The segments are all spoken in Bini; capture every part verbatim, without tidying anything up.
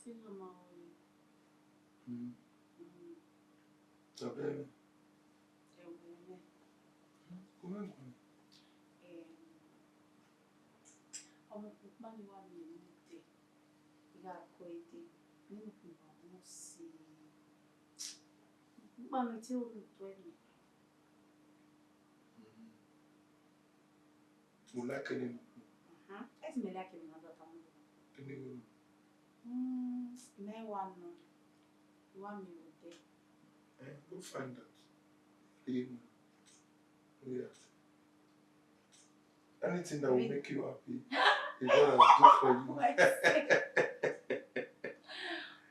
Ina ma ore. Mm. Mm. Tabere. Ẹwẹ nẹ. Come on. Em, ọmọ kpokpa ni wa miẹn ne odẹ, I gha kọ ẹdẹ, ne imẹ kpokpa mu si. Kpokpa ni te ru tuẹ ni. Mm. Mo like ni. Mhm. Ẹ ti mẹ like ni na dọta mu. Kini wo? Mm, mẹ wa nọ. Wa miẹn odẹ. Eh, go find out. Leave me. Yeah. Anything that will make you happy is what I will do for you. Why say?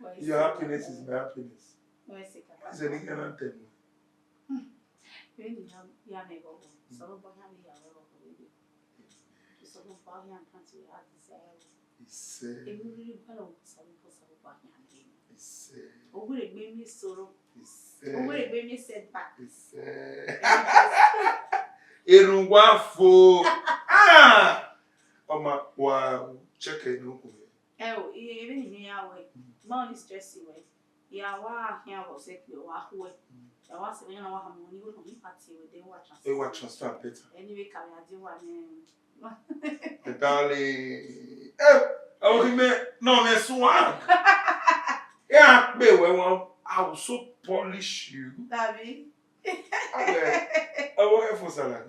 Why say? Your happiness is my happiness. Why say? Why say? Why say? Vbene I ya, ya mwẹ ẹghọghọ, Osanobua khian vbe ya mwẹ ẹghọghọ vbe. Osanobua khian grant you your heart desire. Isẹ. Emwi rhirhi gualọ vbe Osanobua, Osanobua khian dee. Isẹ. Ọ wẹ egbe emwi esoro. Isẹ. Ọ wẹ egbe emwi setback. Isẹ. Erhunmwu wa fo. Ah! Ọ ma wa check ẹre ne okhuo. Ẹ o, emwi ni ya wẹ, ma ọni stress wẹ. Ya wa khian vbe ọsẹ ke wa khuẹ. Ya wa sẹ vbe iran na wa hama igho nọ ni party wẹ, then wa transfer. E wa transfer better. Anyway, ka vbe a die wa nẹ. My darling. Eh, I will remain no me swag. Yeah, be where one. I will so polish you. Dabi. Okay. I will have for salad.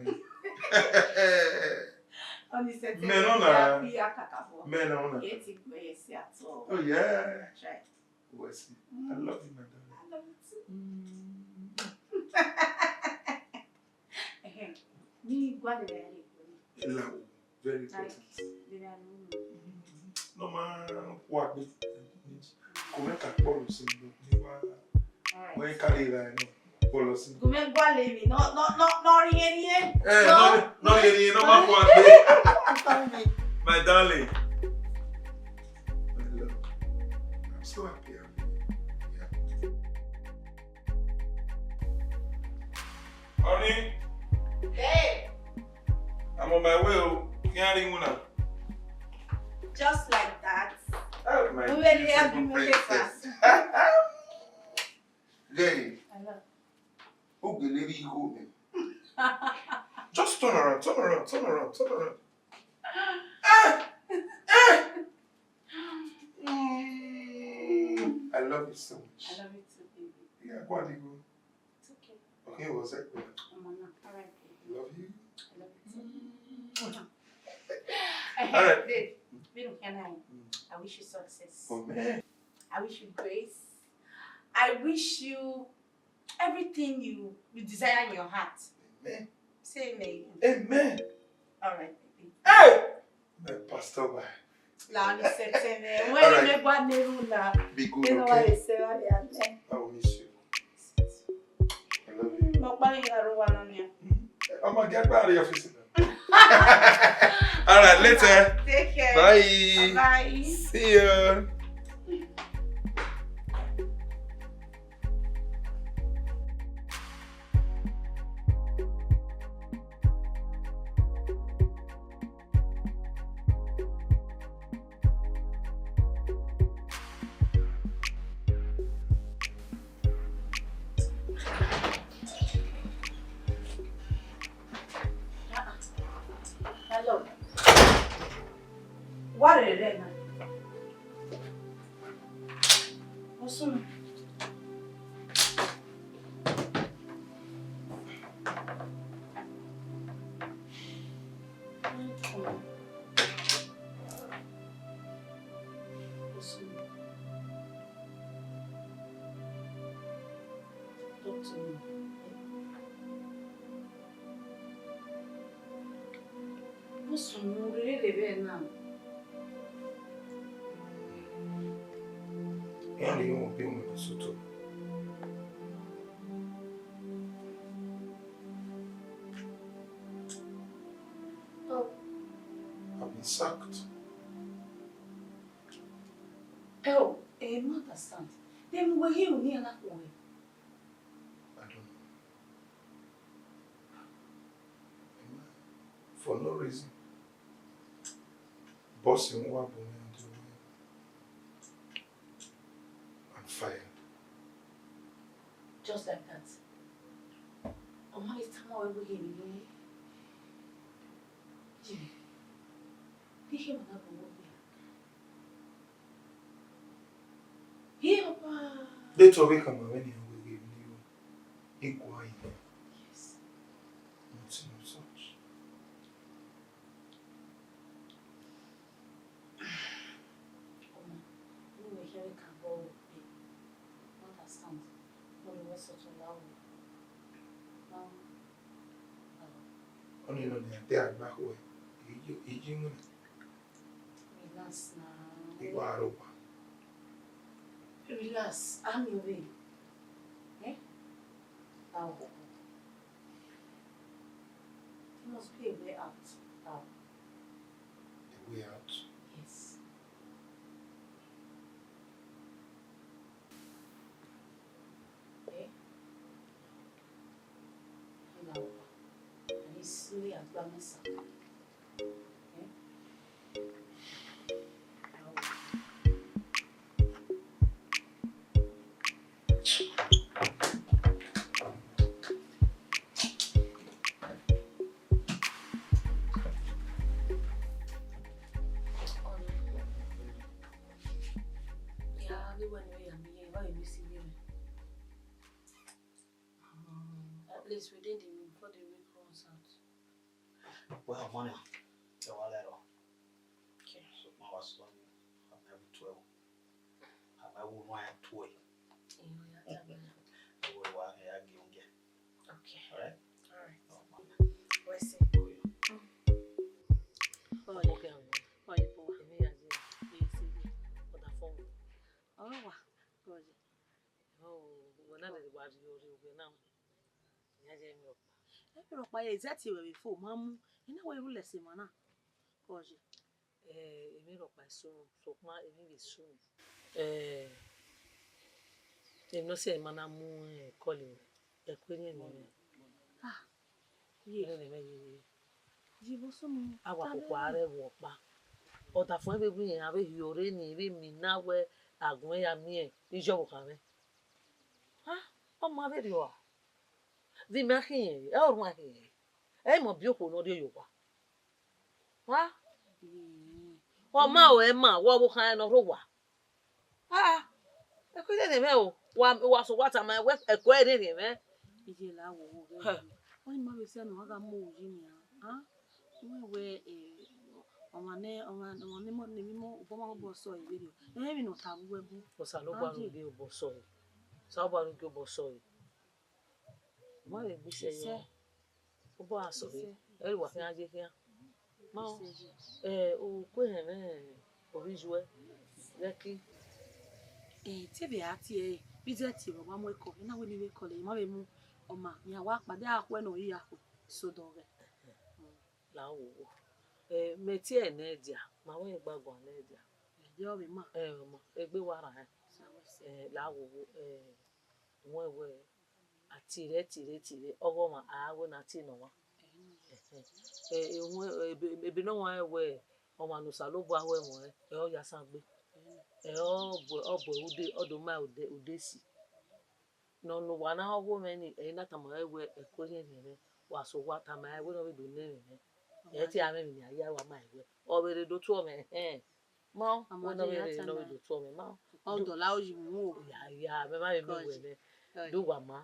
Ọni sẹ te. Men on ya, a. Ya kakabọ. Men on a. Ye ti gbẹ ye si at all. Oh yeah. Try. Wesley. Mm. I love you, my darling. I love you too. Mm. Ehem. Ni gualọ vbe a re. Ela, very important. Like, vbe a re. Mm. No man, what we need. Come and talk about something. All right. When you carry that, no. Bọlọ sin. Gu mwẹ gualọ emwi nọ, nọ, nọ, nọ rhiẹnrhiẹn. Eh, nọ, nọ rhiẹnrhiẹn, nọ ma fua gbe. My darling. My love. I'm so happy I'm here. Yeah. Honey. Babe. I'm on my way. Can't even now. Just like that. Oh, my beautiful princess. Gay. Hello. Ogele ri igho mẹ. Just turn around, turn around, turn around, turn around. Ah! Ah! Mm. I love you so much. I love you too, baby. Yeah, go on, go. It's okay. Okay, what's that? I'm on. All right, baby. Love you. I love you too. Mm. All right. Babe, babe, can I? Mm. I wish you success. Amen. I wish you grace. I wish you everything you, you desire in your heart. Amen. Say amen. Amen. All right, baby. Hey! My pastor, bye. La ni sẹtin. All right. When you make one neighbor now. Be good, okay? I will miss you. I love you. Mo pa yin aro wa na ni. Mm. Ọmọ gẹ gba re office. All right, later. Take care. Bye. Bye. See you. Hello. What is it now? What's up? Talk to me. Vbọ sunu rere vbe na? Iran ni yo mo bi uwẹ vbe Soto. Oh. I've been sacked. Oh, I don't understand. Then we hear you na ko. I don't know. For no reason. Boss, you want to. Why? Just like that. Ọ ma ghi tama ruẹ wẹẹ, ye, ye, ne I khama na bu ruẹ. Ye, papa. Deghẹ ọ vbe khama mwẹ nian wẹẹ, ye, ne I gua yi. Yes. Nothing of such. Ọmọ, ne uwẹ khian vbe ka obọ ruẹ, understand? Mo rhie ruẹ sẹ otọ la ruẹ. Ọnii nọ nian te a gba khuẹ, I yi, I yi iwinna. Relax now. I wa aro owa. Relax, I'm your way. Eh? Now, there must be a way out. Now. A way out? Yes. Eh? Ina owa, a ghi sẹ agba mẹ sa. Eh? Ya, ne uwẹ ne ọ ya miẹn, ọ ya miẹn si vbe mwẹ. Mm, at least within the week, before the week runs out. Well, money, ẹ wa lẹ rọ. Okay. So, ma wa sọ ni, a ma wu twelve. A ma wu one twelve. Iyo, ya ta bẹ. Ẹ wa, ẹ ya gi oúnjẹ. Okay. All right? All right. Oh, money. Wẹ sẹ. Oh, yeah. Mm. Ọyẹ. Okay, I'm going. Ọyẹ, bọ wa. Èmi ya jẹ. Yes, yes. Ọdafọn. Ọrọ wa. Ọyẹ. Oh, wẹ na lele wa rhie orhiọn na. Iran ye emwi rhọkpa. Emwi rhọkpa ye exactly wẹ vbe fo, ma mu. I na wẹ ru lẹsẹ emwa na. Kọye. Eh, emwi rhọkpa eso, sokpan emwi vbe eso. Eh, emwi ne ọ si ẹre ma na mu, eh, call wẹ. Ẹko erriẹn ne mwẹ. Ah, ye. Erriẹn ne mwẹ ye, ye. Ye vbọ sunu. A wa koko a rre ẹvbo ọkpa. Ọdafẹn vbe ru iran vbe hiọrre ni, vbe mina wẹ agbọn ya miẹn iyọvbokhan mwẹ. Ah, ọ ma vberriọ a? Vbe ima khian, ẹ ọrhuan khian. Ẹ i mẹ ọbiokhuo ne ọ rrie ye owa. Wa? Ọ ma ru ẹre ma, wẹ ọvbokhan ne ọ rre owa. Ah, ẹko erriẹn mwẹ o, wa, wa sẹ owa tama wẹ ẹko erriẹn mwẹ. Iye la wo wo. Hẹ. Ọ ma vbe sẹ ne ọ gha mu owu yi nian. Ah, wẹ wẹ, eh, ọmwa ne, ọmwa, ọmwa ne mọ, ne mọ, obọ ma obọ sẹ ọre vberriọ. Ẹ, emwi ne ọ ta vbe uwẹ bu. Osanobua ne u gie obọ sẹ ọre. Osanobua ne u gie obọ sẹ ọre. Ma vbe gbe isẹ yọ. Obọ a sẹ ọre. Ẹre wa khian ye khian. Ma, eh, u ku ehẹn mwẹ, ovbi iyuẹ, Lẹki. Eh, te vbe a tie ẹre, vbe I zẹ tie vbe ọ wa mu ẹko, I na wẹ ne I vbe call ẹre, I ma vbe mu ọma, iran wa kpa, de a khuẹ ne ọ i ya khuẹ, so dọghẹ. La wo wo. Eh, mẹ tie ẹre ne ẹdia, ma wẹ gba guan ne ẹdia. Ẹdia ọvbe ma. Eh, ọma, egbe wa rran ẹn. Eh, la wo wo, eh, wẹ wẹ, a tie rẹ, tie rẹ, tie rẹ, ọghe ọmwa a wẹ ne a tie ne ọmwa. Ẹhẹn. Eh, eh, ebe, ebe ne ọmwa rẹn wẹ, ọmwa ne Osanobua ho ẹmwẹ ọnrẹn, ẹ ọ ya asan gbe. Ẹ ọ bu, ọ bu ẹre ude, ọ do ma ude, ude esi. Ne ọ, ne uwa na ho mwẹ ni, ẹ i na tama ẹre wẹ, ẹko erriẹn mwẹ, wa sẹ owa tama ẹre wẹ ne ọ vbe do nẹ mwẹ. Ẹ te a mwẹ emwi ne a ya wa ma ẹre wẹ. Ọ vbe rre do tuẹ mwẹ, ẹhẹn. Ma, wẹ ne ọ vbe rre ne ọ vbe do tuẹ mwẹ, ma. Ọ dọla oyi mu o. Ya, ya, mẹ ma vbe miẹn wẹ nẹ. Do wa ma.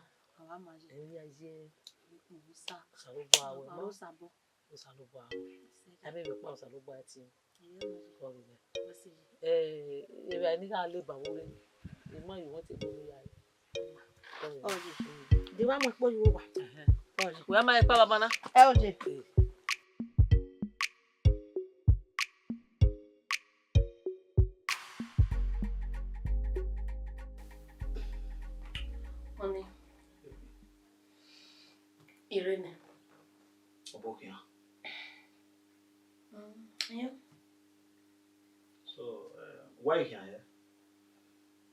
Ẹ ya ye. Osanobua wẹ ma. Osanobua wẹ. A vbe vbe ọkpa Osanobua ẹtin. Kọ vbe nẹ. Eh, evbare ne I gha le ba vbo rre, I ma ye uwẹ te do ya re. Ọye. De wa mu ẹkpo ye uwa. Ẹhẹn. Ọye. Wẹ ma ẹkpo baba na. Ẹ, ọye. Eh. Ọni. Irene. Ọbokhian. Mm, yeah. So, eh, why you here?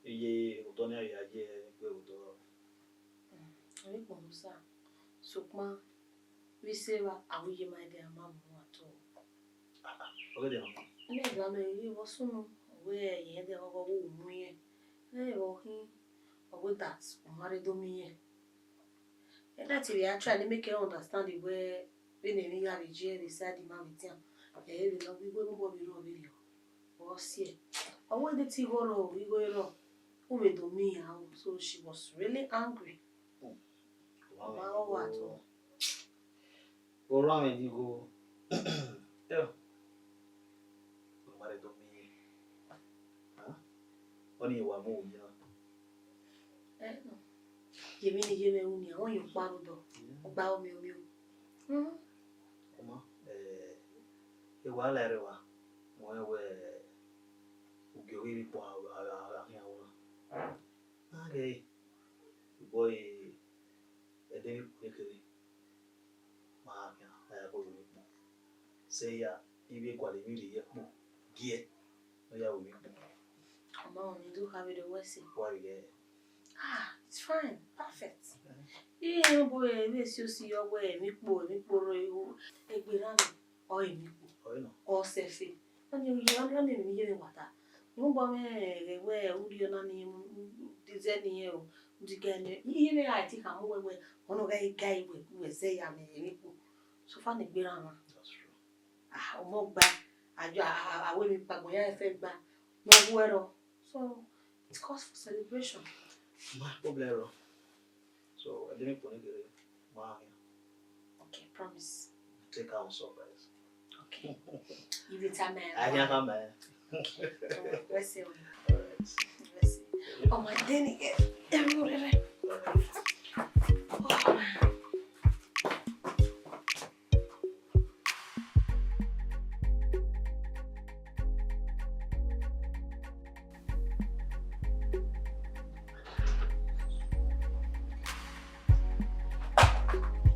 Iye odọ ne a ya ye egbe odọ. Mm, ọ vbe kpọnmwẹ osa. Sokpan, vbe ise evba, a wu iye ma ẹdẹ a ma mu ua tọ. Ah, ah, ọ ghi dẹ nọ. Nẹ ẹdẹ mẹ ghi vbọ sunu, wẹ irẹn dẹ ọghọ vbe mu irẹn. Ẹ vbe ọ khin, Ọ wẹ that, ọ ma rre do miẹn irẹn. That vbe a try ne make her understand wẹ vbene emwi ya vbe ye vbe side ima vbe tian, ẹ i re vbe ne ọ ghi wẹ obọ vbe rrọọ vberriọ, ọ si ẹe. Ọ wẹ de te igho rrọọ, igho rrọọ, u vbe do miẹn iran o. So she was really angry. Ọ ma rọ wa at all. Ọ rhan mwẹ igho. Ọ ma rre do miẹn irẹn. Ọnii wa mu vbe oya. Ẹnọ, ye emwi ne I ye mwẹ ru nian, ọ yan ọkpa rre odọ, ọ gba omiọmiọ. Ọma, eh, ewa la ẹre wa, wẹ wẹ ugie ọghe emwi kpo a khian ru na. Na ghe, boy, ẹdẹ emwi kpo ne kere. Ma khian, a ya gbe emwi kpo. Sẹ ya, I vbe gualọ emwi rhie ye kpo, giẹ, ne ọ ya ru emwi kpo. Ọma, ọ ni do kha vbe do wẹ ẹse. Wa vbe ghẹ. Ah, it's fine, perfect. Irẹn bu vbe si osi yọ wẹ emwi kpo, emwi kpo rre egbe na ni, ọ emwi kpo. Ọ sẹfe. Ọni, ọni, ọni emwi ne I ye mwẹ wa ta. Rhunmwuda mwẹ ghẹ wẹ urhi ọna ni, dizẹ ni o, diga ni, I ye mwẹ gha ti khama uwẹ wẹ, ọ nọ gha ga wẹ, wẹ zẹ ya mwẹ emwi kpo. So far ne egbe rran mwa. That's true. Ah, ọmọ gba, a, a, a, a wẹ emwi kpa agbọn ya fẹ gba, ne ọ wu ẹrọ. So, it calls for celebration. Ma problem ẹrọ. So, ẹdẹ emwi kpo ne kere, ma khian. Okay, promise. Take her on surprise. Okay. You will tell me. I can come, man. Okay. Don't worry. Let's see. All right. Let's see. Oh, my Danny, eh, eh, eh, eh. All right. Oh.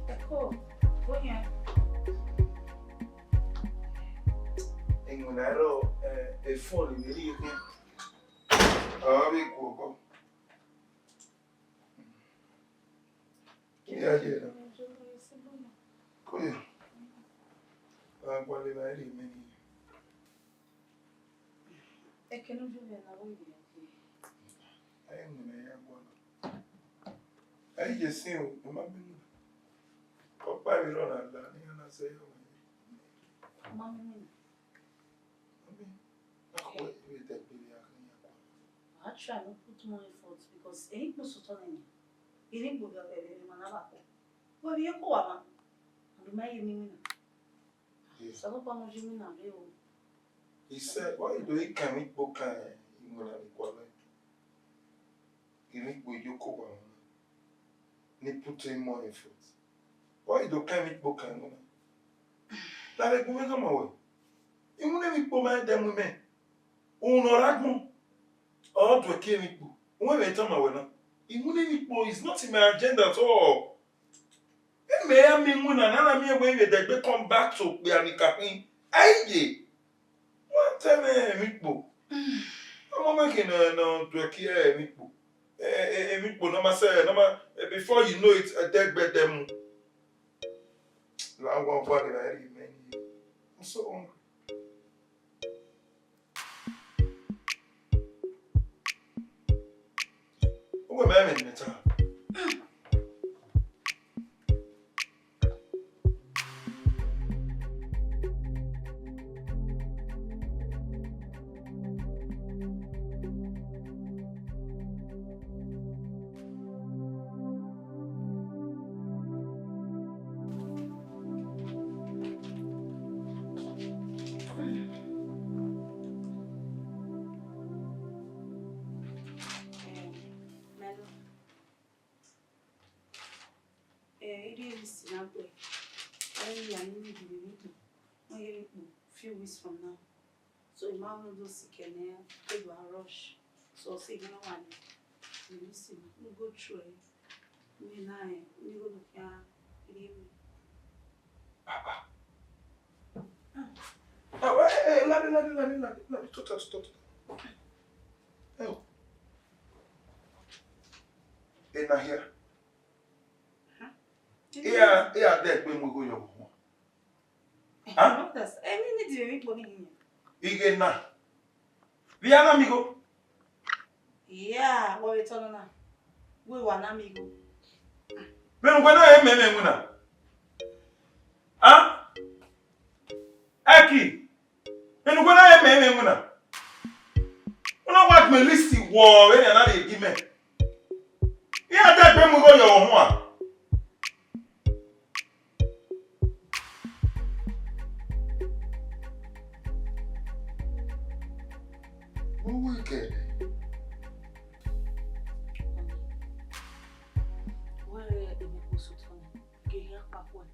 Ẹkọ, bọyan. Engo na rọ, eh, efọn ni vbe rhie khian. A vbe gu ọkọ. Iya ye na. Koye. A gualọ evba rhie mẹ ni. Ẹkẹnẹ ovbi mwẹ na vbe rhie. Ẹ i wẹ mẹ ya gualọ. Ẹ i ye sin o, ọ ma miẹn. Ọkpa vbe rrọọ na la ne iran na sẹ ya wẹ. Ọ ma miẹn. Mommy, akhuẹ vbe dẹgbe vbe a khin ya kua. I try no put more effort because emwi kpo sotọ nẹ nian. Emwi kpo vbe, vbe, vbe ma na vbe akhuẹ. Wẹ vbe ye ko wa ma. And ma ye emwi winna. Yeah. Osanobua nọ ye emwi na rre o. He said, why you do he can emwi kpo kan iwinna ni kua lẹ? Emwi kpo yo ko wa winna. Ni put in more effort. Why you do kan emwi kpo kan winna? Davbe gu mwẹ khama wẹ. Iwinna emwi kpo ma dẹ mu mẹ. Unu nọ rre agbọn. Ọ duẹki emwi kpo. Uwẹ vbe tama wẹ na. Iwinna emwi kpo is not in my agenda at all. Imẹ ya miẹn iwinna na, na miẹn wẹ I vbe dẹgbe come back to okpia ni ka khin. Ẹ i ye. Wa tẹ mwẹ emwi kpo. Ọmọ mwẹ khin ne ọ duẹki emwi kpo. Eh, eh, emwi kpo ne ọ ma sẹ, ne ọ ma, eh, before you know it, ẹdẹgbẹdẹ mu. La wa ọkpa rre ra rhie mẹ ni. I'm so hungry. Uwẹ mẹ vbe ne ta. Eh, I rhie list na gbe. Ẹi ya ne I need vbe emwi kpo. Wẹ ye emwi kpo few weeks from now. So I ma rhunmwuda sikẹ ne I do a rush. So ọ sẹ ghe ne ọ wa nẹ. Rhie list na, ne u go through ẹre. Mẹ na rẹn, ne I gho do khian rhie mwẹ. Ah, ah. Ah, eh, eh, lade, lade, lade, lade, lade, tota, tota, tota. Ẹ o. Ena hia. Huh? Iya, iya, dẹgbe mu igho yọ vbe owa. Huh? What else? Eni ni di vbe emwi kpo ni hin. Ighe na. Vbe a na miẹn igho? Yeah, wẹ vbe tọ nọ na. Wẹ wa na miẹn igho. Vbene uwẹ na ye mẹ mwẹ iwinna? A? Ẹki, vbene uwẹ na ye mẹ mwẹ iwinna? U na wa gbẹn list wọ vbene a na rhie gi mẹ. Iran dẹgbe mu igho ye ọmwa huan. Uwu kẹ. Wẹ emwi kpo sotọ nẹ, gie iran kpa khuẹ.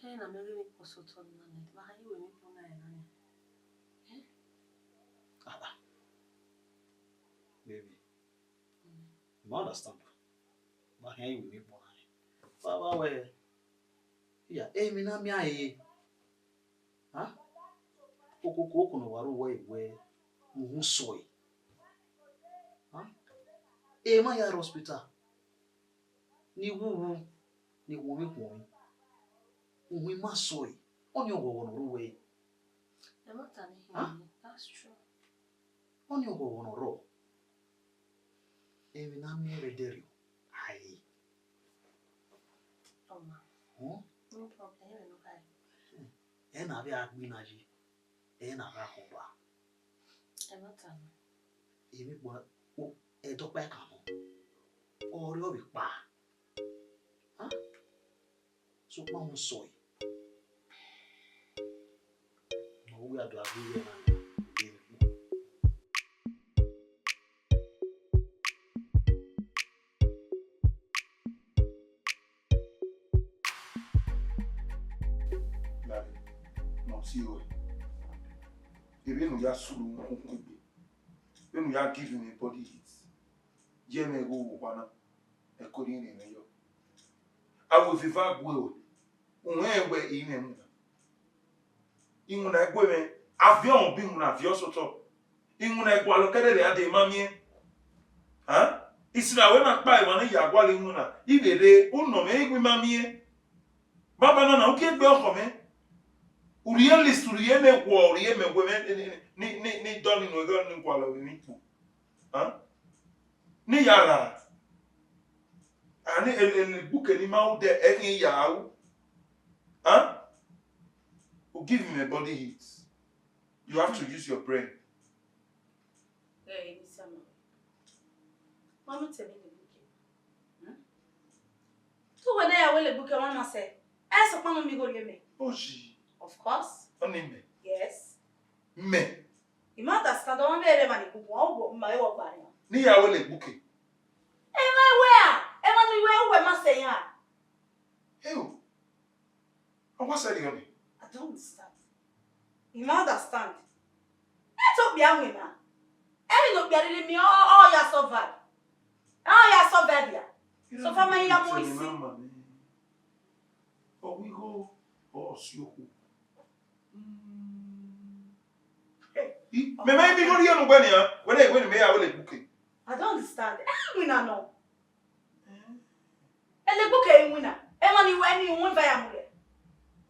Ẹ na mẹ ghe emwi kpo sotọ nẹ, ma ha ye wẹ emwi kpo na ẹre na nia. Eh? Ah, ah. Baby, I ma understand. Ma hẹn iwẹ ne kpọ na. Baba wẹ, iya, emwi na miẹn ẹre. Ha? Okoko oko ne wa ru wẹ wẹ uhun sọe. Ha? Emwa ya rre hospital. Ni wuwu, ni khuọnmwi khuọnmwi. Uhun ima sọe. Ọni ọghọghọ ne ọ ru wẹ. Ẹ ma ta ni. Ha? That's true. Ọni ọghọghọ ne ọ rrọọ. Emwi ne a miẹn vbe ẹdẹrriọ, a re. Ọma. Hmm? No problem, ẹ vbe nọ kha. Ẹ na vbe a gbe na yi, ẹ na vbe a khọn ba. Ẹ ma ta nọ. Emwi kpọ, o, ẹdọkpa ẹkan nọ. Ọ rre ọ vbe kpa. Ha? Sokpan mu sọe. Ma wẹ a do a gbe ighẹ na, de ne kpo. Lare, ma si ruẹ. Ebe ne u ya sulu kunkun egbe. Vbene u ya give me body heat. Ye mwẹ igho vbe owa na, ẹko ne I rhiẹnrhiẹn yọ. Avbe oviva gue ruẹ, u rẹnrẹn wẹ I mwẹ iwinna. Iwinna gue mwẹ, a viọ ọmọ obọ iwinna, a viọ sotọ. Iwinna gualọ kẹdẹdẹ a dee ma miẹn. Hẹn? Isina wẹ na kpa emwa ne ya gualọ iwinna, I vbe rre, u nọ mwẹ, I wẹ I ma miẹn. Banbanna na, u gie egbe ọkhọ mwẹ. U rhie list, u rhie mẹ wọ, u rhie mẹ wẹ mwẹ ni, ni, ni, ni dọni nu ẹghẹ ni gualọ vbe emwi kpo. Hẹn? Ne I ya ra. Ani ele, ele gbuke ne I ma ru dẹ, ẹ khian I ya ru. Hẹn? You give me body heat. You have to use your brain. Ẹ, eni sama. Mami tell me the book. Hmm? Tu wẹ ne ya wẹ le gbuke mwa ma sẹ. Ẹ sokpan mami gho rhie mẹ. Oji. Of course. Ọni mẹ. Yes. Mẹ. I ma understand, ọmwa vbe rre emwa ni kpukpu, ọ wo ma ẹvbo gba rẹn. Ne I ya wẹ le gbuke. Emwa wẹ a, emwa ni wẹ uwẹ ma sẹ iran. Eyo. Ọ wa sẹ rriọ nẹ? I don't understand. I ma understand. Ẹ to okpia winna. Emwi ne okpia rhirhi miẹn, ọ, ọ ya survive. Ọ ya survive ya. So far ma ya mu isi. Ọ wi igho, ọ si okhuo. Mm. Hey, I, mẹ ma miẹn igho rhie ne ugbẹn nian, wẹ ne, wẹ ne mẹ ya wẹ le gbuke. I don't understand. Ẹ winna nọ. Eh. Ele gbuke winna. Emwa ni wẹ ni wọn va ya mu rẹ.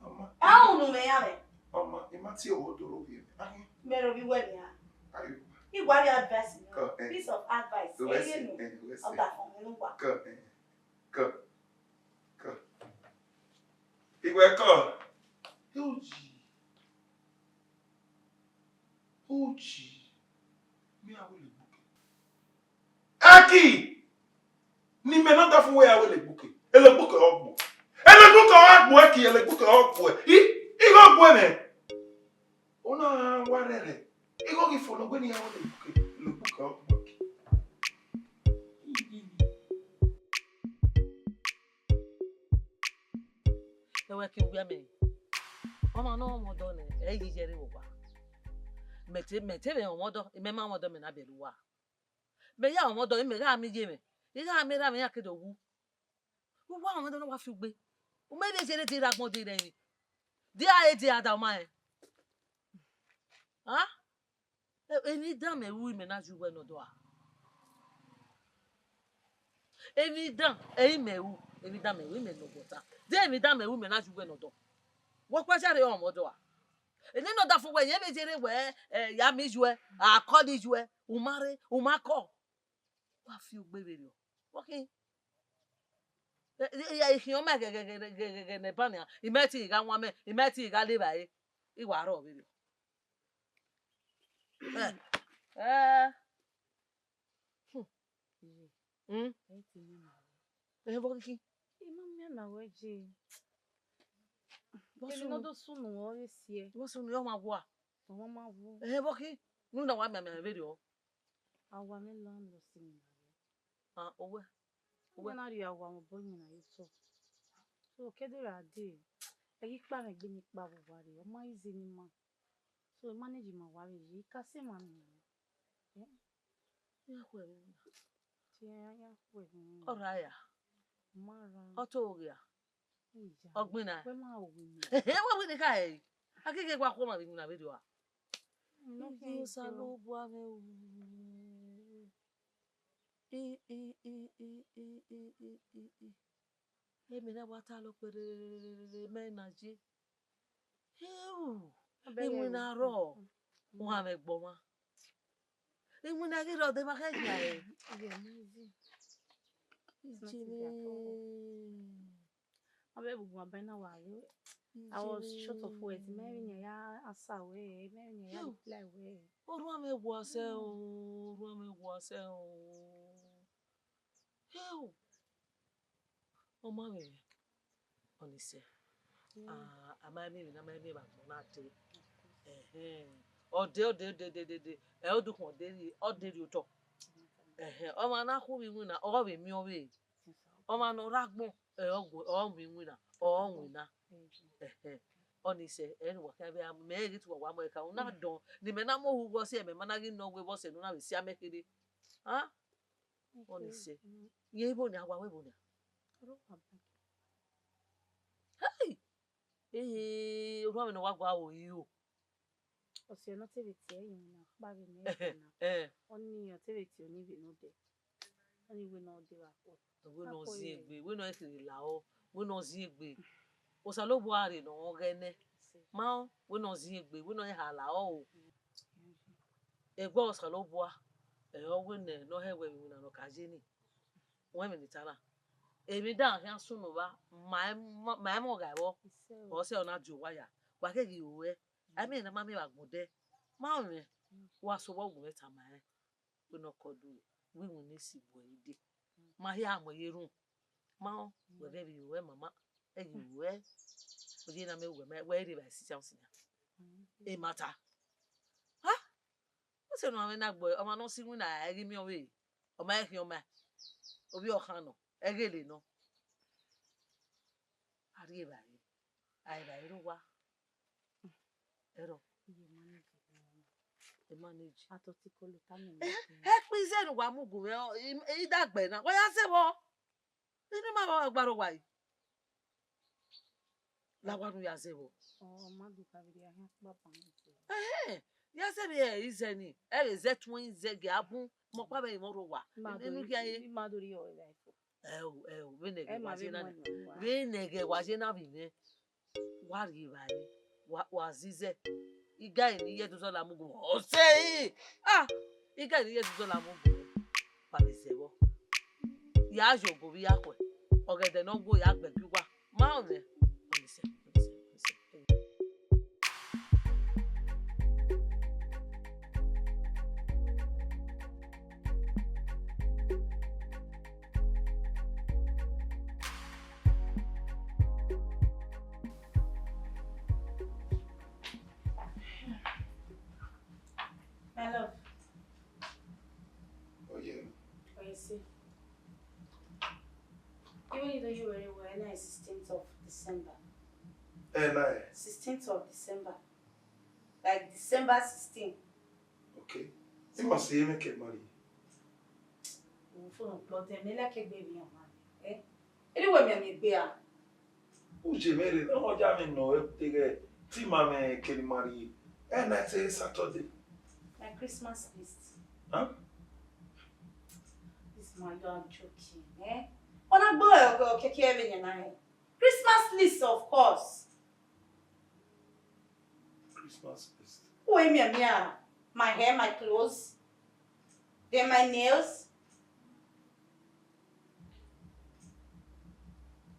Ọma. A unu mẹ ya mẹ. Ọma, I ma tie owo do ro vbiẹ mẹ. Ayin. Mẹ ro vbi wẹ nian. Ayo. I wa rhie advice nọ. Kọ, eh. Piece of advice. Wẹ si, eh, wẹ si. Ọga fọn mi nu wa. Kọ, eh. Kọ. Kọ. Iwẹ kọ. Oji. Oji. Mi a wẹ le gbuke. Ẹki! Ne imẹ na da fo wẹ a wẹ le gbuke. Ele gbuke ọ gbuẹ. Ele gbuke ọ gbuẹ ẹki, ele gbuke ọ gbuẹ. I, igho gbuẹ nẹ. Ọ na wa rẹrẹ. Igho ghi fo ne ọ gbe ne iran wẹ le gbuke. Ele gbuke ọ gbuẹ ẹki. Ẹwẹ ke wia mẹ. Ọmọ ne ọ mwẹ ọdọ nẹ, ẹ i ye yẹrẹ vbe owa. Mẹ te, mẹ te vbe mwẹ ọdọ, imẹ ma mwẹ ọdọ, mẹ na bẹrẹ uwa. Mẹ ya mwẹ ọdọ, mẹ gha miẹn iye mwẹ. I gha miẹn erha mwẹ iran ke do wu. Uwa mwẹ ọdọ ne wa fi ugbe. U mẹ vbe zẹrẹ de ra agbọn de rẹ emwi. De a re de a da ọma rẹn. A? E-, emwi dan mẹ ru imẹ na yu wẹ ne ọdọ a? Emwi dan, ẹre imẹ ru, emwi dan mẹ ru imẹ nọ ọgọta. De emwi dan mẹ ru imẹ na yu wẹ ne ọdọ? Wẹ ọkpa zẹrẹ ọmọ ọdọ a? Ene ne ọdafẹn wẹ, irẹn vbe zẹrẹ wẹ, ẹ, ya miẹn iyuẹ, a call iyuẹ, u ma rre, u ma call. wa fi ugbe vberriọ. Vbọ khin? Ẹ, ẹ, ẹ, I khian mẹ ghẹghẹghẹghẹ ne ẹban nian, I ma te gha wan mẹ, I ma te gha le evbare, I wa rrọọ vberriọ. Ẹ, ẹ. Hmm. Hmm. Ẹ te miẹn na wẹ. Ẹ, vbọ khin? I ma miẹn na wẹ je. Vbọ sunu? Emwi ne ọ do sunu ọre siẹ. Vbọ sunu, ọ ma wua? Ọ ma wu. Ẹ, vbọ khin? Unu na wa mianmian vberriọ? A wa mwẹ landlord si mwẹ na wẹ. Ah, owẹ. Owẹ. Ọ na rhie a wa mwẹ obọ mwẹ na ye otọ. So, ke do ra dee, ẹ ghi kpa mwẹ egbe ne I kpa vbe owa rre, ọ ma easy ne ima. So, I manage ma wa vbe ye, I ka sẹ emwa miẹn. Eh? Ya khuẹ vbe iwinna. Tie ya, ya khuẹ vbe iwinna. Ọ rra ya. Ma rra. Ọ to ghe a? Iya. Ọ gbinna. Wẹ ma ru wẹ. Ehe, wa wẹ ne I kha ẹre. A ghi ghe wa khuọmwa vbe iwinna vberriọ a? Mm, no. Iye Osanobua mwẹ o. I, i, i. Emwi ne a wa ta lọ kperere mẹ na ye. Heu, iwinna rrọọ, uhan mwẹ gbe ọmwa. Iwinna ghi rrọọ, de emwa khẹ gia ẹre. Iye mwẹ. Avbe ẹvbo uwa ba na wa re. I was short of words. Mẹ vbe yan ya answer wẹ, mẹ vbe yan ya reply wẹ. Orhuan mwẹ wa sẹ o, orhuan mwẹ wa sẹ o. Heu! Ọ ma vbe mwẹ, ọni sẹ. Mm. A, a ma miẹn emwi ne a ma miẹn vbe agbọn na dee. Ẹhẹn. Ọ dee, ọ dee, ọ dee, dee, dee, dee. Ẹ, ọ dee ukhun, ọ dee rrie, ọ dee rrie otọ. Ẹhẹn. Ọmwa ne a khu vbe iwinna, ọ vbe miẹn ọvbehe. Ọmwa ne ọ rre agbọn, ẹ, ọ gu, ọ vbe iwinna, ọ winna. Ẹhẹn. Ọni sẹ, ẹ, ne uwa khian vbe a, mẹ i ghi te uwa wa mu ẹre ka, u na dọn, ne imẹ na mu ohu vbọ sẹ, mẹ ma na ghi nọ wẹ vbọ sẹ ne u na vbe si amẹ kherhe. A? Ọni sẹ. Rẹn ibo nia, wa wẹ ibo nia? Hey! Ee, orhuan mwẹ ne ọ wa gua ro iro. Ọsiẹ ne ọ te vbe tie ẹre iwinna ọkpa vbe nẹ ẹre na. Eh. Ọni ọ te vbe tie ọni vbe ne odẹ. Ọni wẹ ne ọ dee vbe akhuẹ. Wẹ ne ọ ziẹn egbe, wẹ ne ọ kherhe lahọ, wẹ ne ọ ziẹn egbe. Osanobua rre ne ọ ghẹ nẹ. Ma, wẹ ne ọ ziẹn egbe, wẹ ne ọ ha lahọ o. Egbe Osanobua, ẹ, ọ wẹ ne, ne ọ hẹ wẹ iwinna ne ọ ka ye ni. Wẹ ẹmwẹ ne I ta na. Emwi dan khian sunu vba, ma, ma, ma ẹmwẹ ọghe vbọ. Ọ sẹ ọ na die owa ya. Wa keghi ru ẹe. A miẹn ne a ma miẹn vbe agbọn odẹ. Ma rẹn, wa sẹ owa gu mwẹ tama ẹn. Wẹ ne ọ kọ do, wẹ iwinna esi bu ẹre dee. Ma hia mu ẹre ye erhunmwu. Ma, wẹ ghẹ vbe ru ẹe, mama, ẹ ghi ru ẹe. Ọ ye na mẹ wẹ, mẹ, wẹ rre evbare sisi aosi na. E ma ta. Ha? Ọ sẹ ne a mwẹ na gbe ọmwa ne ọ si iwinna, ẹ ghi miẹn ọvbehe. Ọ ma khian ọmwa, ovbi ọkhan nọ, ẹ ghele nọ. A rri evbare, a rri evbare rre owa. Ẹrọ. Iye manage. E manage. A to ti kolo ta mẹ. Eh, ẹ kpe ize ne uwa mu gu mwẹ, ọ, i, i dagbe na, wa ya zẹ vbọ. Inu ma vbe gba rre owa yi. La wa nu ya zẹ vbọ. Ọ, ma du ka vbe rhie ahian kpa ban. Ẹhẹn, ya zẹ vbe ize ni, ẹ vbe zẹ tuẹn ize gie a bun, mọ kpa vbe emọ rre owa. Ma do, inu khian ye. Ma do rhie ọre life. Ẹ o, ẹ o, vbene ẹghẹ wa ye na, vbene ẹghẹ wa ye na vbe mwẹ, wa rri evbare, wa, wa zizẹ. Igari ne I ye ẹdẹ uzọ la mu gu, ọ sẹ ẹre. Ah, igari ne I ye ẹdẹ uzọ la mu gu, wa vbe zẹ vbọ. Ya ye ogo vbe ya khuẹ, ọghẹdẹ ne ọ wo ya gbẹn gie uwa. Ma rẹn, ọni sẹ, ọni sẹ, ọni sẹ. My love. Oh, yeah. What you say? Even you don't you very well, now it's sixteenth of December. Eh, nine. Sixteenth of December. Like December sixteen. Okay. You must see me get married. Mo fún un plot ẹ̀, mi lẹ́kẹ̀ẹ́ gbé mi ọ̀ma. Eh? Anyway, mi àmì gbé a. Uje mere na ọ ya me nọ ẹtẹghẹ te ima mwẹ kere ima rrie. Ẹ na te Saturday. My Christmas list. Huh? This man, you are joking, eh? Ọ na gbe okiekie vbe yan na, eh? Christmas list, of course. Christmas list. Who am I? My hair, my clothes, then my nails.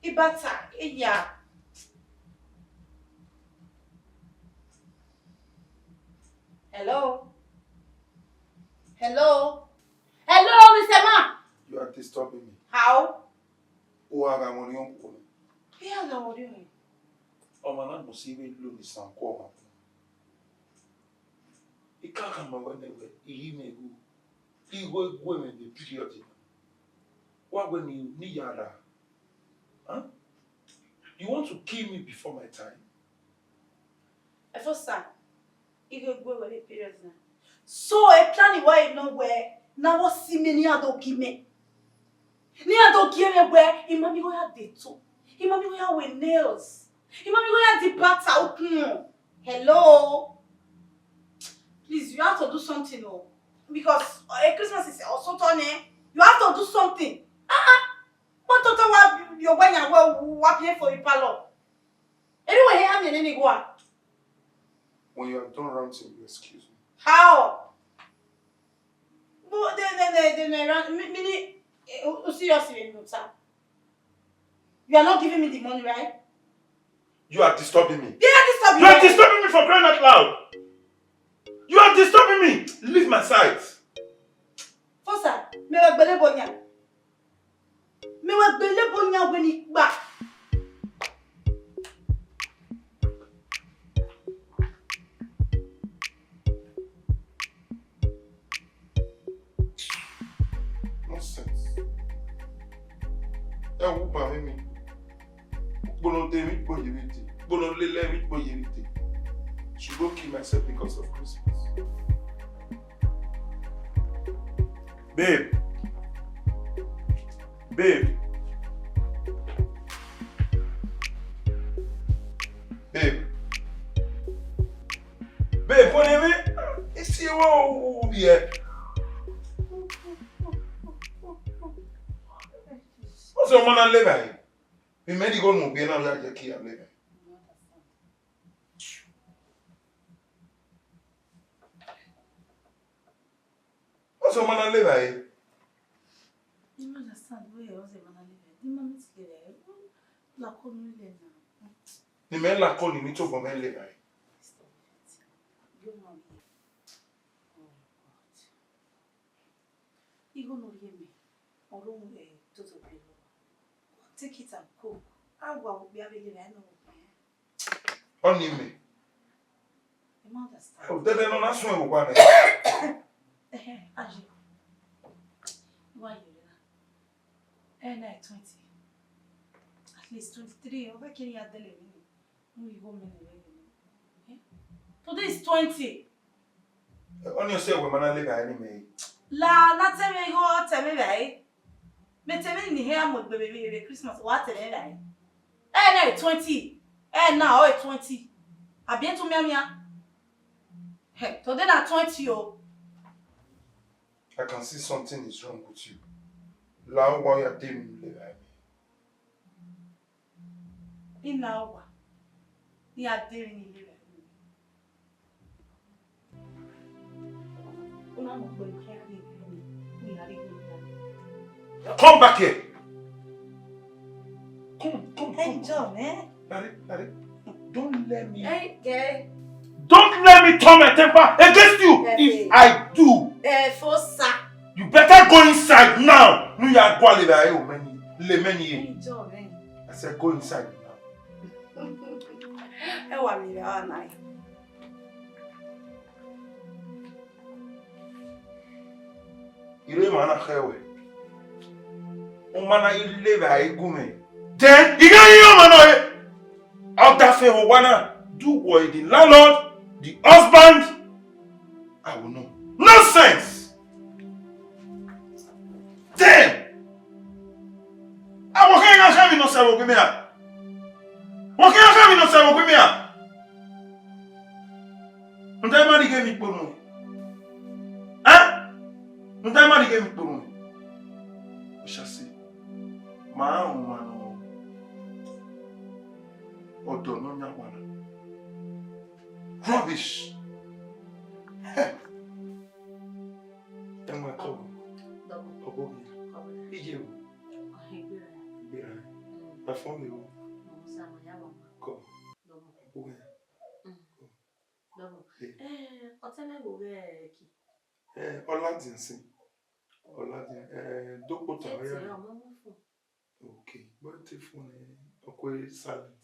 Ibata, iya. Hello? Hello? Hello, Mister Man? You are disturbing me. How? U gha gha mwẹ orhiọn khuo nẹ. Iran gha mwẹ orhiọn nẹ. Ọmwa na must even lo ni san kọ ọmwa kọ. I ka khama wẹ nẹ wẹ, I ghi mwẹ igho. Igho gue mwẹ vbe period na. Wa wẹ ne I ya ra. Huh? You want to kill me before my time? Efosa, igho gue wẹ vbe period na. So, e plan wa nọ wẹ ne avbe osi mẹ ne iran do gi mẹ. Ne iran do gie mwẹ wẹ, I ma miẹn igho ya de to. I ma miẹn igho ya wẹ nails. I ma miẹn igho ya de bata ukun. Hello? Please, you have to do something o. Because, uh, Christmas is also turning. You have to do something. Ah, ah. Wọ́n tó tó wá bí ọgbẹ́ yẹn wá wá pay for the parlor. Anyway, here I'm in any go. When you have done wrong thing, you excuse me. How? But the the the the the ran- mi mi ni eh, o o serious in no time. You are not giving me the money, right? You are disturbing me. They are disturbing You are you. Disturbing me for crying out loud. You are disturbing me. Leave my side. Fosa, me wa gbele bonya. Me wa gbele bonya weni gba. Nonsense. Ẹ wo ba mwẹ mi. Ukpo ne ọ de emwi ukpo ye vbe te. Ukpo ne ọ lele emwi ukpo ye vbe te. Should go kill myself because of Christmas. Babe. Babe. Babe. Babe, kone mwẹ, isi wo u vbiẹ. Ọ sẹ ọmọ na levba ẹre. Vbe imẹ rhie igho ne ubiẹ na ya ye ke a levba ẹre. Ọ sẹ ọmọ na levba ẹre. I no understand where ọ sẹ ọmọ na levba ẹre. Di ma mi ti levba ẹre. Lakọ nu lẹ na. Ne imẹ lakọ ni, ne I tobọ mwẹ levba ẹre. Stop it. You know me. Oh God. Igho ne ọ rhie mẹ, ọ ro mu, eh, toto biẹ lọ. Go and take it and cook. A wa okpia vbe levba ẹre nọ. Ọni mẹ. You no understand. Odede nọ na suẹn vbe owa nẹ. Ehe, aye. Wa ye ra. Eh, na twenty. At least twenty-three. Ọ vbe kere ya dele mi. Mu igho mẹ ne mẹ vbe. Eh? Today is twenty. Ọni ọ sẹ wẹ ma na levba ẹre ne imẹ re. La na tẹ mwẹ igho, ọ tẹ mwẹ vbe ẹre. Mẹ tẹ mwẹ ni hia mu egbe vbe, vbe Christmas, wa tẹ mwẹ vbe ẹre. Eh, na twenty. Eh, na ọ twenty. Abi etu mianmian. Hey, today na twenty o. I can see something is wrong with you. La owa ya de mi levba ẹre. I na owa, I ya de emwi ni lele ẹre. U na mu gbe ne u khian rhie emwi, u ya rhie igho ya. Come back here. Come, come, come. Enjoy, man. Larry, Larry, don't let me. Hey, girl. Don't let me turn my temper against you. Perfect. If I do, Efosa. You better go inside now. Nu ya gua levba ẹre o many, le many ye. Enjoy, man. I said go inside now. Ẹ wa mi ra wa na. Ire emwa na khẹ wẹ. U ma na ghi levba ẹre gu mwẹ. Then, I gha rhie ọmwa nọ re. Ọdafẹn vbe owa na, do wọ the landlord, the husband. I will know. Nonsense! Then, a wọ khan gha khẹ emwi ne ọ sẹ vbe owa mwẹ ra? Wọ khan gha khẹ emwi ne ọ sẹ vbe owa mwẹ ra? Rhunmwuda ma rhie ighe emwi kpo nuẹn. Eh? Rhunmwuda ma rhie ighe emwi kpo nuẹn. Oshasi, ma rẹn ọmwa nọ ọdọ ne ọ yan owa na. Rubbish. Hẹ. Ẹmwẹ kọ. Ọbọ ghi. Iye o. Igbera. Afọn vbe ru. Musa ma ya wa ma. Kọ. Dọmọ. Ọkpoghe. Mm. Kọ. Dọmọ. Eh. Eh, ọtẹn ne vbe ghẹ ki. Eh, Ọladian sin. Ọladian, eh, dokpota. Tete ọya. Ọmọ mu fun. Okay, but the phone, eh, okay, silent.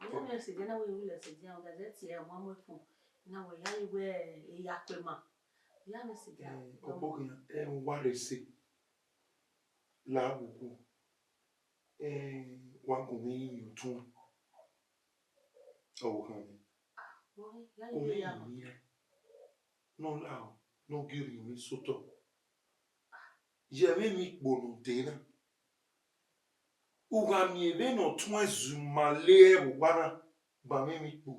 Ọmọ. Ọmọ. Ẹ mẹ sẹ dia na wẹ ru lẹ sẹ dia, ọga zẹ tie ọmọ mu fun. Na wẹ ya iwe, eh, ya kpe ma. Ya mẹ sẹ dia. Eh, ọkpoghe, eh, wa rre sẹ. La ghogho. Eh, wa gu mwẹ yin otun. Ọvbokhan mwẹ. Wẹ ya Gu iwe mwẹ ya yin ma. Yin. Ne ọ lao, ne ọ gie orhiọn mwẹ sotọ. Ye ẹmwẹ emwi ikpo ne ọ dee na. U gha miẹn vbene ọ tuẹn zu ma le ẹvbo uwa na, gba mwẹ emwi ikpo.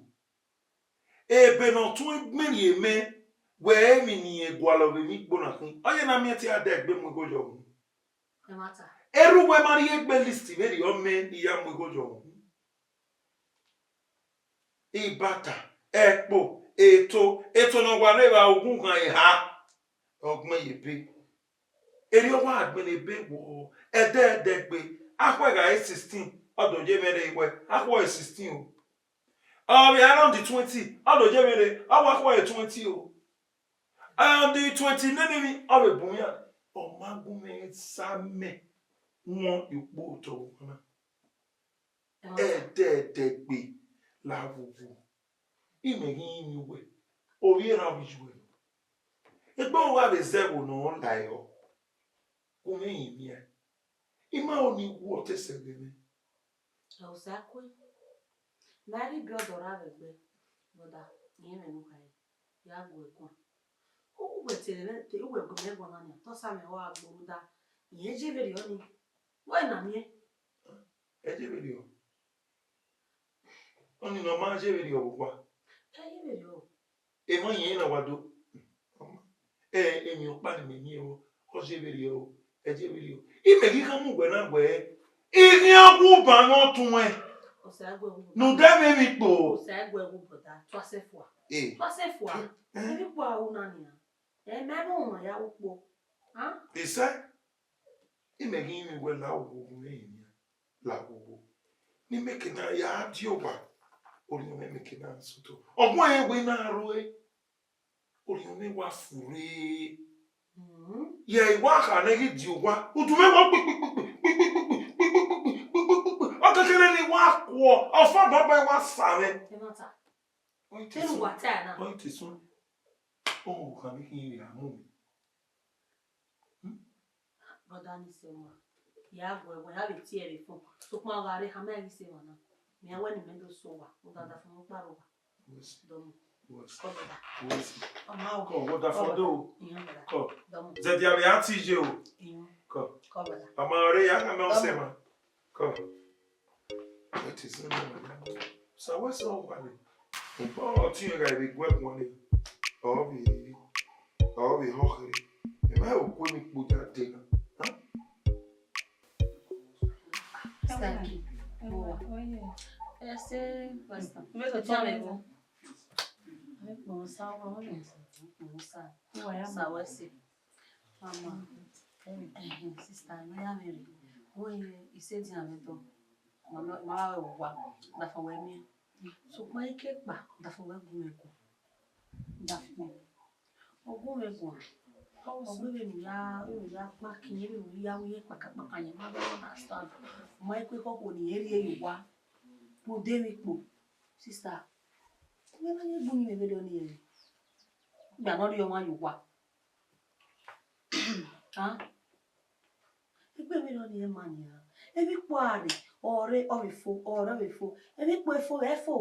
Ebe ne ọ tuẹn gbẹn rhie mẹ, wẹ emwi ne irẹn gualọ vbe emwi ikpo na khin, ọ ye na miẹn te a da egbe mu igho yọ wu. Ẹmwata. Erha uwẹ ma rhie egbe list vberriọ mẹ ne I ya mu igho yọ wu. Ibata, ẹkpo, eto, eto ne ọ wa rre evba ogun ghan eha, ọ gbẹn ye ebe. Erriọ wa gbẹn ebe wọ, ẹdẹ ẹdẹ gbe, akhuẹ gha re sixteen, ọ do ye mwẹ rre wẹ, akhuẹ ọre sixteen o. Ọ vbe around the twenty, ọ do ye mwẹ rre, ọ wa akhuẹ ọre twenty o. And the twenty nene emwi, ọ vbe bun iran, ọ ma gu mwẹ sa mẹ wọn ye ukpo otọ vbe ọna. Ẹdẹ ẹdẹ gbe la vbe owo. Imẹ ghi rinmwian uwẹ, ovbi erha vbe iye uwẹ. Egbe uwa vbe zẹ ẹvbo ne ọ la ẹre, gu mwẹ rinmwian. I ma ho ne I wu ọtẹn sẹ ẹghẹ mwẹ. Ẹ, Osakhue, ma ghi biẹ ọdọ ra vbe ẹgbẹ, brother, irẹn mwẹ ne u khare, ya gu ẹre guan. Uwẹ te rẹ te uwẹ gu mwẹ guan na nia, te ọ sa mwẹ ọ gha gbe rhunmwuda, irẹn ye vberriọ nii, wẹ na miẹn. Ẹ ye vberriọ. Ọnii ne ọ ma ye vberriọ vbe owa. Ẹ ye vberriọ. Emwa iyẹn na wa do. Ẹ, emwi ọkpa ne imẹ miẹn vbọ, ọ ye vberriọ o, ẹ ye vberriọ. Imẹ ghi khama uwẹ na wẹẹ, I ghian wu ban ne ọ tuẹn. Osakhue wu. Ne u dẹ mwẹ emwi kpo. Osakhue wu brother, tuasẹ fua. Eh. Tuasẹ fua. Eh. Emwi kpo a ru na nia. Ẹ, mẹ vbe ọmwa ya ru kpo. Hẹn? Isẹ, imẹ ghi rinmwian uwẹ la ghogho vbe mwẹ yin nian, la ghogho. Ne imẹ ke na ya die owa, orhiọn mwẹ mẹ ke na sotọ. Ọ guan rẹn wẹ I na rue, orhiọn mwẹ wa furre. Mm. Ye I wa kha nẹ ghi die owa, udu mwẹ wa kpikpikpikpi, kpikpikpikpi, kpikpikpikpi, kpikpikpikpi. Ọ kekere ne I wa kuọ, ọfan baba I wa sa mwẹ. Ẹ ma ta. Ọ i te Te nu sun. Wa ta na? Ọ i te sun. Ọ kha vbe khin ya mu mwẹ. Hmm? Brother ni sẹ mwa. Ya gu ẹre, ya vbe tie ẹre fo. Sokpan ọ gha rre, khama ẹre ghi sẹ mwa na. Mẹ wẹ ne imẹ do sẹ owa, u da da fun kpa rre owa. Wesi. Dọmọ. Wesi. Kọ brother. Wesi. Ọ ma o. Kọ, wọ da fọ do. Iyan brother. Kọ. Dọmọ. Zẹdia vbe a ti ye o. Iyan. Kọ. Kọ brother. Ọ ma rre ya khama ọ sẹ mwa. Kọ. That is not normal. So what's wrong with me? Nǹkan ọ̀rọ̀ tí ìrẹ̀lẹ̀ gbọ́ ẹ̀gbọ́n ni. Ọ̀rọ̀ mi, ọ̀rọ̀ mi hàn kiri. Ẹ má yóò kó mi kpo jáde náà. Hàn? Sister Ki, mo wà. Ẹ ṣe, Pastor. Mo fẹ́ kẹ́ tí a lè bọ̀. Mo ń sá wá, mo ń sá wá. Mo wà yá. Sá wá sí. Mama, ẹhẹn, sister, ne a ya mwẹ rre, wẹ isẹ dia mwẹ dọ, ma, ma, ma wa vbe owa, dafun wẹ miẹn. Sokpan ike kpa, dafun wẹ gu mwẹ guan. Dafun. Ọ gu mwẹ guan. Ọ wẹ vbene u ya, vbene u ya kpa kin, vbene u ya wẹ iye kpakakpaka yẹn, ma vbe understand. Ma i kue khọ khuo ne irẹn rhie ye owa. Rhunmwuda emwi kpo. Sister, wẹ na ye gbe uyinmwẹ vberriọ nii ẹre. Gba ne ọ rhie ọmwa ye owa. Hàn? Egbe vberriọ nii ẹ ma nian. Emwi kpo a rre, ọ rre ọ vbe fo, ọ rre ọ vbe fo. Emwi kpo ẹ fo, ẹ fo.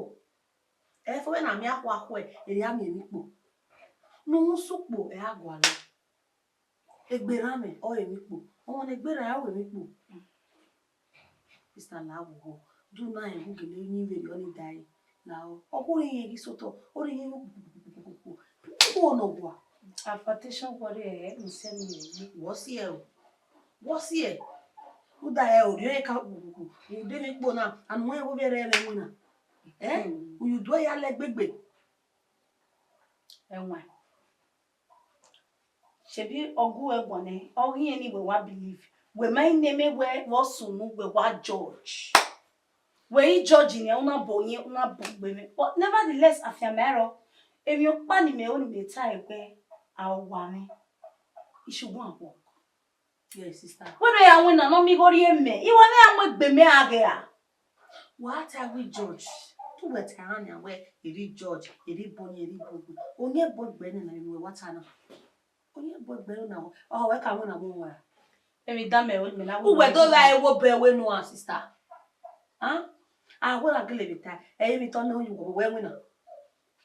Ẹ fo vbene a miẹn akhuakhue, erriọ a miẹn emwi kpo. Ne u sẹ ukpo, ẹ a gualọ. Egbe erha mwẹ, ọ re emwi kpo. Ọmwa ne egbe erha, ọ re emwi kpo. Sister, la ghogho. Do na rẹn gu gele yin vberriọ nii da ẹre. La ọ. Ọ khuẹrhẹ irẹn ghi sotọ. Ọ rhie irẹn kpokpokpokpokpokpokpo. Khuo ne ọ gua. Hypertension wọrẹ ẹ, mu sẹ ne irẹn yi. Wọ si ẹ o. Wọ si ẹ. Rhunmwuda ẹ, ọ rhie irẹn ka kpokpokpokpo. Rhunmwuda emwi kpo na, anu ẹre vbe rre ẹmwẹ winna. Ẹ? Hmm. Uyu do ya lẹ gbegbe. Ẹwaẹn. Ṣebí ọ gu ẹre guan nẹ, ọ ghi rẹn ne wẹ wa believe. Wẹ ma i ne mẹ wẹ vbe ọ sunu wẹ wa judge. Wẹ i judge nian, u na bọ yẹn, u na bọ gbe mwẹ. But nevertheless, afianma ẹrọ, emwi ọkpa ne imẹ ru ne imẹ ta ẹgbẹ, a wa mwẹ. Ishugun awọ. Yes, sister. Wẹ ne ya winna ne ọ miẹn igho rhie mẹ, I wa ne ya mu egbe mẹ a ghe ra? Wa ta wẹ judge. Tu wẹ ta ẹran nian wẹ, eri judge, eri bọ yẹn, eri bọ gbe. Oniẹn bọ gbe nẹ na, emwi wẹ wa ta na. Oniẹn bọ gbe na, ọ wẹ ka winna mu wa. Emwi da mẹ, emwi na. Uwẹ do la ewo bẹ wẹ nua, sister. Huh? A wẹ na gele vbe ta, ẹ emwi tọ ne uyu wẹ winna.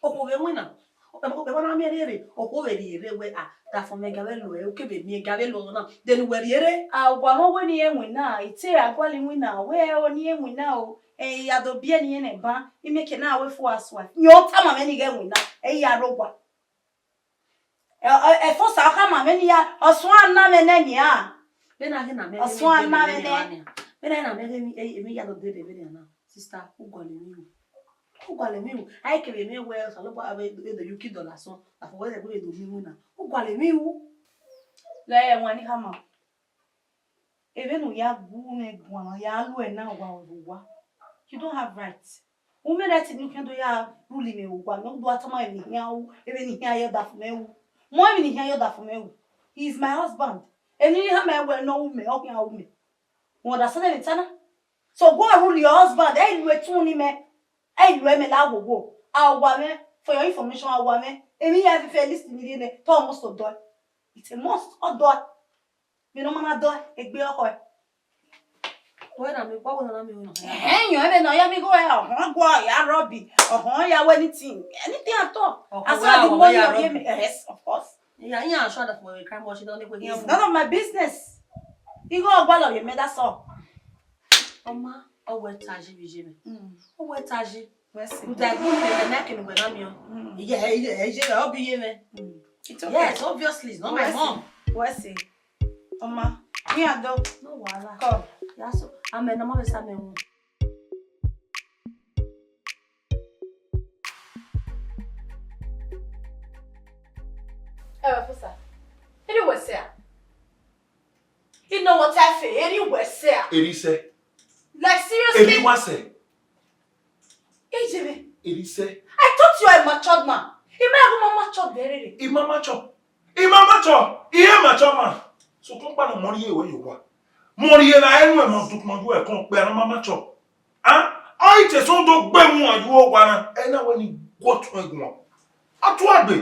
Okhuo vbe winna. Okhuo vbe na miẹn rere, okhuo vbe rhie rre wẹ, a, dafọn mwẹ ga vbe lo ẹ, u kevbe miẹn ga vbe lo na, then uwẹ rhie rre. A wa mwẹ wẹ ne irẹn winna, I te ra gualọ iwinna, wẹ ọ ne irẹn winna o, ẹ, I ya do biẹ ne irẹn nẹ ban, I miẹn ke na wẹ four hours wife. Yẹn ọ tama mwẹ ne I ghẹ winna, ẹ I ya rre owa. Ẹ, ẹ, Ẹfosa ọ khama mwẹ ne I ya, ọ suẹn na mwẹ nẹ nian. Vbene a ghi na mẹ Ọ suẹn na mwẹ nẹ. Vbene a na mẹ emwi, emwi ya do dede vbene a na. Sister, u gualọ emwi ru. U gualọ emwi ru. A i kevbe mwẹ wẹ Osanobua avbe edo yu ki dọlọ asọn, dafọn wẹ ẹgbẹe do miẹn iwinna. U gualọ emwi ru. Lẹ ẹmwẹ ni khama. Vbene u ya gu mwẹ guan, ya lu ẹre na wa vbe owa. You don't have right. U miẹn right ne u khian do ya rule mwẹ vbe owa, ne u do tama emwi ne I khian ru, emwi ne I khian ye ọdafẹn mwẹ ru. Mu emwi ne I khian ye ọdafẹn mwẹ ru. He is my husband. Emwi ne I khama wẹ ne ọ ru mẹ, ọ khian ru mẹ. You understand emwi ta na? So go and rule your husband. Ẹ i lu etun ni mẹ. Ẹ i lu ẹmẹ la wowo. A wa mwẹ, for your information, a wa mwẹ. Emwi ya fẹfẹ list ni rhie nẹ, te ọ must dọe. It's a must, ọ dọe. Vbene ọ ma na dọe, egbe ọkhọe. Wẹ na mi, wẹ na mi wẹ na. Ẹhẹn, yọn ẹmwẹ ne ọ ya mi igho ẹ, ọhọn gua ya rọbi, ọhọn ya wẹ anything, anything at all. Ọhọn As wẹ long as a you wẹ want ya your rọbi. Yes, of course. Yeah, yeah, I'm sure that for a crime watch, you don't need to It's none of my business. Igho ọgba lọ ye mẹ, that's all. Ọma, ọ wẹ taji vbe iye mwẹ. Mm. Ọ wẹ taji. Wẹ sẹ. Uda ẹgbẹ mwẹ na kene uwẹ na miẹn. Mm. Iye, iye, iye, ọ bi iye mwẹ. Mm. It's okay. Yes, obviously, it's not my Wẹ sẹ. Mom. Wẹ sẹ. Ọma, me I do. No wahala. Come. Ya so, amẹ na ma vbe sa mẹ wọn. Ẹ wẹ Ẹfosa, eri wẹ sẹ a? I nọ wẹ ọta ẹfe, eri wẹ sẹ a? Eri sẹ. Like, seriously? Eri wa sẹ. Ejebe. Eri sẹ. I thought you are a matured man. I ma ẹghẹ ma matured vbe rere. I ma mature. I ma mature. I he mature man. Sokpan ọkpa na mọ rhie wẹ ye owa. Mọ rhie na ẹnu ẹ ma dukuma ju ẹkọn kpẹ na ma mature. Ah, ọ i te so do gbe mu aju owa na. Ẹ na wẹ ni guọtun ẹguan. Ọ tua gbe.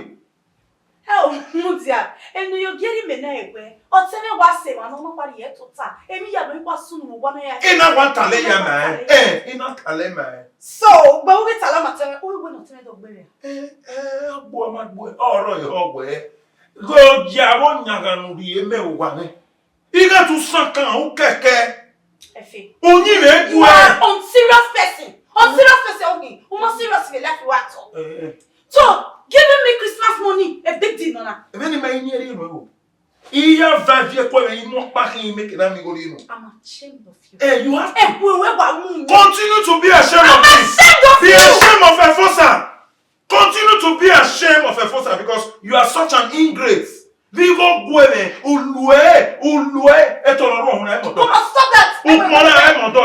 Ẹ o, mudia, enu yo giẹrẹ imẹ na ẹwẹ, ọtẹn mwẹ wa sẹ emwa ne ọ ma kpa rhie tota, emwi ya nọ i wa sunu vbe owa na ya. I na wa tale ya ma ẹ. Ẹ, i na tale ma ẹ. So, gbe u ghi tala ma tẹmwẹ, u wẹ ne ọtẹn mwẹ do gbe rẹ. Ẹ, ẹ, gbuẹ ma gbuẹ, ọrọ ẹ, ọ wẹ. Ghe ọ ya vbe ọyanghan ne u rhie mẹ owa nẹ. I gha tu san kan, u kẹkẹ. Efe. Uyinmwẹ You gbuẹ. Are unserious person. Unserious person, okay. U ma serious vbe life you at all. Eh, eh. So, giving me Christmas money, a big deal, nana. Ebe ni ma ini eri no. I ya va vie ko me inu ọkpa khin make na mi go ri nu. I'm ashamed of you. Eh, you have to Eh, we, we, we, we. Continue to be ashamed I'm of me. Ashamed of Be you. Ashamed of Efosa. Continue to be ashamed of Efosa because you are such an ingrate. Vivo gueme, ulue, ulue, etoro ro huna emodo. Come on, stop that. Ukmona emodo.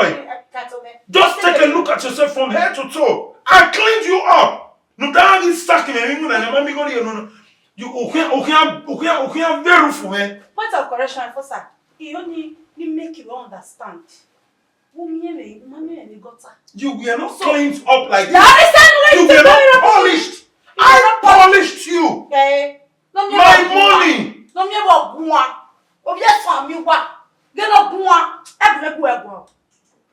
Just take a look at yourself from head to toe. I cleaned you up. No, that is sucking me. You know, I'm going to You, you can't, you can't, you can't, you can't very for me. Point of correction, Efosa. He only he make you understand. Who me me, who me me gutter. You were not So, cleaned up like you this. Are the same way You to were not very polished. You I were not polished. Polished you. Okay. No me My wa gua. Money. No me wa gua. Obi eso ami wa. Ge no gua. Ebu me gua gua.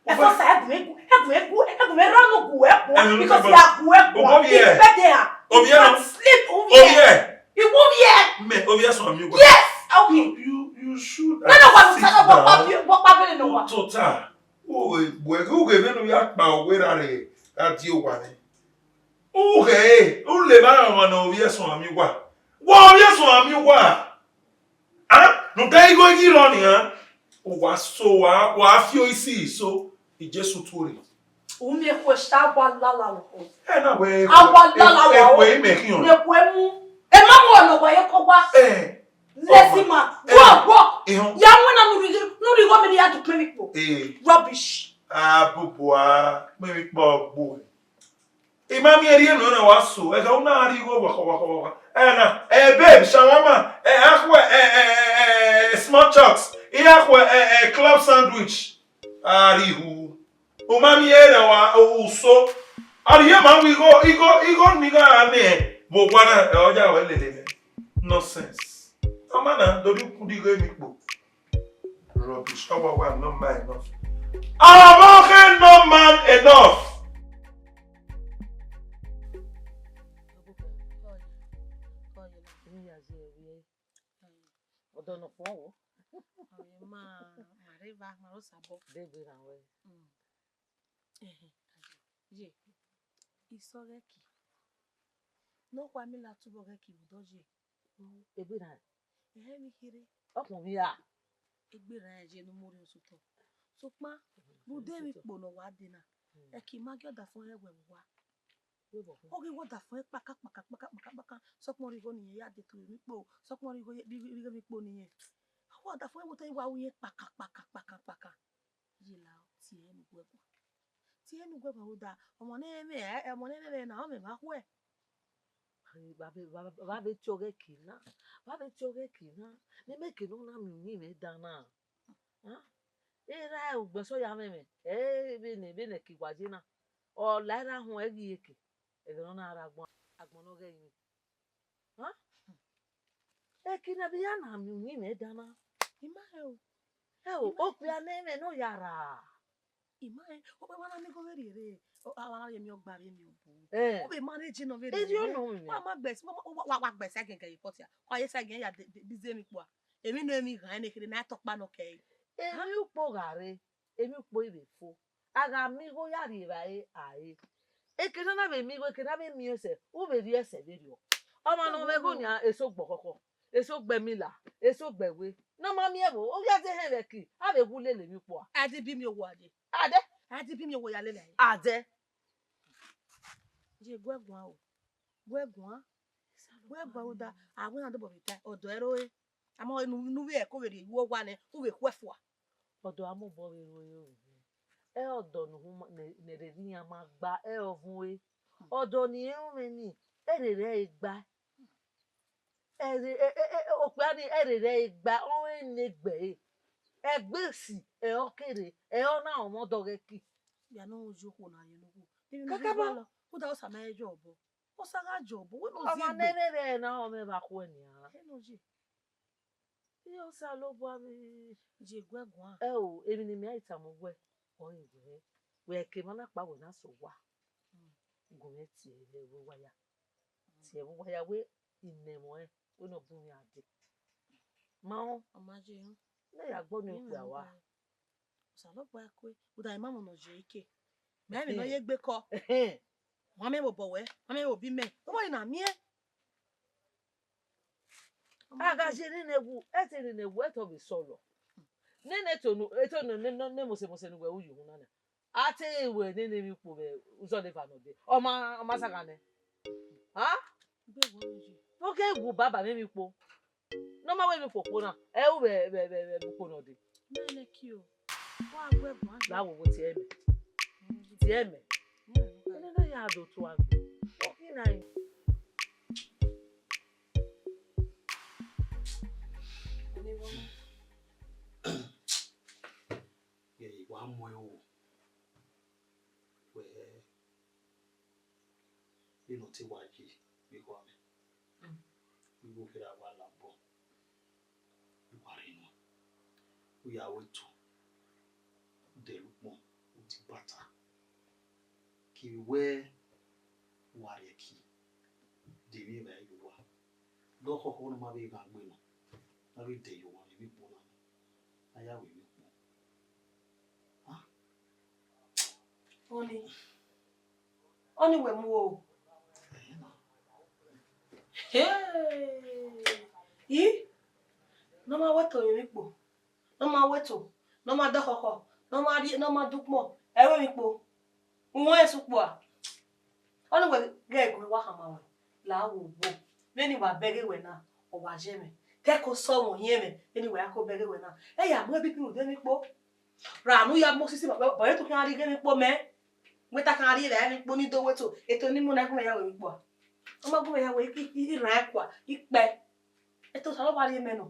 Efosa ebu me gua. Ebu me gua. Ebu me run no gua gua. Ebu me Because gua. You are gua gua. Obi e. It's better. Obi e. You can sleep. Obi e. Obi e. You will be here. Me, obi eso ami wa. Yes. Okay. You, you, you should No, no, what sit down. What, what, what, what, no, what? Tota. Uwẹ, uwẹ vbene u ya kpa owẹ ra rre, ra die owa nẹ. Ughẹ, u levba ọmwa ne ovbi ẹsọn ami wa. Wa ovbi ẹsọn ami wa. Ah, ne u ta igho ghi rrọọ nian. Wa so, wa, wa fi isi so, Jesu tuorre. U miẹn ekhue sha wa lala lọkọ. Ẹ na wẹ A wa lala wa o. Ekhue imẹ khian. Ne ekhue mu. Ẹ ma mu ọnọ wa ye kọ wa. Eh. Lazy man. Go and work. Ehun. Ya wẹ na nu rhie, nu Unu igho mẹ ne I ya do kpẹn vbe ikpo. Eh. Rubbish. Abubua, kpẹn vbe ikpo gbo. I ma miẹn rhie nọ na wa so, ẹghẹ u na rhie igho wakha, wakha, wakha. Eh, na, eh, babe, shawarma, eh, akhuẹ, eh, eh, eh, eh, small chops, I akhuẹ, eh, eh, club sandwich. A rhie ihu. U ma miẹn rẹ wa, u so. A rhie ma wẹ igho, igho, igho ne I gha nẹ vbe owa na, ẹ, ọ ya wẹ lele mwẹ. Nonsense. Ọma na, do rhie ukpọn igho emwi kpo. Rubbish. Ọ wa wa no man enough. Ọmọ khe no man enough. Ọdọ nọ kpọnmwọ. Ọmọ ma, ma rre evba, ma rre Osabọ. Degbe na wẹ. Mm. Ẹhẹn. Ye, isẹ ọghẹki. Ne ọ khuami la tubọ ọghẹki vbe odọ ye. Egbe na. Ẹhẹn, vbe I kherhe. Ọkpọn vbe ra? Egbe ra ye ne u mu orhiọn sotọ. Sokpan, rhunmwuda emwi kpo ne ọ wa dee na, ẹki ma gie ọdafẹn rẹ wẹ vbe owa. Ọ ghi wẹ ọdafẹn kpaka, kpaka, kpaka, kpaka, kpaka. Sokpan ọrigho ne irẹn ya dee tue emwi kpo. Sokpan ọrigho ye, rhie, rhie emwi kpo ne irẹn. Ọ wẹ ọdafẹn wẹ otọ i wa ru irẹn kpaka, kpaka, kpaka, kpaka. Ye la tie ẹre ne uwẹ guan. Tie ẹre ne uwẹ guan rhunmwuda, ọmọ ne ẹ mwẹ, ọmọ ne ẹ mwẹ na, ọ mwẹ vbe akhuẹ. Vbe a vbe tie ọghẹki na, vbe a vbe tie ọghẹki na, ne mẹ ke ne ọ na miẹn uyinmwẹ dan na. Erha ugbẹn sẹ ọ ya mwẹ mwẹ, ẹ vbene, vbene ẹki wa ye na, ọ la erha họn ẹghe iyeke, ẹghẹ ne ọ na rre agbọn, agbọn ne ọ ghẹ rinmwian. Ẹki ne a vbe ya na miẹn uyinmwẹ dan na. I ma rẹn o. Ẹ o, okpia ne ẹmwẹ ne ọ ya rra. I ma rẹn, okpia wa na miẹn igho vberriọ rre, a wa na rhie miẹn ọgba vbe miẹn obo. Ọ vbe ma rẹn je nọ vberriọ. Erriọ nọ mwẹ. Wa ma gbẹ, wa, wa, wa gbẹ sa gẹngẹn ye pot ya. Wa ye sa gẹngẹn ya de, de, de emwi kpua. Emwi nọ emwi ghan ne kherhe ne a tọkpa nọ kẹ. Emwi ukpo gha rre, emwi ukpo i vbe fo. A gha miẹn igho ya rri evbare a re. Eke ne a na vbe miẹn igho, eke ne a vbe miẹn ẹsẹ, u vbe rhie ẹsẹ vberriọ. Ọmwa ne ọ mwẹ igho nian, eso gbe ọkhọkhọ, eso gbe emila, eso gbe ẹwe. Ne ọ ma miẹn ẹvbo, ọ ya zẹ ehẹn vbe ẹki, a vbe wu lele emwi ukpo a. A di bi miẹn owa dee. A dẹ. A di bi miẹn owa ya lele ẹre. A dẹ. Ye gu ẹ guan o. Gu ẹ guan. Gu ẹ guan rhunmwuda, a wẹ na dobọ vbe ta, ọdọ ẹre ore. Ama ne u vbe ẹko vbe rhie ye owa nẹ, u vbe khuẹ fua. Ọdọ a mobọ vbe ru ẹre o. Ẹ ọdọ ne uhunmwu ne, ne rere iran ma gba, ẹ ọ vuọn ẹre. Ọdọ ne irẹn mwẹ ni, ẹ rere ẹre gba. Ẹ re, ẹ, ẹ, ẹ, okpia ni, ẹ rere ẹre gba, ọ rẹn ne egbe ẹre. Ẹgbesi, ẹ ọ kere, ẹ ọ na rọnmwẹ ọdọ ọghẹki. Ya ne ọ ye okhuo na ye ne okhuo. Kakabọ. Rhunmwuda Osa ma ye obọ. Osa gha ye obọ, wẹ ne ọ zi egbe. Ọmwa ne ẹmwẹ vbe ẹre na, ọ mwẹ vbe akhuẹ nian. Ẹ nọ ye. Iye Osanobua mwẹ. Ye gu ẹ guan. Ẹ o, emwi ne mẹ a i tama uwẹ, ọre wẹ, wẹ ke emwa na kpa wẹ na sẹ owa. Gu mwẹ tie vbe owa ya. Tie vbe owa ya wẹ, I nẹ ẹmwẹ ọnrẹn, wẹ ne ọ bu mwẹ a dee. Ma rẹn. Ọ ma ye rẹn. Ne ya gbe ọnii okpia wa. Osanobua kue, rhunmwuda ima mu ne ọ ye ike. Mẹ emwi ne ọ ye gbe kọ. Wa mẹ vbe obọ wẹ, wa mẹ vbe obọ imẹ. Ọ wa na miẹn. A gha ye nene wu, ẹte nene wu, ẹte ọ vbe sọlọ. Nene eto nu, eto nu, ne, ne, ne mose, mose ne uwẹ u ye uhunmwu na na. A te wẹ nene emwi ukpo vbe uzọla eva nọ dee. Ọ ma, ọ ma sa gha nẹ. Ha? Vbe ke wu baba mwẹ emwi ukpo. Ne ọ ma wẹ emwi ukpo kpo na, ẹ u vbe, vbe, vbe, vbe ukpo nọ dee. Mẹ nẹ ki o. Wa gu ẹ guan. La wo wo tie mẹ. Tie mẹ. Ene na ya do tua gbe. Ọ kina yi. Ye, wa mu ẹre o. Wẹ, vbene ọ te wa ye vbe ekhọe mwẹ, igho kherha wa la obọ, u wa rre nua, u ya ru eto, u dẹle ukpọn, u dẹ ibata, kevbe wẹ wa rrie ẹki, de emwi evbare ye owa, de ọkhọkhọ ne ọ ma vbe ghan gbe nọ, ne a vbe dẹ ye owa vbe emwi ukpo na nọ, ne a ya ru emwi ukpo. Ọni, ọni wẹ mu o. Hey! I, ne ọ ma wẹ to emwi kpo, ne ọ ma wẹ to, ne ọ ma dẹ ọkhọkhọ, ne ọ ma rrie, ne ọ ma dẹ ukpọn, ẹ ru emwi kpo. Uwẹ ẹse ukpo a. Ọni wẹ ghẹ gu wa khama wẹ, la wo wo. Vbene I wa bẹghe wẹ na, ọ wa ye mwẹ. Te ẹko sọ mwẹ ohiẹn mwẹ, vbene wẹ ya ko bẹghe wẹ na. Ẹ ya mu ebibi rhunmwuda emwi kpo. Ra ne u ya mu osisi, bọ, bọ, bọ, eto khian rhie ighẹ emwi kpo mẹ. Wẹ ta khian rhie vbe emwi kpo ni do wẹ to, eto ni mu na gu mwẹ ya wẹ emwi kpo a. Ọ ma gu mwẹ ya wẹ i, i, i rran ẹkua, i kpẹ. Eto Osanobua rhie mẹ nọ.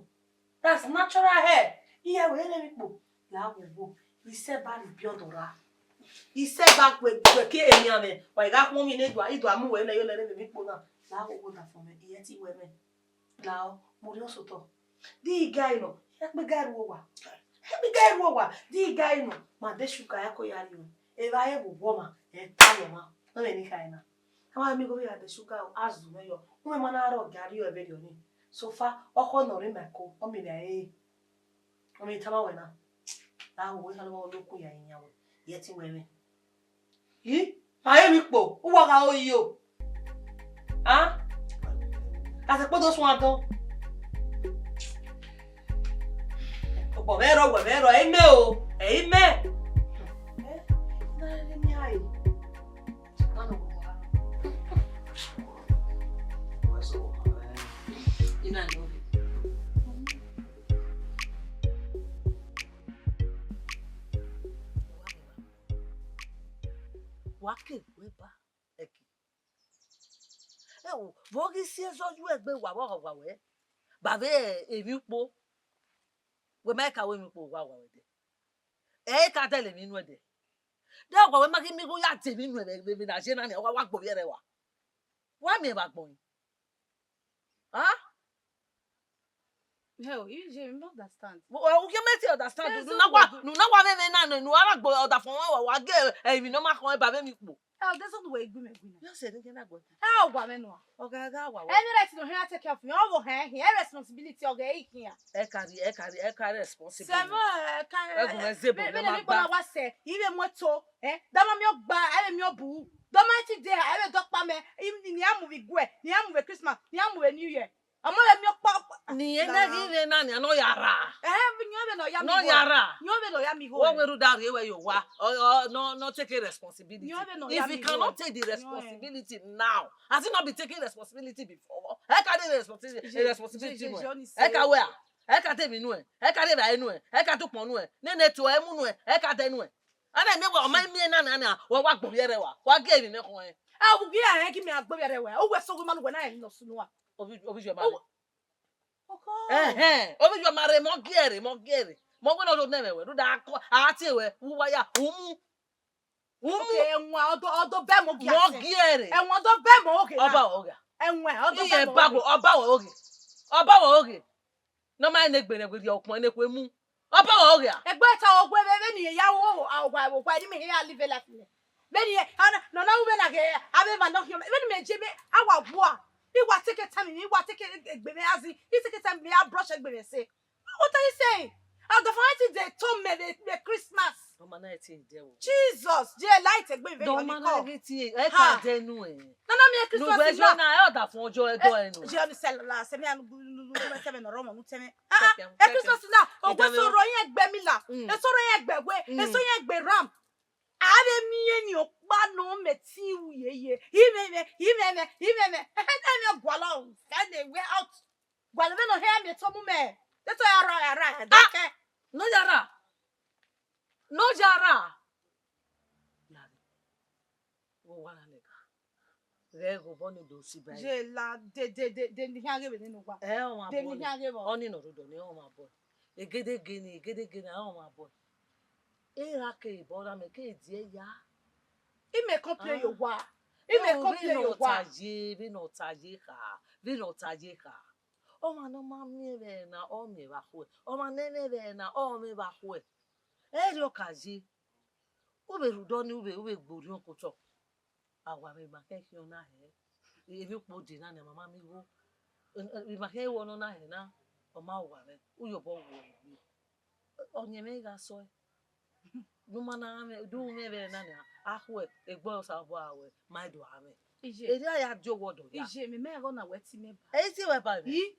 That's natural hair. Iye wẹ rhie emwi kpo. La wo wo. Isẹ ba rhie ibiọdọ ra. Isẹ ba gbe, gbe ke emianmwẹ. Wa i gha khuọnmwi ne idua, idua mu wẹ nẹ, yo lẹ rhie emwi kpo na. La wo wo da fo mẹ, iye ti wẹ mẹ. Lao, mu rhiọn sotọ. Di i ga nọ, ya kpe ga ru owa. Ya kpe ga ru owa, di i ga nọ, ma de sugar ya ko ya rhie. Evba re vbe owa ọmwa, ẹ ta yọ ọmwa. Nọ vbe ne I kha na. Ama mi go vbe ya de sugar o, a zu mwẹ yọ. U mwẹ ma na rọ ga rhie ẹvbe rriọ ni. So far, ọkhọ ne ọ rre ma ẹko, ọ miẹn vbe a re. Ọ miẹn tama wẹ na. Ra hu wẹ Osanobua lo kun ya yan wẹ. Yẹ te wẹ mwẹ. I, ma re emwi kpo, uwa gha ro yi o. A? Ka sẹ kpodo suan dọn. Ọgbọ mwẹ rọ, wẹ mwẹ rọ, ẹ i mẹ o, ẹ i mẹ. Ẹ, na rẹ ne a re. Ina love you. Wa ke wẹ ba ẹki. Ẹo, vbe ọ ghi si ẹzọ yu ẹgbe wa vbe ọghọghọ wẹ? Ba vbe emwi ukpo. Wẹ ma ka wẹ emwi ukpo wa wa wẹ dẹ. Ẹ i ka dẹlẹ emwi nuẹn dẹ. De ọghọ wẹ ma ghi miẹn igho ya dẹ emwi nuẹn vbe, vbe, vbe na ye na nia, wa, wa gbe ovbi ẹre wa. Wa miẹn vbe agbọn. A? Hell, E J, you don't understand. Wo, wo, you make it understand. There's no way. Nu na wa, nu na wa vbe mwẹ na, nu, nu ara gbo ọdafọn wa, wa, wa ge, eh, emwi ne ọ ma khọn ba vbe emwi kpo. Hell, there's no way you give me, give me. You say, "Nigga, na go." How wa me no? Oga, ga wa. Every right no here take care of me. All we have here responsibility, oga, e here. Ẹ carry, ẹ carry, ẹ carry responsibility. Seven, ẹ carry. Ẹ gun ẹ zebo, ẹ ma gba. Wa say, even motor, eh? Dama mi o gba, ẹ mi o bu. Dama ti de ha, ẹ do pa me. Ni a mu vbe igue, ni a mu vbe Christmas, ni a mu vbe New Year. Ọmọ rẹ miẹn ọkpa. Ni ena ghi rre na nia, ne ọ ya ra. Eh, vbe yan vbe ne ọ ya mi igho. Ne ọ ya ra. Yan vbe ne ọ ya mi igho. Wọ wẹ rhunmwuda rhie wẹ ye owa. Ọ, ọ, no, no take a responsibility. Yan vbe ne ọ ya mi igho. If he cannot take the responsibility now, has he not been taking responsibility before? Ẹ ka de responsibility, responsibility nuẹn. Ẹ ka wẹ a. Ẹ ka de emwi nuẹn. Ẹ ka de evbare nuẹn. Ẹ ka de ukpọn nuẹn. Nene eto emu nuẹn. Ẹ ka de nuẹn. Ana emiẹn wẹ, ọ ma miẹn na nia, wa, wa gbe ovbi ẹre wa. Wa gie emwi ne khọn ẹn. A wu gie a rẹn gi mẹ a gbe ovbi ẹre wẹ. O wẹ so wẹ ma lu wẹ na rẹn nọ sunu a. Obi, obi jọ ma rre. Ọkọ. Ẹhẹn, obi jọ ma rre, mọ gie rre, mọ gie rre. Mọ wẹ nọ do nẹ mwẹ wẹ, rhunmwuda akọ, a tie wẹ, u wa ya, u mu. U mu. Okay, ẹwọn, ọdọ, ọdọ bẹ mọ gie. Mọ gie rre. Ẹwọn ọdọ bẹ mọ oge na. Ọba wẹ oge. Ẹwọn, ọdọ bẹ mọ oge. Iye ba wẹ, ọba wẹ oge. Ọba wẹ oge. Ne ọ ma ne egbe ne ẹwe rhie ukpọn ne ẹwe mu. Ọba wẹ oge a. Egbe ta ogue vbe, vbe ni ya wo, a, owa, owa, ni me here live life me. Vbe ni, ana, nọ na u vbe na ghe, a vbe ma nọ khian. Vbe ni me je me, a wa bua. I wa take time, I wa take egbe me azi, I take time me a brush egbe me se. What are you saying? Ọdafọn ti de to me the, the Christmas. Ọma na ti de o. Jesus, je light egbe vbe. Ọma na ghi ti, ẹ ka de nu ẹ. Nana mi Christmas na. Nugbe na, ẹ ọdafọn ọjọ ẹdọ ẹ nu. Je ni sẹ la, sẹ mi anu, sẹ mi nọ rọmọ, mu tẹ mi. Ah, ah, e Christmas na, ogbe so ro yẹn gbe mi la. E so ro yẹn gbe we, e so yẹn gbe ram. A vbe miẹn ni ọkpa nọ mẹ ti ru yeye. Imẹ, imẹ, imẹ, imẹ, imẹ. Ẹ mẹ gualọ, send the way out. Gualọ vbe nọ hẹ mẹ to mu mẹ. Te to ya ra, ya ra, ya dọkẹ. No ya ra. No ya ra. Wo wa na nẹga. Ghẹ ghe obọ ni do si ba. Je la de, de, de, de ni khian ghe vbe nene uwa. Ẹ, ọmwa bọ ni. De ni khian ghe vbọ. Ọni nọ rhodọ ni, ọmwa bọ. Egedege ni, egedege ni, ọmwa bọ. Era ke bọ ra mẹ ke die ya. I mẹ complain yo wa. I mẹ complain yo wa. Vbe nọ ta ye, vbe nọ ta ye kha, vbe nọ ta ye kha. Ọmwa ne ọ ma miẹn vbe na, ọ miẹn vbe akhuẹ. Ọmwa ne ẹ mwẹ vbe na, ọ mwẹ vbe akhuẹ. Ẹ rhie ọka ye. U vbe rhudọ ni, u vbe, u vbe gbe orhiọn ke otọ. A wa mwẹ ima khian khian na hẹ. Emwi ukpo de na ni, a ma ma miẹn igho. Ima khian wọ nọ na hẹ na, ọ ma wa mwẹ. U yobọ wọ egbe. Ọyẹnmwẹ gha sọe. Ne u ma na mwẹ, du mwẹ vbe na nia, akhuẹ, egbe Osanobua ruẹ, ma do a mwẹ. Iye. Erriọ a ya die owa ọdọ ya. Iye, mẹ, mẹ ẹghọ na wẹ tie mẹ ba. Ẹ i tie wẹ ba mwẹ. I?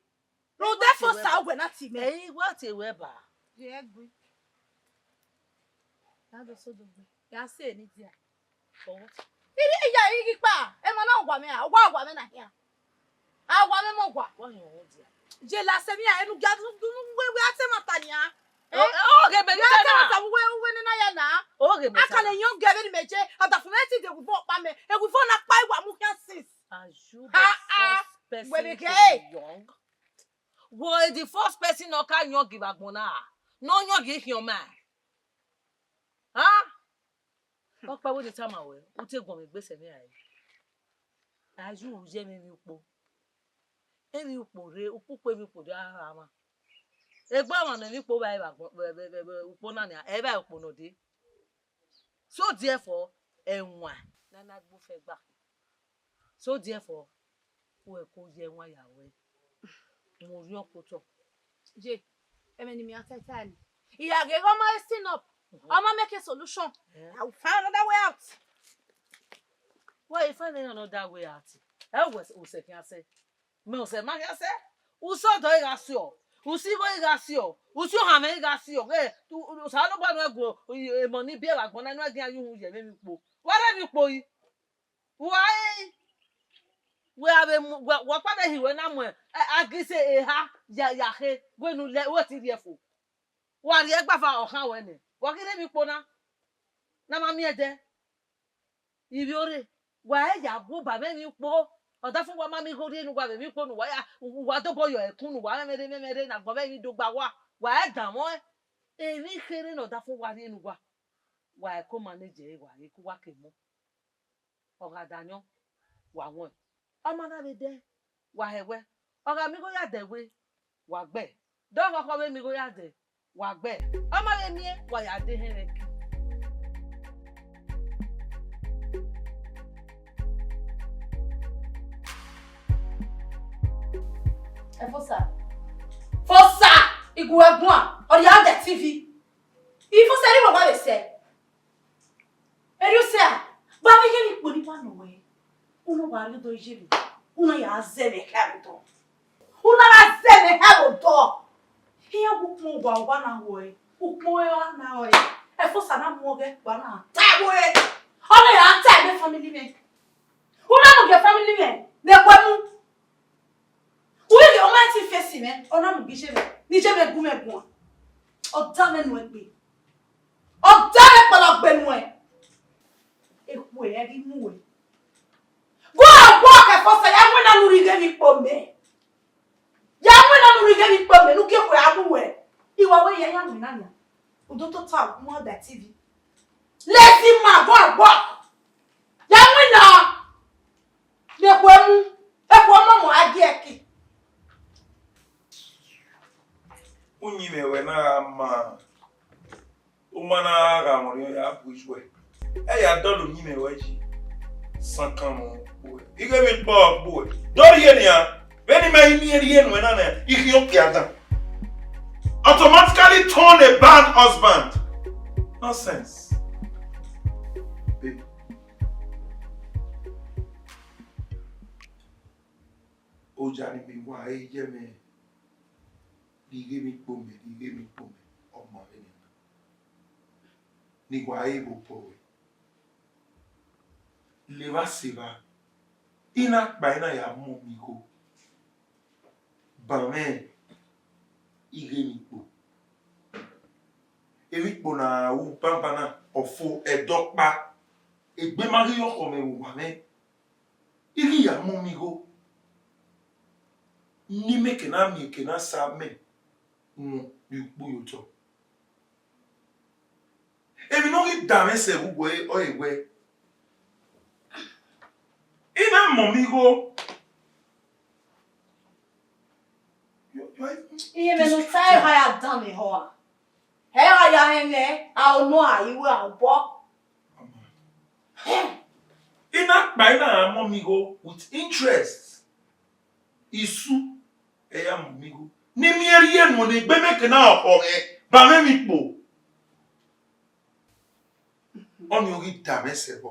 Rhunmwuda ẹfo sa wẹ na tie mẹ. Ẹ i wa tie wẹ ba. Ye ẹgbe. Ya do so do gbe. Ya se ni dia. For what? Iri ya iri kpa. Ẹ ma na wa mẹ a, wa wa mẹ na hia. A wa mẹ mo wa. Why you hold there? Je la sẹ emwi a, enu gia, wẹ, wẹ a te ẹmwata nian. Eh? Oghe mẹ wẹ a te ẹmwata, wẹ, wẹ nena ya na. Oghe mẹ a ka le yan gẹ vbene imẹ je, ọdafẹn mwẹ te de ẹvbo ọkpa mẹ, ẹvbo na kpa wa mu khian since. Are you the first person to be young? Wẹ the first person ne ọ ka yan gẹ vbe agbọn na, ne ọ yan gẹ khian ma. Ha? Ọkpa wẹ ne tama wẹ, u te guọmọ egbe sẹ emwi a re. A ju ru ye emwi ukpo. Emwi ukpo rre, ukpo ukpo emwi ukpo do a ra mwa. Egbe ọmwa ne emwi ukpo vba evba agbọn, vbe, vbe, vbe, vbe ukpo na nia, ẹ i vba ukpo nọ dee. So therefore, ẹwaẹn ne a na gbe ofẹ gba. So therefore, wẹ ko ye ẹwaẹn ya wẹ, mu orhiọn kpotọ. Je, ẹmwẹ ne imẹ a ta ẹta ni. I ya ghe ghe ọ ma listen up. Mhm. Ọ ma make a solution. Eh. I will find another way out. Why you find another way out? Ẹ wẹ usẹ khian sẹ. Mẹ usẹ ma khian sẹ. Usẹ ọdọ i gha siọ. Usẹ igho i gha siọ. Usẹ ohanmwẹ i gha siọ. Ẹ, u, u, Osanobua ne gu emọ ni biẹ vbe agbọn na, ne ọ ghi ya yu uhunmwu ye emwi ukpo. Wa rre emwi ukpo yi. Wa i, wẹ a vbe mu, wẹ, wẹ ọkpa vbe hin wẹ na mu, ẹ, a ghi sẹ eha ya, ya khe, wẹ ne u lẹ, wẹ te rhie fo. Wa rhie ẹgbafa ọkhan wẹ nẹ, wa ghi rre emwi ukpo na, ne a ma miẹn ẹdẹ. Ivbiorre, wa i ya gu ba vbe emwi ukpo, ọdafẹn wa ma miẹn igho rhie ne uwa vbe emwi ukpo ne uwa ya, uwa dobọ yọ ẹkun ne uwa mwẹmwẹ rre, mwẹmwẹ rre, ne agbọn vbe emwi do gba wa, wa i danmwẹ ọnrẹn. Emwi kherhe ne ọdafẹn wa rhie ne uwa, wa i ko manage ẹre, wa i ku uwa ke mọ. Ọ gha da yọn, wa wọn. Ọ ma na vbe dẹ, wa hẹ wẹ. Ọ gha miẹn igho ya dẹ we, wa gbẹ. Dọghọghọ vbe miẹn igho ya dẹ, wa gbẹ. Ọ ma vbe miẹn, wa ya de ehẹn mwẹ ke. Ẹfosa. Fosa! Iguẹ guan, ọ ya dẹ T V. Ifosa, erha wa vbe sẹ. Erriọ sẹ a, vbe avbe ighẹ ne ikpo ni wa nọ wẹ, u na wa rhie odọ ye vbe, u na ya zẹ mwẹ khẹ vbe odọ. U na gha zẹ mwẹ khẹ vbe odọ. Iran gu ukpọn uwa, uwa na ruẹ, ukpọn ẹre ọ na ruẹ. Ẹfosa na mu ọghẹ kpa na ta ẹvbo ẹre. Ọ na ya ta ẹmwẹ family mwẹ. U na mu gie family mwẹ ne ẹkhuẹ mu. U i ghe ọ ma ti face mwẹ, ọ na mu gie iye mwẹ, ne iye mwẹ gu mwẹ guan. Ọ da mwẹ nuẹn gbe. Ọ da mwẹ kpọlọ gbe nuẹn. Ekhue ẹ ghi mu wẹ. Gu ọgbọ kẹ Ẹfosa, ya winna ne u rhie ighe emwi kpo mẹ. Ya winna ne u rhie ighe emwi kpo mẹ, ne u gie ekhue a mu wẹ. I wa wẹ ya ya winna nian. U do tota mu da T V. Lazy man, gu ọgbọ. Ya winna. Ne ekhue mu, ekhue ọmọmọ a gie ẹki. Uyinmwẹ ruẹ na gha ma, u ma na gha mwẹ orhiọn ya bu iye uẹ. Ẹ ya dọlọ uyinmwẹ ruẹ yi. Sankan mwẹ kpo uẹ. Ighe emwi kpo kpo uẹ. Do rhie nian. Vbene imẹ i miẹn rhie nuẹn na nẹ, I khian okpia dan. Automatically turn a bad husband. Nonsense. Babe. Oja ni mẹ wa ẹre ye mwẹ, rhie ighe emwi kpo mẹ, rhie ighe emwi kpo mẹ, ọ ma vbene na. Ne I wa re vbe obọ ruẹ. Levba sẹ evba, I na kpa, I na ya mu emwi igho. Ba mwẹ ighe emwi kpo. Emwi kpo na ru banbanna, ọ fo, ẹdẹ ọkpa. Egbe ma ghi ye ọkhọ mwẹ vbe owa mwẹ. I ghi ya mu emwi igho, ne imẹ ke na miẹn, ke na sa mẹ wọn rhie ukpo ye otọ. Emwi ne ọ ghi da mwẹ sẹ vbe uwẹ ọre wẹ, I na mu emwi igho. Iye mwẹ ne u ta ẹre ha ya dan mwẹ ehọ a. Ẹ ra ya hẹn mwẹ, a o nọ a, I wẹ a obọ. I na kpa, I na ra mu emwi igho with interest. Isu, ẹ ya mu emwi igho. Ne I miẹn rhie nuẹn ne egbe mẹ ke na khọ mwẹ, ba mwẹ emwi kpo. Ọnii ọ ghi da mwẹ sẹ vbọ.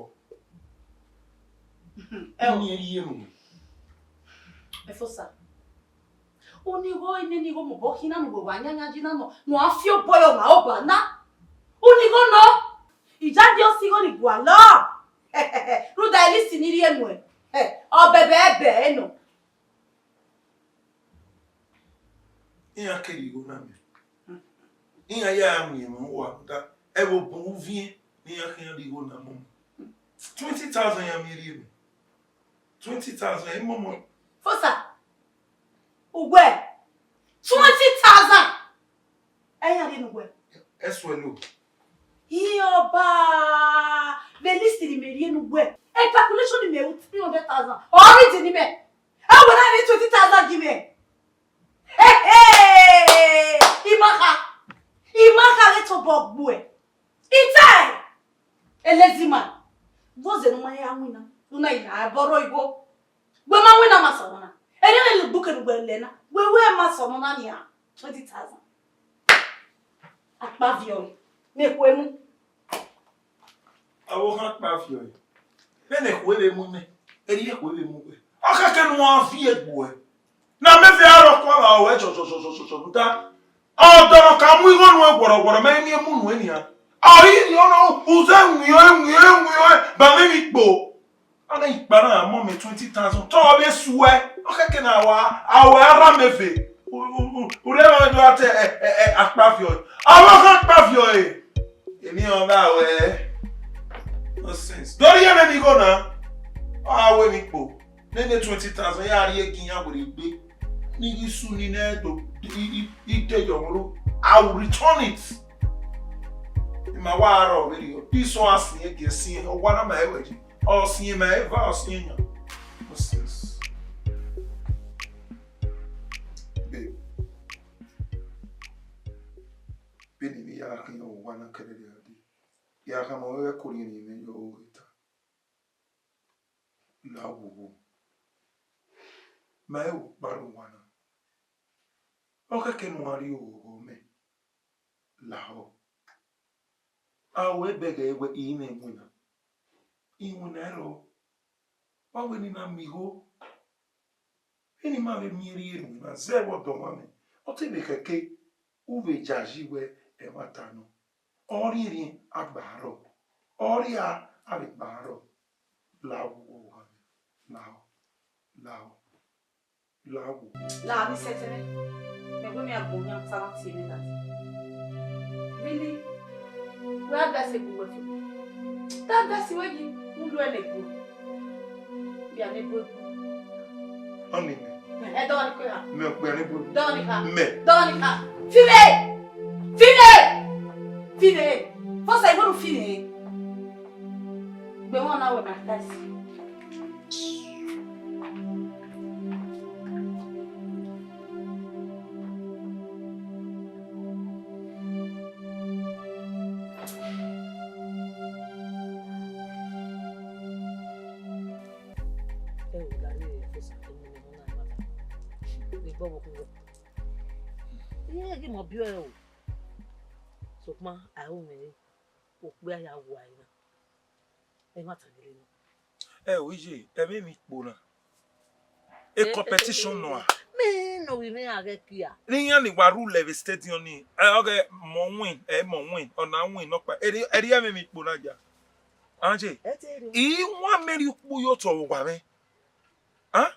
Ẹ o. Ọnii rhie nuẹn. Ẹfosa. Ọnii igho, nene igho mobọ khin na ne uwẹ wa yanyan yi na nọ, ne uwa fi obọ ye ọmwa ọba na. Ọnii igho nọ. Ijadi ọ si igho ni gualọ. Rhunmwuda Elisi ni rhie nuẹn. Ọ bẹbẹ ẹbẹ nọ. Iran keghi gho na mẹ. Iran ya miẹn mwẹ uwa da, ẹvbo bun uviẹn ne iran khian rhie igho na mu. Twenty thousand ya miẹn rhie mẹ. Twenty thousand, ẹ mọmọ. Fosa, uwẹ, twenty thousand. Ẹ ya rhie ne uwẹ. Ẹ suẹlo. Iye ọba, vbe list ni mẹ rhie ne uwẹ. Ẹ calculation ni mẹ ru three hundred thousand. Ọ rhie di ni mẹ. Ẹ wẹ na rhie twenty thousand gi mẹ. Hehe! I ma kha, I ma kha ghe tobọ gbuẹ. I tae, a lazy man. Vbọzẹ ne u ma ya winna, ne u na ya bọrọ igho. Wẹ ma winna ma sẹ ọmọ na. Erriọ ne lugbu kevbe uwẹ lẹ na. Wẹ wẹ ma sẹ ọmọ na nian. Twenty thousand. Akpaviọ, ne ekhue mu. Avbe okhan kpa viọ ẹre. Vbene ekhue vbe mu mẹ, erriọ ekhue vbe mu wẹ. Ọ khẹke ne uan viọ egbuẹ. Ne a mẹ vbe aro kua vbe aro ẹchọchọchọchọ nta. Ọdọ ne ọ ka mu igho nuẹn wọrọwọrọ, mẹ ne emu nuẹn nian. Ọ rhie rhie ọnọ, uzẹ winọẹn, winọẹn, winọẹn, ba mwẹ emwi kpo. Ana ikpa na mọ mẹ twenty thousand. Tọ vbe suẹ. Ọ khẹke na wa, a wẹ a rha mẹ ve. U, u, u, u rre ẹmwẹ do te, ẹ, ẹ, ẹ, akpaviọ. Avbe okhan kpaviọ ẹre. Emwi ọmwa wẹ. Nonsense. Do rhie nene igho na. Ọ a wẹ emwi kpo. Nene twenty thousand ya rhie gi iran werriegbe. Ne I ghi sunu nẹ do, I, I, I de yọ mwẹ ro. I will return it. I ma wa rrọọ vberriọ. This one a siẹn gie siẹn. Owa na ma ẹwẹ yi. Ọ siẹn ma eva, ọ siẹn yan. Nonsense. Babe. Vbene I ya khian owa na kẹrẹrẹ a dee. Ya khama wẹ ko rhie ne imẹ yọ ota. La wowo. Ma ẹ wo kpa rre owa na. Ọ khẹke ne uan rhie oghọghọ mẹ. Lahọ. A wẹ bẹghe wẹ I mwẹ iwinna. Iwinna ẹrọ. Wa wẹ ne I na miẹn igho. Vbene I ma vbe miẹn rhie iwinna zẹ vbe ọdọ ọmwa mwẹ. Ọ te vbe khẹke, u vbe yayi wẹ ẹmwata nọ. Ọ rhiẹnrhiẹn a gba rrọọ. Ọ rhia a vbe gba rrọọ. La wo owa mwẹ. Lahọ. Lahọ. La wo. La ni sẹtẹrẹ. Mẹ wẹ mẹ a gbọn yan ta na tie mwẹ dade. Really? Wẹ advice egbe uwẹ fo. Te advice wẹ yi, u lo ẹnẹ egbe. Bia ne egbe. Ọni mẹ. Ẹ dọ ni kwe ha. Mẹ okpia ne egbe. Dọ ni ha. Mẹ. Dọ ni ha. Fine! Fine! Fine! Fosa igho nu fine. Gbe wọn na wẹ ma advice. Ẹ o, la rre ẹre, Fosa, ẹ mẹ ne ọ na ẹmwata. Vbe igbe ọvbokhan rrọọ. Iye ghi mọ biẹ ọre o. Sokpan, a i ru mwẹ re, okpia ya wu ẹre na. Ẹmwata gele nọ. Ẹ o, iye, ẹmwẹ emwi kpo na. E competition nọ a. Mẹ ne ovbi mwẹ gha ghẹ kia. Ne iran ni wa rule vbe stadium ni, ẹ, ọghe mọ win, ẹ, mọ win, ọ na win nọkpa. Erriọ, erriọ ẹmwẹ emwi kpo na ya. Anje, Ẹ te rre. I wan mẹ rhie ukpu ye otọ vbe owa mwẹ. A?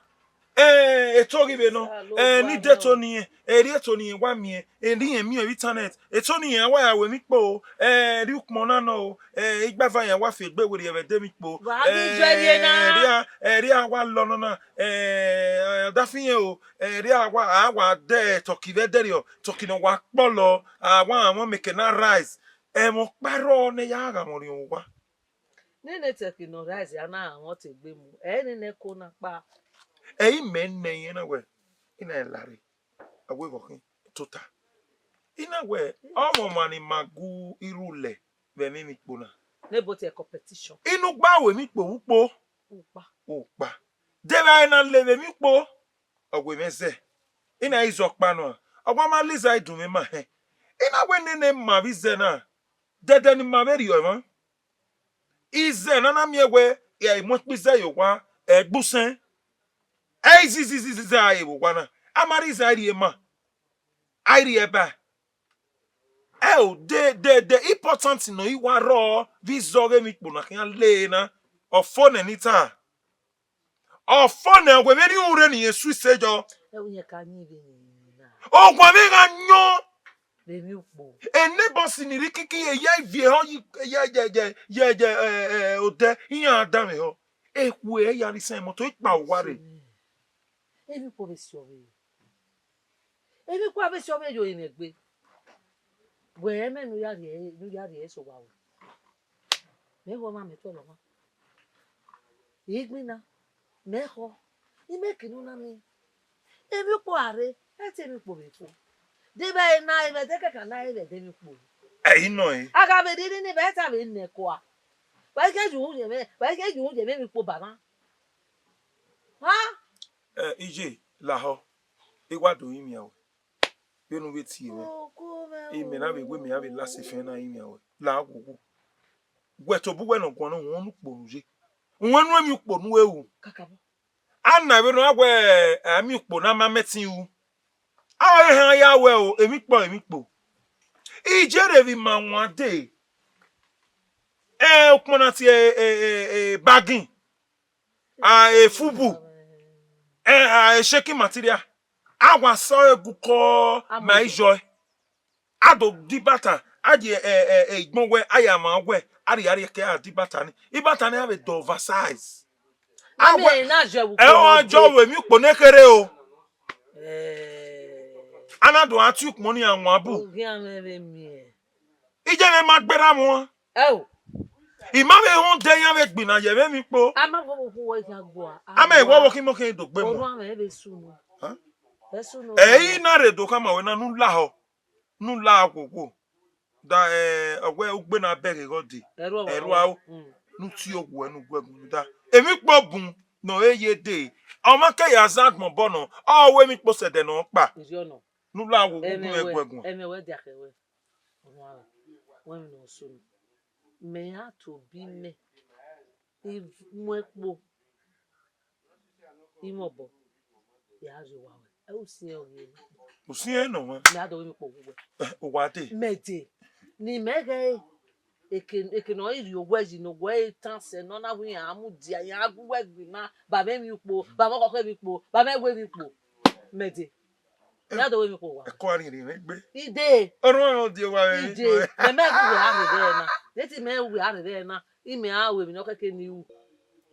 Ẹ, eto ghi vbe nọ. Ẹ, ne I de eto ni, erriọ eto ni wa miẹn, erriọ miẹn vbe internet. Eto ni wa ya ru emwi kpo, ẹ, rhie ukpọn na nọ o, ẹ, igbava yan wa fi egbe werriẹ vbe ẹdẹ emwi kpo. Wa ghi ju ẹre na. Erriọ, erriọ wa lọ nọ na, ẹ, ọdafẹn irẹn o, erriọ wa, a wa de turkey vbe ẹdẹrriọ, turkey ne ọ wa kpọlọ, a wa mwẹ mẹkẹ na rice. Ẹmwẹ ọkpa rrọọ ne ya gha mwẹ orhiọn vbe owa. Nene turkey ne ọ rice a na mwẹ ọtẹn egbe mu, ẹ i nene ẹko na kpa. Ẹ i mẹ nẹ irẹn na wẹ, I na lare, a wẹ vbe ọ khin tota. I na wẹ, ọmọ ọmwa ni ma gu irhu lẹ vbe ẹmwẹ emwi kpo na. Ne bo te competition. Inu gba ru emwi kpo vbe ukpo. Ukpa. Ukpa. Deghẹ a na le vbe emwi ukpo, ọ wẹ mwẹ zẹ. I na i zẹ ọkpa nọ, ọ wa ma le iza idun mwẹ ma hẹn. I na wẹ nene ma vbe izẹ na, dẹdẹ ne ima vbe rhie ọmwa. Izẹ ne a na miẹn wẹ, ẹ i mu ẹkpo izẹ ye owa, ẹ gbe usẹn. Ẹ i zizizizi a re vbe owa na, a ma rhie izẹ a rhie ma, a i rhie ẹba. Ẹ o, de, de, de important nọ i wa rrọọ vbe izẹ ọghe emwi kpo na khian le na, ọ fo nẹ ne I ta. Ọ fo nẹ wẹ vbene irẹn rre ne irẹn su ise yọ. Ẹ, irẹn ka yin vbe irẹn na. Owa vbe gha yọn. Vbe emwi ukpo. Enebọsi ni rre ikiki, eya ivie họ yi, ye, ye, ye, ye, ye, eh, eh, odẹ, iran danmwehọ. Ekhue ya rre isẹn mọto, ikpa owa rre. Emwi ukpo vbe si ọvbehe. Emwi ukpo a vbe si ọvbehe yo emwi egbe. Wẹ ẹmwẹ ne u ya rhie, ne u ya rhie eso wa ru. Mẹ ho ọmwa, mẹ tuẹ ọmwa. Igbinna, mẹ khọ, imẹ ke unu na miẹn. Emwi ukpo a rre, ẹ te emwi ukpo vbe fo. De vbe na, vbe ẹdẹ kẹkan na, vbe ẹdẹ emwi ukpo. Ẹ i nọ ẹ. A gha vbe rhie ni vbe ta vbe nẹ kua. Wa i ke yu ye mwẹ, wa i ke yu ye mwẹ emwi ukpo ba mwa. Ha? Ẹ, iye, lahọ, I wa do rinmwian ruẹ. Vbene u vbe tie mwẹ, imẹ na vbe wẹ mẹ ya vbe last fan na rinmwian ruẹ. La wo wo. Wẹ tobọ uwẹ ne ọ guan nọ, unu ukpo ne u ye. Unu emwi ukpo ne u ru. Kakabọ. A na vbene ọ wẹ, ẹ, emwi ukpo na ma mẹ ẹtin ru. A ehan ya wẹ o, emwi ukpo, emwi ukpo. Iye rre vbe ima wan dee. Ẹ, ukpọn na tie, e, e, e, bagin. A, e, fubu. Ẹ, a, e, shaking material. A wa sẹ ọre gu kọ ma iyọ. A do di ibata, a di, e, e, e, igbọn wẹ, a ya mwa wẹ, a rhie, a rhie ke a di ibata ni. Ibata ni a vbe do oversize. A wẹ, ẹ, ọ jọ wẹ emwi ukpo ne kherhe o. A na do a tie ukpọn ni a wan bu. Iye mwẹ ma gberra mwa. Ẹ o. I ma vbe họn odẹ iran vbe gbinna ye vbe emwi ukpo. A ma vbe vbe uwu ẹre gua. A ma vbe vbe khin mọ khin do gbe mọ. Orua mwẹ vbe sunu. Huh? Vbe sunu. Ẹ i na rre do khama wẹ na, ne u lahọ. Ne u la wowo. Da, ẹ, ọ wẹ ugbe na bẹghe ghe ọdee. Ẹrua o. Mm. Ne u tie owu ẹre ne u gu ẹre gun da. Emwi ukpo bun ne ọ re ye dee. Ọ ma ke ya zẹ agbọn obọ nọ. Ọ wẹ emwi ukpo sẹ ẹdẹ ne ọ kpa. Iyọ nọ. Ne u la wowo gun ẹre gu ẹre gun. Ẹmwẹ wẹ dia khẹ wẹ. Ọmwa rẹ, wẹ emwi ne ọ sunu. Mẹ ya tobọ imẹ, I mu ẹkpo, I mwẹ obọ, ya rrie owa ruẹ. Ẹ, u siẹn ọ ghi re. U siẹn nọ mwa. Mẹ a do rinmwian ukpo gu wẹ. Eh, uwa dee. Mẹ dee. Ne imẹ ghẹ eke, eke ne ọ i rhie owẹ yi ne owẹ i tan sẹ ne ọ na wẹ iran mudia, iran gu wẹ gbe ima, ba mwẹ emwi ukpo, ba mwẹ ọkhọkhọ emwi ukpo, ba mwẹ ẹwu emwi ukpo. Mẹ dee. Mẹ a do ru emwi ukpo owa. Ẹko a rhiẹnrhiẹn mwẹ gbe. I dee. Ọrhuan mwẹ ọ die owa mwẹ. I dee. Mẹ mẹ ru wẹ a rre vbe na. Ne te mẹ ru wẹ a rre vbe na. Imẹ a ru emwi ne ọ kẹke ne I ru.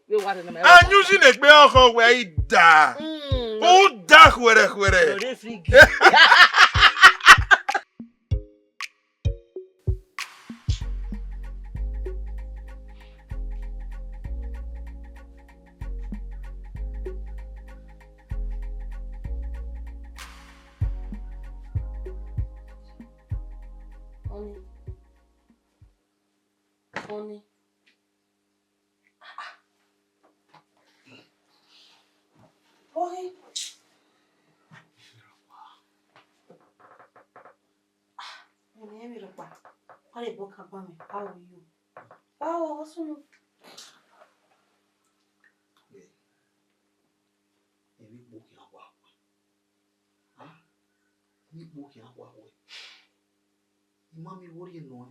Vbe wa rre na mẹ. Ayuzi ne egbe ọkhọ wẹ I da. Mm. U da khuẹrhẹ khuẹrhẹ. Lọ re free gi. Honey. Honey. Honey. Ah, mẹ ne emwi rhọkpa. Wa rhie bọ ka gba mẹ, wa ru iyo. Wa ru ọghọ sunu. Emwi ukpo khian wa wẹ. Ah, emwi ukpo khian wa wẹ. I ma miẹn igho rhie nuẹn.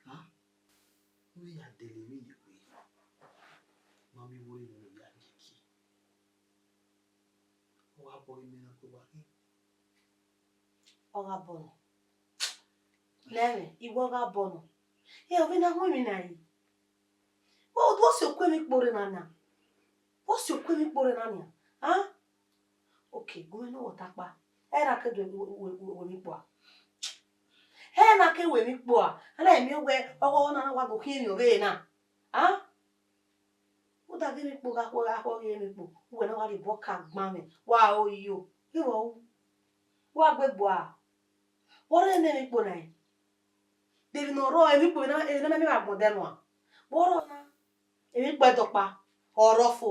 Ah, u ya dele emwi ye egbe. I ma miẹn igho rhie nuẹn ya gie gie. Ọ gha bọ imẹ na ke wa khin. Ọ gha bọ nọ. Nẹmwẹ, I wẹ ọ gha bọ nọ. Ẹ, ovbi na hu emwi na yi. Vbọ, vbọ si oku emwi kpo rre na nian? Vbọ si oku emwi kpo rre na nian? Ah? Okay, gu mwẹ ne ọ wẹ ọta ọkpa. Ẹ na ke do wẹ, wẹ, wẹ, wẹ emwi kpo a? Ẹ na ke wẹ emwi kpo a? A na miẹn wẹ ọghọghọ na wa do khian emwi ọvbehe na? Ah? U da ghe emwi kpo gha khuẹ, gha khuẹ ghe emwi kpo, uwẹ na wa rhie obọ ka gban mwẹ, wa ro iyo, ghe vbe ọ ru? Wa gbe gbe ua. Vbe ọ rre ne emwi kpo na? De emwi ne ọ rrọọ, emwi kpo na, emwi na ma miẹn vbe agbọn odẹ nua. Vbe ọ rrọọ na? Emwi kpo ẹdẹ ọkpa, ọ rrọọ fo,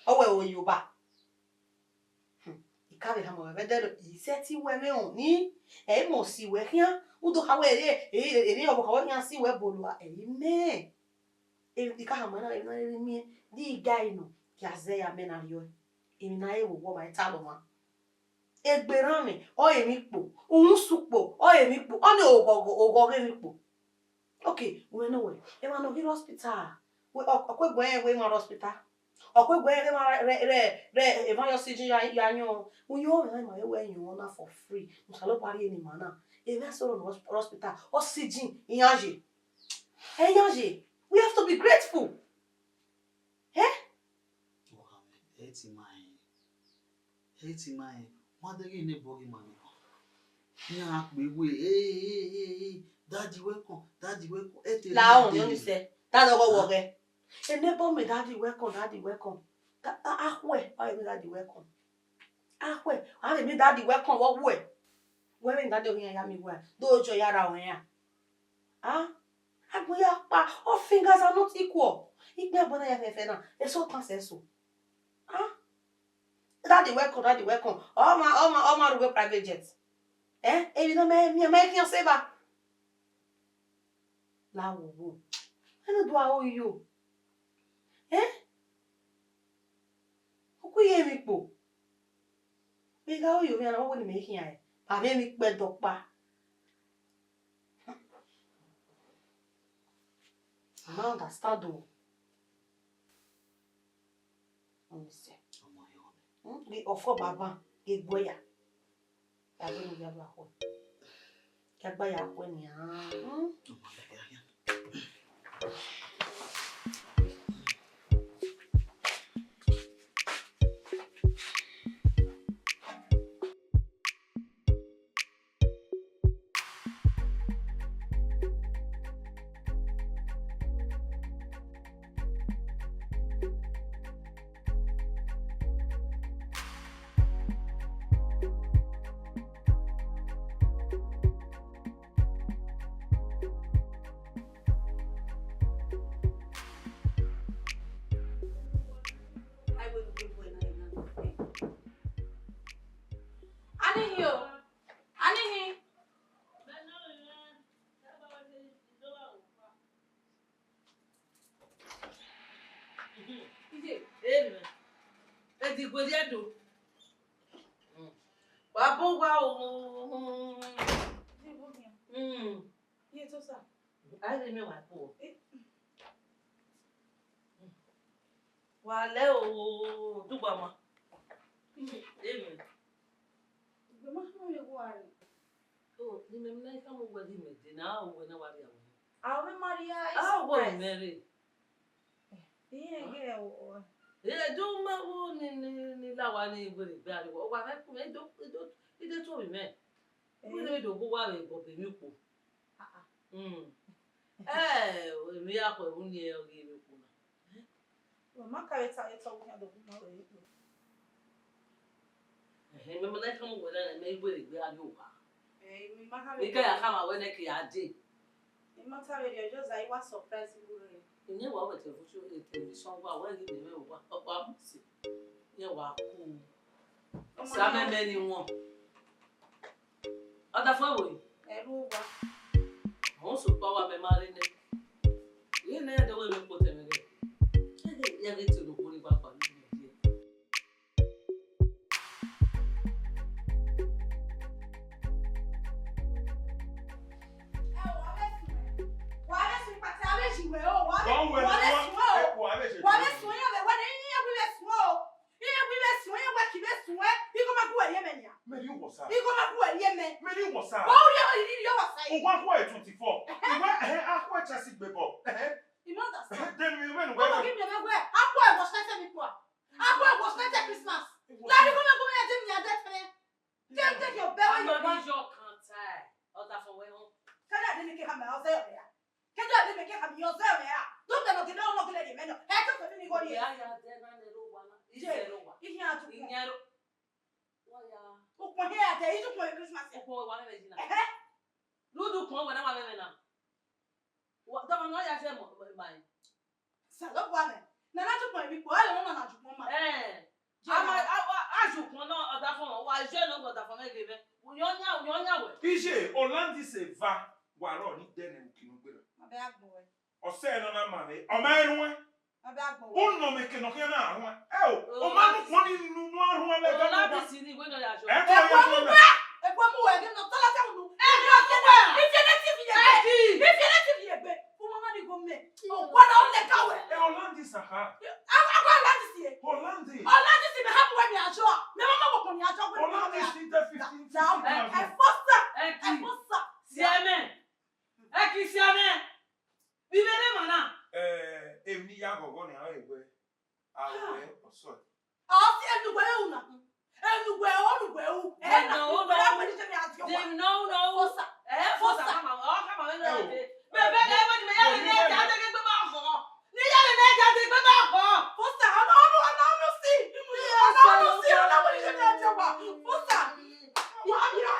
ọ wẹ ro ye oba. Hmm, I ka vbe hama wẹ vbe ẹdẹ rẹ, I sẹtin wẹ mwẹ ọni, ẹ i mọ si wẹ khian, u do kha wẹ ere, ere, ere ọvbokhan wẹ khian si wẹ bolo a, ẹ i mẹ. E, I ka hama na, emwi na rre miẹn, de I ga ẹre nọ, ya zẹ ya mẹ na rriọ. Emwi na re vbe owa ọmwa, I talọ ọmwa. Egbe erhan mwẹ, ọ re emwi kpo, uhunmwu sẹ ukpo, ọ re emwi kpo, ọnii oghọghọ, oghọghọ emwi kpo. Okay, wẹ nọ wẹ, emwa ne ọ ghi rre hospital, wẹ, ọ, ọ kue guẹ rẹn wẹ emwa rre hospital. Ọ kue guẹ rre emwa rẹ, rẹ, rẹ, rẹ emwa ye oxygen ya, ya yọn. Uyọn mwẹ ma wẹ yọn na for free. Osanobua rhie ne ima na. Emwa sẹ ọrọ ne hospital, oxygen iran ye. Iran ye. We have to be grateful. Eh? Ọ gha mwẹ, ẹ i ti ma rẹn. Ẹ i ti ma rẹn. Wa deghẹ neighbor ghi ma neighbor. Iran kpe wẹ, "Hey, hey, hey, hey, daddy welcome, daddy welcome." Ẹ te la rhie ọmọ dee. Ni sẹ, daddy ọghọ wọ ghẹ. Neighbor mẹ, daddy welcome, daddy welcome. Da-, a, a khuẹ, a vbe miẹn daddy welcome. A khuẹ, a vbe miẹn daddy welcome, vbe ọ khuẹ. Wẹ vbe daddy ọghe iran ya miẹn wẹ, do jọ ya ra ruẹ iran. Ah, agbọn ya kpa, all fingers are not equal. Ikpia agbọn na ya fẹfẹ na, eso tan sẹ eso. Ah, daddy welcome, daddy welcome. Ọ ma, ọ ma, ọ ma rre uwu private jet. Eh, emwi ne ọ ma miẹn, ma i khian sẹ evba. La wo wo. Ẹ ne do aro yo. Eh? Ọ ku ye emwi kpo. Vbe gha aro yo, vbe iran na wẹ ne imẹ khian ẹre. Ba vbe emwi kpẹdẹ ọkpa. I ma understand o. Ọmọ ẹse. Ọmọ ẹre ọnẹ. Hmm, ghe ọfọ baba, ghe guẹ ya. Ya gbe ne ya gba khuẹ. Ya gba ya khuẹ nian. Hmm. Ọmọ ẹre ya. Anihin o, anihin. Iye, amen. Ẹdẹ igue rhie do. Wa bu wa o. Mm. Iye to sa. A rhe mẹ wa kpo. Wa lẹ o, dugba ma. Amen. Igbe ma họn ye wa re. O, ne imẹ na khama uwẹ ghi mẹ dee, ne a ru uwẹ ne a wa rhie awẹ. A ru mwẹ ma rhie. A ru uwẹ surprise. Mẹ rre. Iye ghe o. E do ma wo ni, ni, ni la wa ni were gbe ariwo. Wa mẹ ku mẹ do, do, i de tuo vbe mẹ. Wẹ ne do gu wa vbe bọ be mi ukpo. Ah, ah. Mm. Eh, emwi ya khuẹ vbe uni ẹre ọ ghi vbe kpo na. Wẹ ma ka vbe ta etọ vbe khian do gu ma vbe kpo. Ẹhẹn, mẹ ma na khama uwẹ na, mẹ i were gbe a yo wa. Eh, mi ma ha vbe. Nika ya khama wẹ nẹ ke ya dee. I ma ta vbe rhie, just that I was surprised. Iyẹn wa wẹ television, television wa, wẹ ghi mẹ wa, ọkpa mu si. Iyẹn wa ku. Sa mẹ mẹ ni wọn. Ọdafẹn ẹvbo yi. Ẹrhu owa. Ọ sokpan wa mẹ ma rre nẹ. Iye nẹ ya dẹ wẹ mẹ kpotọ ẹmwẹ rẹ. Ẹ ghi, ya ghi te olokpo ni wa kpa ni mẹ die. Ẹ o, wa vbe sun ẹ. Wa vbe sun ipati, a vbe yi wẹ o. Wa vbe, wa vbe sun ẹ o. Wa vbe sun ẹ, ya vbe wẹ ne iran ghi vbe sun ẹ o. Iran ghi vbe sun ẹ, iran wẹ ki vbe sun ẹ, igho ma gu wẹ rhie mẹ nian. Mẹ rhie uwọ sa. Igho ma gu wẹ rhie mẹ. Mẹ rhie uwọ sa. Wa rhie, wa rhie, rhie uwọ sa. Uwa khuẹ twenty-four. Ẹhẹn. Uwa, ẹhẹn, a khuẹ Chelsea gbe ball. Ẹhẹn. I ma understand. Ẹhẹn, then we, we, we. Ọmọ ghi miẹn mwẹ wẹ, a khuẹ wọ Chelsea vbe ikua. A khuẹ wọ Chelsea Christmas. Uwa. La ni kọmẹ kọmẹ ya je mi ya de fẹrẹ. Je, je, yo, bẹ wẹ yo wa. Ama ni yọ kan ta ẹ. Ọdafẹn wẹ họn. Kẹdẹ de ni ke ha mẹ, ọ zẹ ọ ya. Kẹdẹ de ni ke ha mẹ, ọ zẹ ọ ya. Do de no gele, no gele de mẹ no. Ẹ to fẹ mi ni gho ni. Ya ya de na ne ro wa na. Ize ro wa. Ihian a tu. Ihian ro. Wa ya. Ukpọn hia de, i ju kpọn Christmas ya. Ukpọn wa mẹ ji na. Ẹhẹ. Lu du kpọn wẹ na wa mẹ na. Wa, dọmọ ne ọ ya zẹ mọ, mọ, mọ. Osanobua mẹ. Na na ju kpọn emwi kpo, a lọ na na ju kpọn ma. Eh. Ama, a, a, a ju kpọn na, ọdafẹn, wa je nọ, ọdafẹn mẹ ghe mẹ. Uyọn yan, uyọn yan wẹ. Iye, Olandis eva, wa rọ ni dẹ nẹ uki nọ gberra. Ma bẹ agbọn wẹ. Ọ sẹ nọ na ma vbe, ọ ma ruẹn. Ma bẹ agbọn wẹ. Unọ mẹ ke nọ khian na ruẹn. Ẹ o, ọ ma nu kpọn ni nu nu ruẹn lẹ ga. Olandis ni wẹ nọ ya jọ. Ẹ kọ ya jọ. Ẹkọ mu wẹ, ẹkọ mu wẹ, ẹkọ mu wẹ. If you let it be egbe. If you let it be egbe. Ọmọ ma ni go mẹ. Ọgbọna ọ lẹ ka wẹ. Ẹ Olandis aha. Awa, awa Olandis. Siẹ mẹ, ẹ ki siẹ mẹ, vbe I vbe rre emwa na? Eh, emwi ne I ya ghọghọ nian ọre wẹẹ, a wẹ ọsọe. Ọ si enu wẹ ru na. Enu wẹ ru, enu wẹ ru. Ẹ na, enu wẹ ru, enu wẹ ru. Fosa. Eh, fosa. Fosa, kama, ọ kama wẹ na de. Mẹ bẹghe wẹ ne mẹ ya rhie ne ẹdia degbe ba khọ. Ne I ya rhie ne ẹdia degbe ba khọ. Fosa, ọ na, ọ na, ọ na, ọ na si. Ọ na, ọ na si, ọ na wẹ ne mẹ ya wa. Fosa. Wa bia.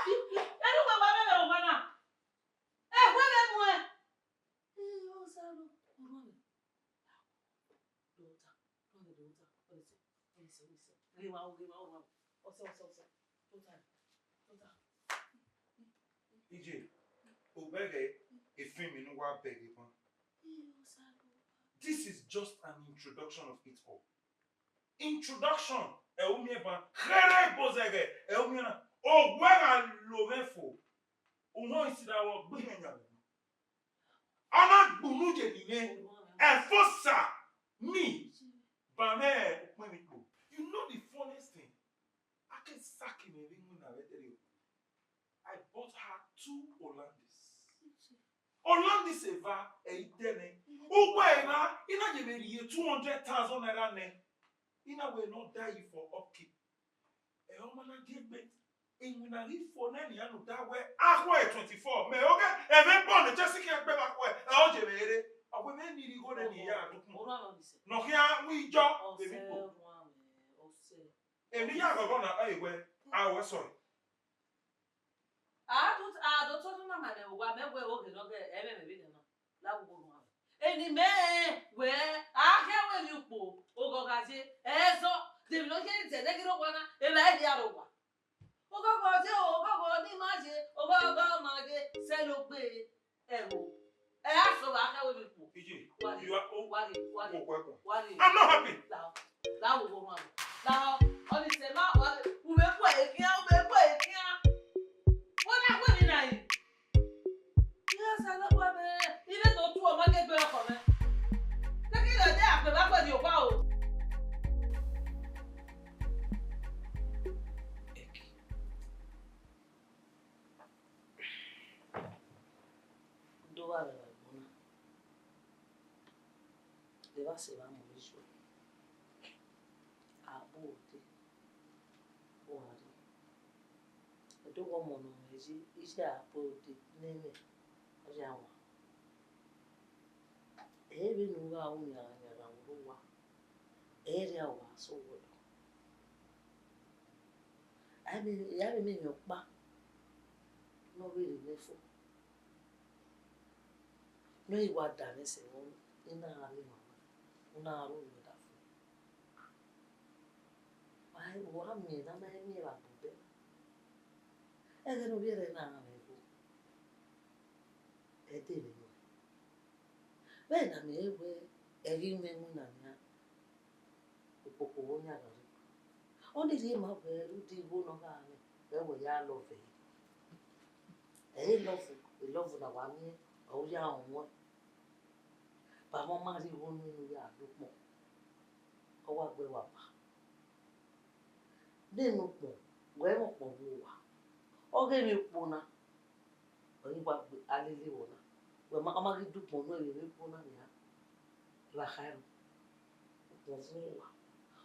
Enu wẹ wa mẹ vbe owa na. Ẹ wẹ vbe muẹn. Ẹ, Osalu, orhuan mwẹ. Dọta, dọta, dọta, ọnise, ọnise, ọnise. Ghe emwa ru, ghe emwa ru, orhuan mwẹ. Ọsẹ, ọsẹ, ọsẹ. Dọta, dọta. Iye, u bẹghe efin emwi ne uwa bẹghe ban. Ẹ, Osalu. This is just an introduction of it all. Introduction, ẹ u miẹn ban, kherhe ebo zẹghẹ, ẹ u miẹn na. Owẹ gha lo mwẹ fo, u nọ isi da vbe ọ gbe hẹn yan vbe. Ọ na gbunu ye ni nẹ, ẹ fosa, mi, ba mwẹ ukpẹn vbe ikpo. You know the funniest thing? A ke saki mwẹ vbe iwinna vbe ẹdẹrriọ. I bought her two Hollandaise. Hollandaise eva, ẹ i dẹ nẹ. Uwa eva, I na ye vbe rhie two hundred thousand naira nẹ. I na wẹ ne ọ da yi for upkeep. Ẹ, ọ ma na gie egbe. Iwinna ghi fo nẹ nian ne u da wẹ, akhọe twenty-four, mẹ ọghe, ẹmwẹ bọ ne Chelsea khian gbe vbe akhọe, ẹ, ọ ye vbe rre. Ọ wẹ mẹ ni rhie igho nẹ ne I ya dukun. Orhuan mwẹ, ọnise. Ne ọ khian mu ijọ, ọsẹ, emwi kpo. Orhuan mwẹ, ọsẹ. Emwi ya ghọghọ na, ẹ, wẹ, a wẹ sorry. A do, a do tọ na ma nẹ owa mẹ wẹ oghe nọ ghe ẹmwẹ mẹ vbe nẹ na. La wo orhuan mwẹ. Eni mẹ wẹ, a khian wẹ emwi ukpo, oghọgha ye, ẹzọ, de emwi ne ọ ye zẹ ne ghi rre owa na, evba ẹre hia rre owa. Oghọghọ ye, oghọghọ ne ima ye, oghọghọ ma ye, sẹ lo gbe. Ẹvbo, ẹ a sẹ vbe a khian wẹ emwi ukpo. Iye, wa rrie, you are o-, wa rrie, wa rrie, o-, wa rrie. I'm not happy. Lahọ, lahọ, wo orhuan mwẹ. Lahọ, ọnise ma wa rrie. U vbe bu ẹre khian, u vbe bu ẹre khian. Wẹ na wẹ emwi na yi. Iye Osanobua mẹ, I vbe do tuẹ ọmọ ke gbe ọkhọ mwẹ. Te ke gha de akpe vbe agbẹdẹ owa o. Do gha vbe ẹvbo na, evba sẹ evba mu isuẹ, a bu ode, u gha rrie. Ẹdẹ ọmọ ne ọ mwẹ ye, iye a bu ode ne ẹmwẹ, ọ ya wan. Ẹ i re vbene u gha ru yan gha gha vbe owa, ẹ i re a wa sẹ owẹ. A i vbe, a i vbe miẹn emwi ọkpa ne ọ vbe rre mwẹ fo. Ne ọ i wa da mwẹ sẹ vbe ọnii, I na gha miẹn emwa na, u na gha ru mwẹ ọdafẹn. Wa, wa miẹn ne a ma miẹn vbe agbọn obọ na. Ẹghẹ ne ovbi ẹre na gha mwẹ ẹvbo, ẹ de vbe nọ. Vbene a miẹn wẹẹ ẹ ghi mwẹ iwinna nian, ukpokpo vbe ọ yan gha rre. Ọnii rhie ma wẹẹ rhunmwuda igho ne ọ gha mwẹ, wẹẹ wẹ ya love ẹre. Ẹ i love, e love na wa miẹn, ọ ya rọnmwẹ. Baba ọ ma rhie igho nunu ya do ukpọn, ọ wa gbe ẹre wa ba. Nene ukpọn, wẹ mwẹ ukpọn vbe owa. Ọ ghe emwi ukpo na, ọ ghi wa gbe a lele vbe ọna. Wẹ ma, ọ ma ghi do ukpọn nuẹn vbe emwi ukpo na nian, ra kha ẹre. Ukpọn vbe owa.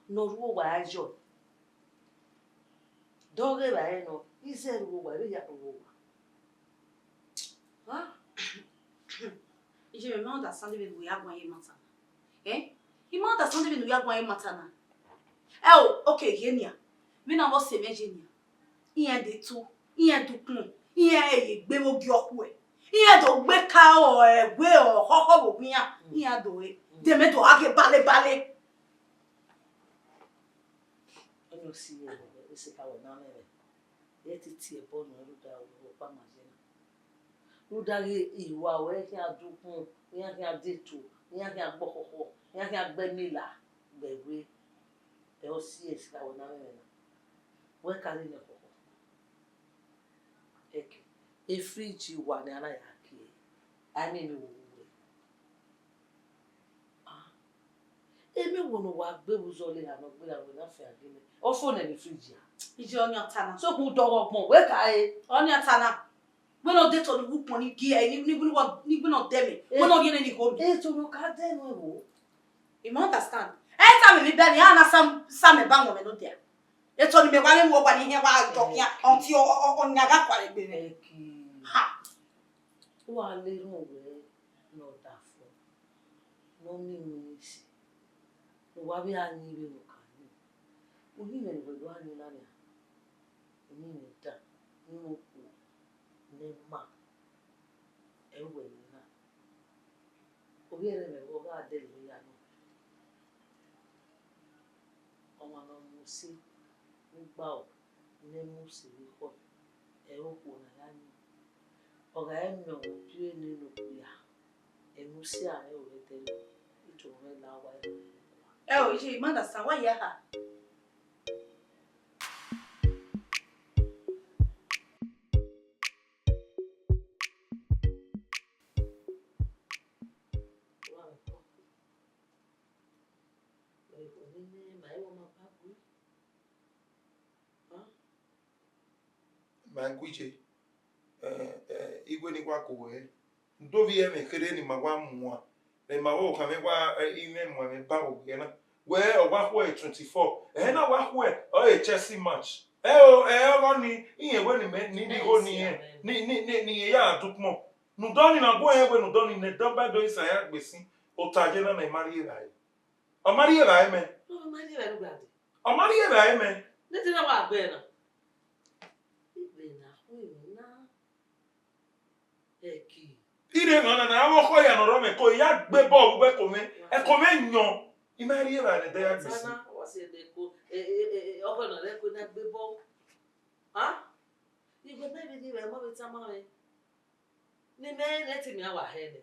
Ne ọ rre owa ra yọ. De ọ ghe evbare nọ, I zẹ rre owa, I vbe ya rre owa. Huh? Iye mwẹ, I ma understand vbene u ya guan ye matter na. Eh? I ma understand vbene u ya guan ye matter na. Ẹ o, okay, ghe nian. Vbene avbe ọse mwẹ ye nian. Iran de tu, iran de ukpọn, iran ye egbe vbe ogie ọkhuẹ. Iran do gbe ka ọ ẹwe ọkhọkhọ vbe owa iran, iran do re. De mẹ do gha gie bale bale. Ọni ọ si ẹre, ese ka wẹ na mwẹ rẹ. Ẹ te tie ẹbọ nọ rhunmwuda ọkpa ma ye na. Rhunmwuda ghe iwa ruẹ khian do ukpọn, iran khian de eto, iran khian gbe ọkhọkhọ, iran khian gbe ẹmila, gbe ẹwe, ẹ ọ si ẹre sika wẹ na mwẹ na. Wẹ ka rre nẹ khọkhọ. Ẹke, e fridge wa ne a na ya kie, a i miẹn emwi wo vbe uwẹ. Ah. Emwi wo ne uwa gbe vbe uzọ le eha ne ọ gbe ra wẹ na fian gie mẹ. Ọ fo nẹ ne fridge a. Iye ọni ọta na. So ku dọghọ ọgbọn, wẹ ka re. Ọni ọta na. Wẹ ne ọ de to ni wu ukpọn ni gie, ni, ni, ni, ni wẹ ne ọ dẹ mẹ. Wẹ ne ọ rhie nene igho mẹ. Eto ne ọ ka dẹ nuẹn vbo? You ma understand? Ẹ tama mẹ ni bẹ ni, a na sa, sa mẹ ba wọn mẹ nọ dia. Eto ni mẹ wa ne wọ wa ni hiẹn wa dọ khian, until ọ, ọ, ọ, ọ yan gha kua egbe mẹ. Ẹki. Ha. Wa le rhọn wẹ ne ọ da fo. Ne ọ miẹn iwinna esi. Ne uwa vbe a yin vbene ọ ka yin. Uyinmwẹ ne uwẹ do a yin na nia. Uyinmwẹ da, ne ọ khuo, ne ẹ ma, ẹ i wẹ ne na. Ovbi ẹre mwẹ vbe ọ gha dẹlegbe ya nọ. Ọmwa ne ọ mu ose ne u gba ru ne ẹ mu ose vbe ekhọe, ẹ i re okhuo ne a ya yin. Ọ gha re mẹ ọmwa ubiẹne ne okpia, ẹ i mu use aro mwẹ ru vbe ẹdẹrriọ, I tobọ mwẹ la owa ẹre. Ẹ o, iye, I ma understand, wa ya kha. Ma gu iye, eh, eh, iwe ni wa ko wẹ, do vbe ẹmwẹ kherhe ne ima wa muan, ne ima wa okhan mwẹ wa, eh, imẹ muan mwẹ ba vbe owiẹ na. Wẹ ọ wa khuẹ twenty-four, ẹhẹn na wa khuẹ, ọ re Chelsea match. Ẹ o, ẹ ọghọ ni, irẹn wẹ ne imẹ ni ni igho ni irẹn, ni, ni, ni, ni irẹn ya dukpọn. Ne udọ ni na gu ẹre wẹ ne udọ ni nẹ, dọ ba do isa ya gbe sin, ota ye na na ima rhie rae. Ọ ma rhie rae mẹ. No, ma rhie rae ugha de. Ọ ma rhie rae mẹ. Ne te na wa gbe na. Igbe na khu emwi na. Ẹki. Ire emwa na na, avbe ọkhọ ya ne ọ rọ mwẹ ko, I ya gbe ball vbe uwu ẹko mwẹ, ẹko mwẹ yọn, I ma rhie evbare ne ẹdẹ ya gbe sin. Sana, ọ si ẹdẹ ko, e, e, e, e, ọkhọ na rẹ ko na gbe ball. Ha? Igbe mẹ vbe rhie evbare, mọ vbe tama mwẹ. Ne imẹ rẹn ne ẹtin mẹ a wa hẹ nẹ.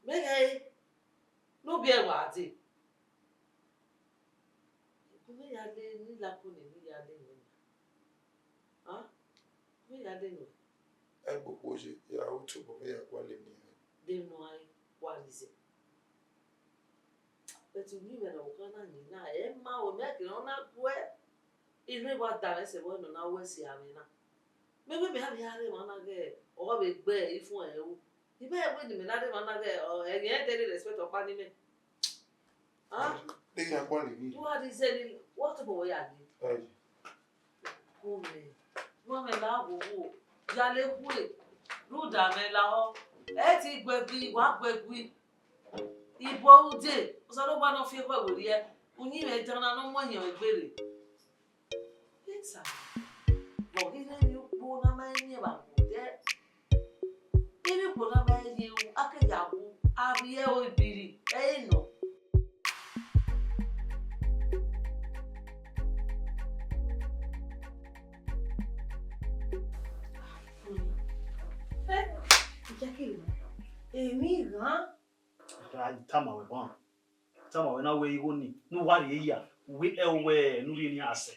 Mẹ ghẹ re, ne ovbi ẹre wa dee. Gu mwẹ ya le ne I la ku ne I ya le nuẹn na. A? Gu mwẹ ya le nuẹn. Ẹgbokpo ye, ya ru tobọ mwẹ ya gualọ eni ẹre. De emwi ne ọ gha re, wa rhie zẹ. But uyinmwẹ ne ọvbokhan na yin na, ẹ ma o, mẹ kere ọ na guẹ. Inu wa da mwẹ sẹ vbọ ne ọ na wẹ sẹ amwẹ na. Mẹ wẹ mẹ a vbe a rre emwa na ghẹ, ọ vbe gbe ifun ẹre ru. I bẹghe wẹ ne imẹ na rre emwa na ghẹ, ọ, ẹghẹ ẹdẹ rre respect ọkpa ne imẹ. Ah? Deghẹ a gualọ emwi. Wa rhie zẹ ni, wa tobọ wẹ ya gbe. Aye. Ku mẹ, gu mwẹ la wo wo, ya le khue, rhunmwuda mwẹ lahọ, ẹ ti gu ẹe gui, wa gu ẹe gui. Ibọ ude, Osanobua ne ọ fi ekhọe werriẹ, uyinmwẹ dan na ne ọ mu ẹhiẹn ruẹ gbe rre. Peter, vbe ọ ghi rre emwi ukpo ne a ma miẹn vbe agbọn odẹ? Emwi ukpo ne a ma ye ru, a ke ya wu, a rhie ẹro ibiri, ẹ i re nọ. Ẹ, iyakhẹ emwi ghan. A tama wẹ ban. Tama wẹ na wẹ igho ni, ne u wa rhie ya, wẹ ẹ wẹ ne u rhie ni a sẹ.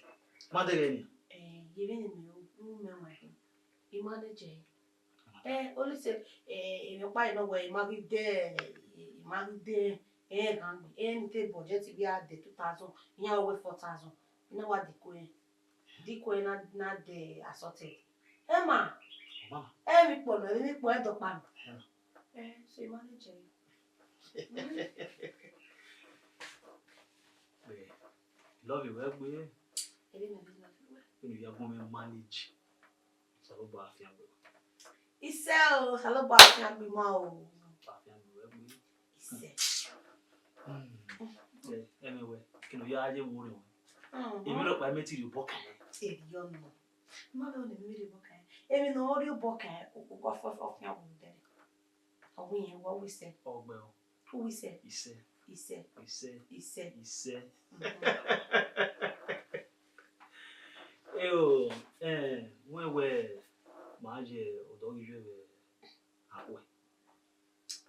Ma dẹghẹ nian. Eh, ye vbene mẹ ru, ne u mẹ wan khin, I manage ẹre. Eh, only say, eh, emwi ọkpa nọ wẹ I ma ghi de, I ma ghi de, eh, ghan gbe. Eh, ne I te budget vbe a de two thousand, iran wẹ four thousand. I na wa diko ẹre. Diko ẹre na, na de assorted. Ẹ ma, Mama. Emwi kpọ nọ, emwi kpọ ẹdọkpa nọ. Yeah. Eh, so I manage ẹre. Love you, well, we. Ẹ vbene I love you, well. When you are going to manage. Osanobua fiangbe. Isẹ o, Osanobua fiangbe ma o. Osanobua fiangbe wẹ gbe. Isẹ. Hmm. Eh, anyway, kí ló yá ayé wo rẹ wọn? Hmm. Èmi lọ pa mẹ ti rí bọ kàn. Èyí ọ̀nà. Má bẹ ọ̀nà mi rí bọ kàn. Èmi náà rí bọ kàn. Òkú kọ́ fọ́ fọ́ fiangbe dẹ. Ọwọ́ yẹn wọ́ wíṣẹ́. Ọgbẹ́ o. Who we say? Isẹ. Isẹ. Isẹ. Isẹ. Isẹ. Mhm. Eo, eh, wẹn wẹ ma ye ọdọ ghi vbe vbe awe.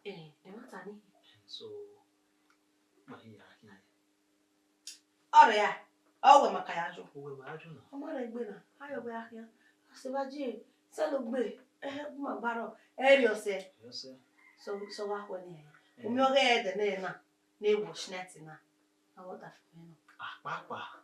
Eh, ẹmwata ni. So, ma ye ya khian. Ọrẹ a, ọ wẹ ma ka ya jọ. Uwẹ ma ya jọ na. Ọ ma rẹ egbe na, a yọ wẹ a khian. A sẹ vbe a je, sẹ lo gbe, eh, ma gbarọ, ẹ rri ọsẹ. Ẹ rri ọsẹ. So, so wa khuẹ ni ẹ. Eh. U miẹn ọghe ẹdẹ nẹ na, ne wash net na. A wọ da fi mẹ nọ. Ah, papa.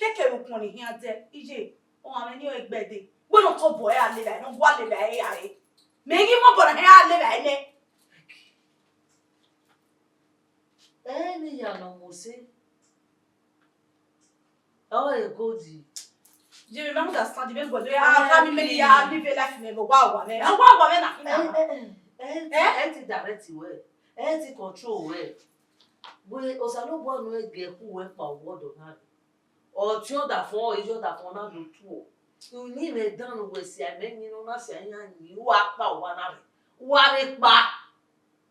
Keke vbe ukpọn ni khian dẹ, iye, ọmwa mwẹ ni ọre gbe ẹdẹ. Wẹ ne ọ tobọ ẹre a lele ẹre, ne ọ wa lele ẹre ya re. Mẹ ghi mu obọ na hẹ a lele ẹre nẹ. Ẹ ne ya nọ mose. Ọ re gold. Jimmy, ma understand, even God, I can't make ya live a life never. Wa wa me. Wa wa me na. Eh, eh, eh, eh, eh? Eh, ti direct wẹ, eh, ti control wẹ. Wẹ Osanobua nu gie khu wẹ kpa word na. Ọ tie ọdafọn, ọ ye ọdafọn na do tuo. Uyinmwẹ dan ne uwẹ si amẹ yin ne ọ na si a yan yin, u wa kpa uwa na rre. U wa rre kpa.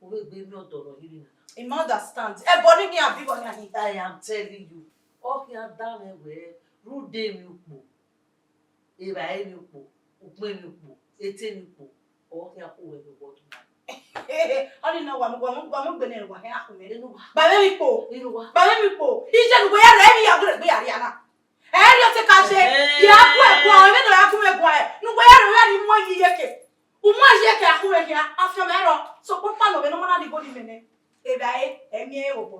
U vbe gbe miẹn ọdọ ne ọ ye vbe nana. I ma understand. Ẹbọ ni khian bi vbọ nian hin. I am telling you. Ọ khian danmwẹ wẹ, rhunmwuda emwi ukpo, evbare emwi ukpo, ukpọn emwi ukpo, ete emwi ukpo, ọ khian khu wẹ vbe word na. Ọni nọ wa mu, wa mu, wa mu gbe nẹ, wa khian khu mwẹ. Inu wa. Ba mwẹ emwi ukpo. Inu wa. Ba mwẹ emwi ukpo. Iye ne uwẹ ya rre, emwi ya gbe ya rria na. Ẹ i re ọtẹn ka ye, ya gu ẹguae, ẹmwẹ ne ọ ya gu mwẹ guae, ne uwẹ ya rre, ọ ya rhie mu yi iyeke. U mu yi iyeke a khu mwẹ khian, afianma ẹrọ, sokpan ọkpa nọ vbe ne ọ ma na rhie igho ni mẹ nẹ. Evbare, ẹ miẹn ẹre vbe obọ.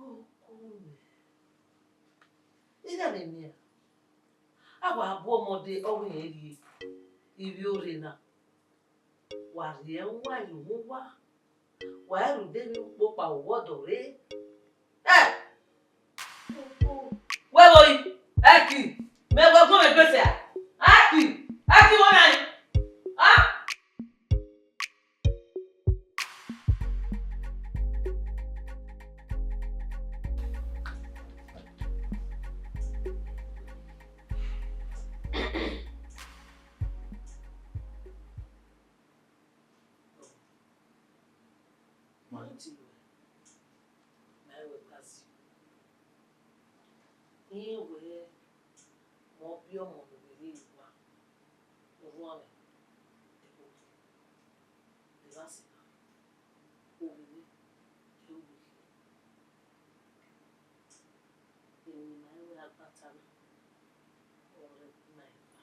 Ọkọ mwẹ, iran ne miẹn, a wa bu ọmọ dee, ọ wẹ irẹn rhie ivbiorre na. Wa rhie ẹwaẹn ye uhunmwu uwa, wa i rhunmwuda emwi ukpo kpa word rre. Ẹ! Wẹ vbe oi, Ẹki, mẹ wẹ gun mwẹ gbese a? Ẹki, Ẹki, wẹ na yin? A? Ma ti ruẹ, ma i wẹ gba si. Irẹn wẹẹ, mẹ ọ biẹ ọmọ ne ovbi ẹre rhie uwa, orhuanmwẹ, ẹvbo, evba sẹ na, ovbi mwẹ, ẹvbo. Emwi ne I wẹ agbata na, ọre ma eva.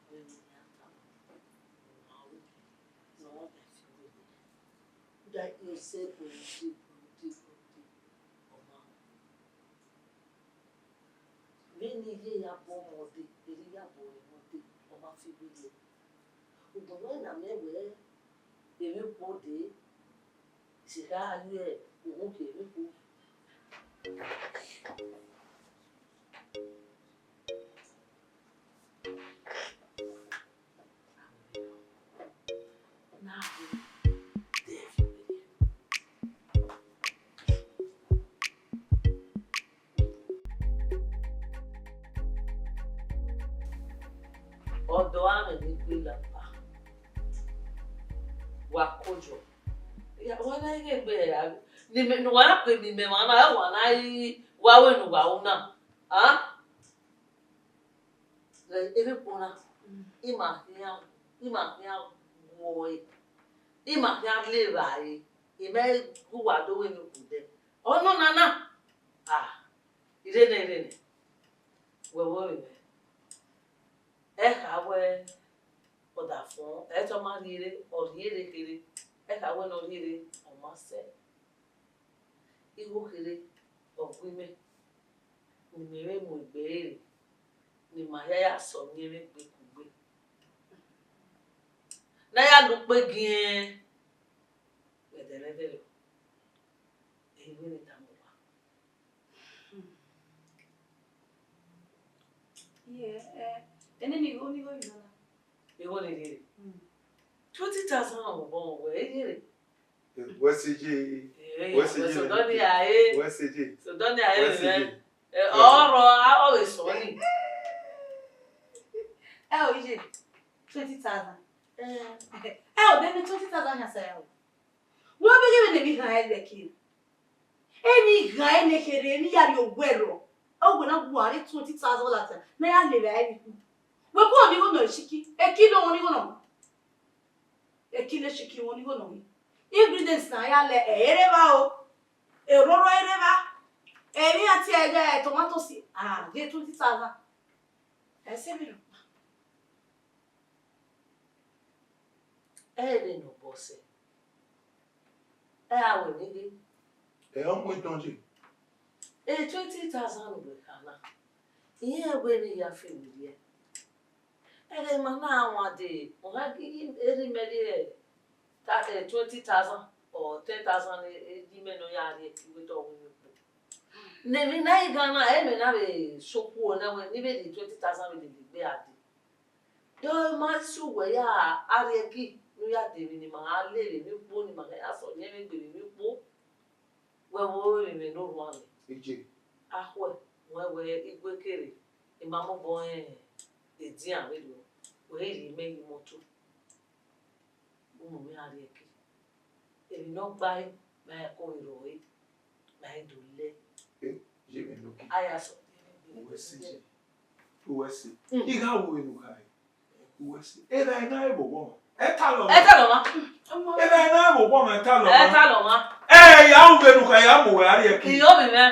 Vbene I ya tama, ne ọ ma ru, ne ọ ma fi wẹ, da Josẹf rhunmwuda, rhunmwuda, rhunmwuda, ọ ma ru. Vbene I ye ya bu ọmọ dee, erriọ I ya bu ọmọ dee, ọ ma fi wẹ. Ugbẹn ne a miẹn wẹẹ emwi ukpo dee, sẹ gha ye uhunmwu khian emwi ukpo. Ọdọ amwẹ ne egbe la ba, wa kojọ. Wa na ghe gbe ra, ne imẹ, ne uwa na kpe emwi mẹ mwa na, wa na i wa wẹ ne uwa ru na. A? Emwi ukpo na, ima khian, ima khian gu ẹre, ima khian le evbare, imẹ gu uwa do wẹ emwi ukpo dẹ. Ọnọna na, a, irẹn nẹ, irẹn nẹ, wẹ vbe mwẹ. Ẹ kha wẹ ọdafọn, ẹ te ọ ma rhie re, ọ rhie re kherhe, ẹ kha wẹ ne ọ rhie re, ọ ma sẹ. Igho kherhe ọ gu imẹ, ne imẹ vbe mu egbe ẹre, ne ima hia ya sẹ ọmiẹnmwẹ egbe kugbe. Ne a ya la ukpe giẹn, vbe ẹdẹrẹdẹrẹ, ẹ i wẹ ne I tama uwa. Iye, ẹ, ene ni igho, ni igho yi nana. Igho ni rhie re. Mm. Twenty thousand ọmọ ọmọ wẹ i rhie re. Wẹ sẹ iye. Eh, wẹ sẹ iye. Sodọnia, eh. Wẹ sẹ iye. Sodọnia, eh. Wẹ sẹ iye. Eh, ọrọ, a, ọ vbe sọ ni. Ẹ o, iye, twenty thousand. Eh. Ẹ o, de ne twenty thousand yan sẹ ya o. Wẹ vbe ghe vbene emwi ghan ẹre khin. Emwi ghan ẹre ne kherhe, emwi ya rrie owẹ rrọọ. Ọ wẹ na wa rre twenty thousand dollar ta, ne a ya lele ẹre ni ku. Wẹ gu ọni igho nọ shiki, ekilo ọni igho nọ. Ekilo shiki ọni igho nọ. Ingredients na ya lẹ, ẹ i rre evba o. Eroro i rre evba. Emwi a tie ẹghẹ tomatoes, a, ghe twenty thousand. Ẹ sẹ vberriọ. Ẹ vbe ne ọ bọ sẹ. Ẹ a wẹ ne ghe. Ẹ ọ mu etọn ye. E twenty thousand ne uwẹ kha na, irẹn wẹ ne I ya fe werriẹ. Ẹghẹ ma na wan dee, ọ gha ghi erha imẹ rhie ta, eh, twenty thousand or ten thousand, eh, eh, ye imẹ ne ọ ya rhie ẹki wẹ te ọ winna ukpo. Ne emwi na i ghan na, ẹmwẹ na vbe sokhuo na wẹ ne I vbe rhie twenty thousand vbe lele egbe a dee. De ọ ma sẹ uwẹ ya, a rhie ẹki ne u ya dee emwi ne ima gha le vbe emwi ukpo, ne ima gha ya sẹ ọyẹnmwẹ egbe vbe emwi ukpo. Wẹ vbe ru emwi ne orhuanmwẹ. Iye. Akhuẹ, wẹ wẹ igue kere, ima mobọ rẹn edian vberriọ, wẹ i rhie imẹ ye imọto. Unu mwẹ a rhie ẹki. Emwi ne ọ gba ẹre, ma ẹko vbe rrọọ ẹre, ma i do lẹ. Eh, ye mwẹ ne oke. A ya sẹ. Uwẹ sẹ ye. Uwẹ sẹ. Mm. I gha ru vbene u khare. Uwẹ sẹ. Erha na re vbe ọghọ. Ẹ ta lọ. Ẹ ta lọ ma. Erha na re vbe ọghọ, ẹ ta lọ ma. Ẹ ta lọ ma. Ẹ ya ru vbene u khare, ya mu uwẹ a rhie ẹki. Iyọ vbe mwẹ.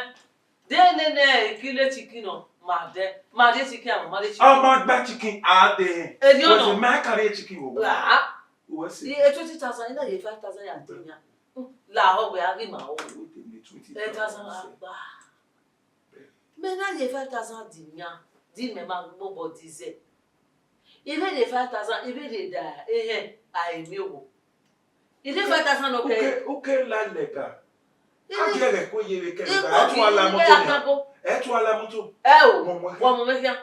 De nene ikilo chicken nọ, ma dẹ, ma rhie chicken, ama ma rhie chicken. Ọ ma gba chicken, a dẹ. Erriọ nọ. Wẹ sẹ, ma ka rhie chicken vbe ọghọ. Ah. Uwẹ sẹ. E twenty thousand, I na ye five thousand ya dee yan. Lahọ wẹ a ghi ma o. Wait a minute, twenty thousand. Five thousand a gba. Mẹ na ye five thousand dee yan, di mẹ ma gbobọ dee zẹ. I vbe rhie five thousand, I vbe rhie da ehẹn, a i miẹn owo. I rhie five thousand nọ kẹ. Uke, uke la lẹga. A gie ẹghẹ ko ye vbe kẹ. Ẹ tu ala moto. Ẹ tu ala moto. Ẹ o, wọ mu mwẹ khian.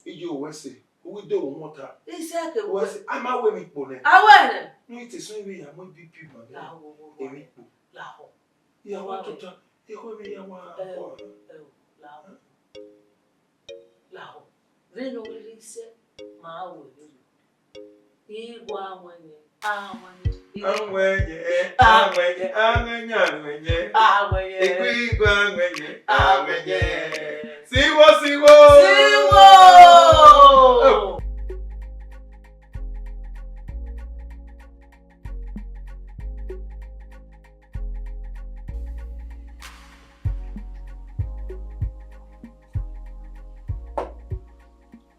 Iye uwẹ sẹ, u ghi do wu mwẹ ọta. Isẹ ke uwẹ sẹ, a ma wẹ emwi kpo nẹ. A wẹ nẹ. Ne u te sẹ vbe ya mu B P ma nẹ. Lahọ, lahọ. Emwi kpo. Lahọ. Ya wa tota, ekhọe vbe ya wa. Ẹ o, lahọ. Lahọ. Vbene ọ rhirhi sẹ, ma wẹ vberriọ. Igua wẹnyẹ, a wẹnyẹ. A wẹnyẹ, a wẹnyẹ, a wẹnyẹ, a wẹnyẹ. Igua, igua wẹnyẹ, a wẹnyẹ. Siwo, siwo. Siwo. Oh.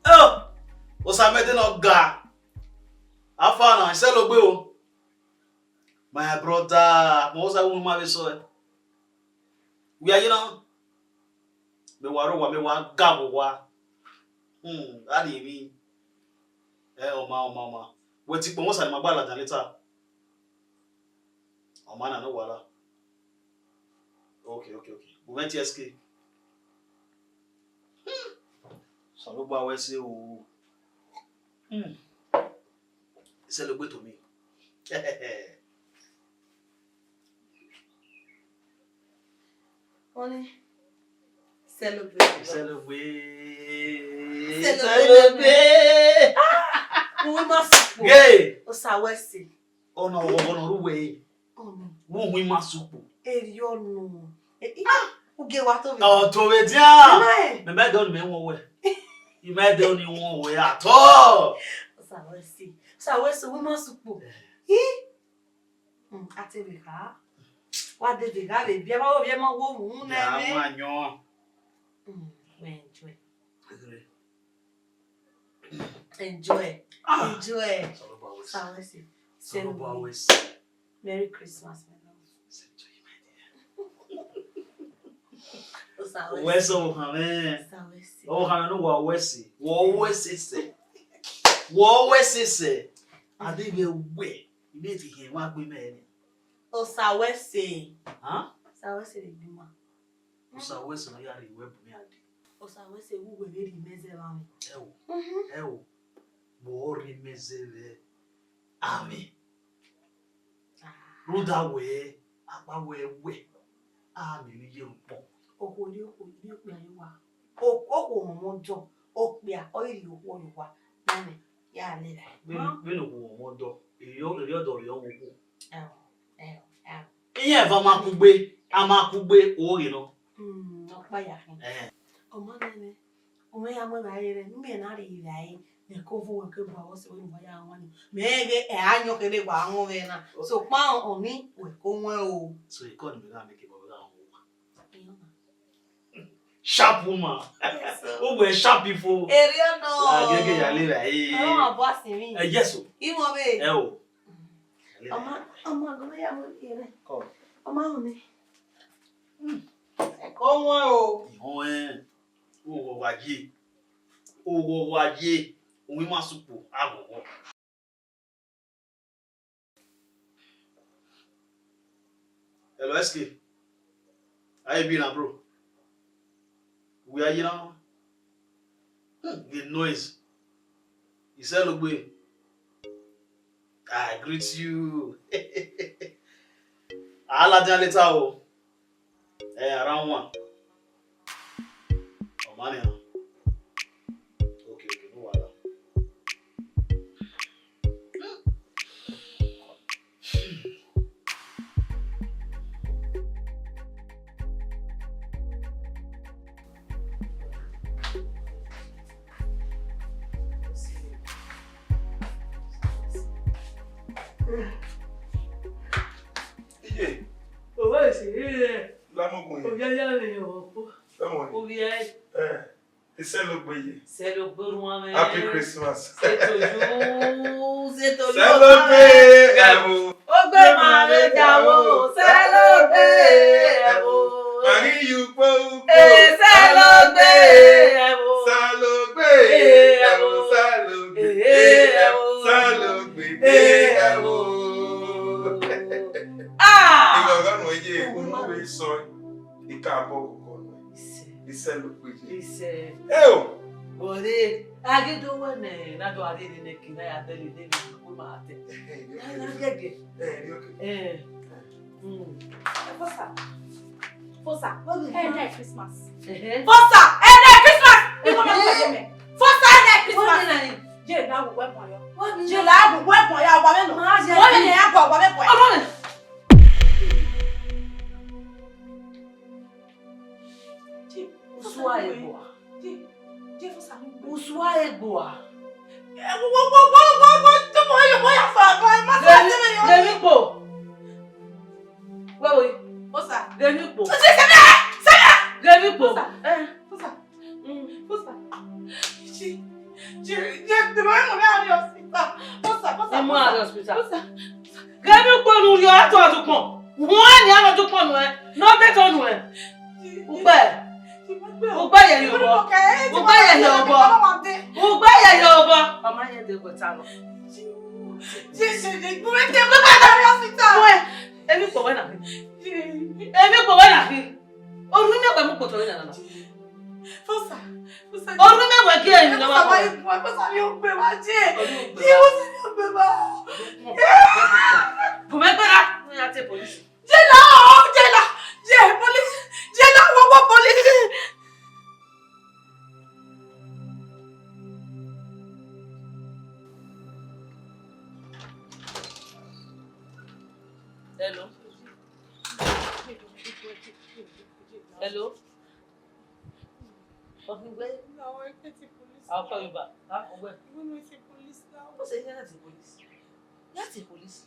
Oh, Osamẹdẹ ne ọ ga. Afa na, isẹlogbe o. My brother, mo sa wu ma vbe sọ ẹ. Wia ye na. Mẹ wa rre owa, mẹ wa ga vbe owa. Hmm, a rhie emwi. Ẹ, ọ ma, ọ ma, ọ ma. Wẹ ti kpọnmwẹ Osa ne ima gba ladian leta. Ọ ma na ne owa ra. Okay, okay, okay. Gu mwẹ tie ẹske. Hmm. Osanobua wẹ sẹ o. Hmm. Isẹlogbe to me. Honey, celebrate. Celebrate. Celebrate. Celebrate. Ah, uwu ima sukpo. Gay. Osa wẹ sẹ. Ọna ọghọghọ ne ọ rre uwẹ re. Ọna. Vbe uwu ima sukpo. Erriọ nọ. Eh, eh, ah, u gie wa to vbe. Ọ to vbe dian. Ima ẹ. Mẹ ma dẹ ọni mẹ wọn wẹ. Ima dẹ ọni wọn wẹ at all. Osa wẹ sẹ. Osa wẹ sẹ, uwu ima sukpo. Eh. Ih. Mm, a te vbe kha. Wa de vbe gha vbe biẹ, ma wo vbiẹ ma wo mu nẹ. Ya ma yọn. Mm, we enjoy. Enjoy. Ah. Enjoy. Osanobua wẹ sẹ. Osanobua wẹ sẹ. Merry Christmas, my love. Same to you, my dear. Osa wẹ sẹ. Wẹ sẹ, ọvbokhan mwẹ. Osa wẹ sẹ. Ọvbokhan mwẹ ne uwa wẹ sẹ. Wẹ wẹ sẹ sẹ. Wẹ wẹ sẹ sẹ. A deghẹ wẹ, I miẹn te I khian wa gbe mẹ nẹ. Osa wẹ sẹ. Hàn? Osa wẹ sẹ vbe gbe ima. Osa wẹ sẹ ne ọ ya rhie uwẹ bu mẹ a dee. Osa wẹ sẹ vbe uwẹ vbe rhie imẹ zẹ vbe amwẹ. Ẹ o, mhm, ẹ o, vbe ọ rhie imẹ zẹ vbe amwẹ. Ah. Rhunmwuda wẹ, akpa wẹ wẹ, a miẹn emwi ye ru kpọ. Okhuo rhie okhuo, rhie okpia ye owa. O-, okhuo ọmọ dọ, okpia, ọ i rhie okhuo ye owa. Nene, ya lele. Vbene, vbene okhuo ọmọ dọ, erriọ, erriọ dọ rhie ọmọ okhuo. Ẹo, ẹo, ẹo. Iran eva ma kugbe, a ma kugbe, o ghe nọ. Hmm, ọkpa ya khin. Eh. Ọ ma nene, u mwẹ ya mu evbare rẹ, ne u miẹn na rhie evbare, mẹ ko vo wẹ ke bu avbe ọse wẹ ne uwa ya wan ni. Mẹ ghe ẹ a yọn kherhe wa wọn vbe na. Sokpan ọni, wẹ ko wọn o. So, e kọ ni mẹ gha make vbe ọ gha wọn uwa. Iyọn na. Sharp woman. Yes, sir. Uwẹ sharp ifo. Area no. La gẹgẹ ya le ra e. Ọmọ abọ asin mi. Eh, yes o. Imọ be. Ẹ o. Ọmọ, ọmọ agọmọ ya mo ye rẹ. Kọ. Ọmọ ahun mi. Ẹkọ wọn o. Ihọn ẹ. Oghọ wa ye. Oghọ wa ye. Owi ma sukpo aghọghọ. Hello, S K. How you been, bro? Where are you now? Hmm, the noise. Iselogbe. I greet you. I'll add later o. Eh, around one. Oh, man, yeah. Okay, okay, no wahala. Iye. Owẹ sẹ rẹ. Lamogun ye. Ovia ya vbe yọ ọkpọ. Lamogun ye. Ovia. Eh. Iselogbe ye. Iselogbe orhuan mwẹ. Happy Christmas. Say to you, say to you. Iselogbe ẹvbo. Ogbe ma vbe da wo, Iselogbe ẹvbo. Ma ghi ye ukpo ukpo. Eh, Iselogbe ẹvbo. Iselogbe ẹvbo, Iselogbe ẹvbo, Iselogbe ẹvbo. Ah! Ìgbàgbọ́ nù ẹ yé, unu vbe sọ ẹ. Ika abọ kọkọ nọ. Isẹ. Iselogbe ye. Isẹ. Eo! Wọre, a ghi do wẹ nẹ, na do a rhie nẹ, ki na ya dẹle nene, wẹ ma tẹ. Ẹhẹ, ẹhẹ, ẹhẹ. Na gẹgẹ. Ẹhẹ, okay. Eh. Mm. Fosa. Fosa. Ẹnẹ Christmas. Ẹhẹ. Fosa. Ẹnẹ Christmas. Ẹhẹ. Fosa, ẹnẹ Christmas. Wẹ nẹ nani? Ye na wu wẹ pọn yọ. Ye la wu wẹ pọn ya, ọgba mẹ nọ. Wẹ nẹ ya pọn, ọgba mẹ pọn. Ọmọ nẹ. Usua egboa. Usua egboa. Ghe emwi kpo. Wẹ wo. Ghe emwi kpo. Ghe emwi kpo. Ghe emwi kpo ne u rhie ọre tuan dukpọn. Huẹn nian ne ọ dukpọn nuẹn, ne ọ de to nuẹn. Ugbẹ. Ugbẹ yẹrẹ obọ. Ugbẹ yẹrẹ obọ. Ugbẹ yẹrẹ obọ. Ọma yẹn de gbe ta nọ. Uẹ, emwi kpo wẹ na khin. Emwi kpo wẹ na khin. Orhu mẹ wẹ mu kpotọ vbe nana na. Fosa, fosa. Orhu mẹ wẹ gie emwi ne ọ ma khin. Fosa, fosa, mi ogbe ma je. Orhu ogbe ma. Fosa, mi ogbe ma. Gu mwẹ gbe ra, ne ya te police. Jela, jela, je police, jela, wo wo police. Hello. Hello. Ọkhin wẹ. I'll call you back. Huh? Where? Who say you not the police? You are the police.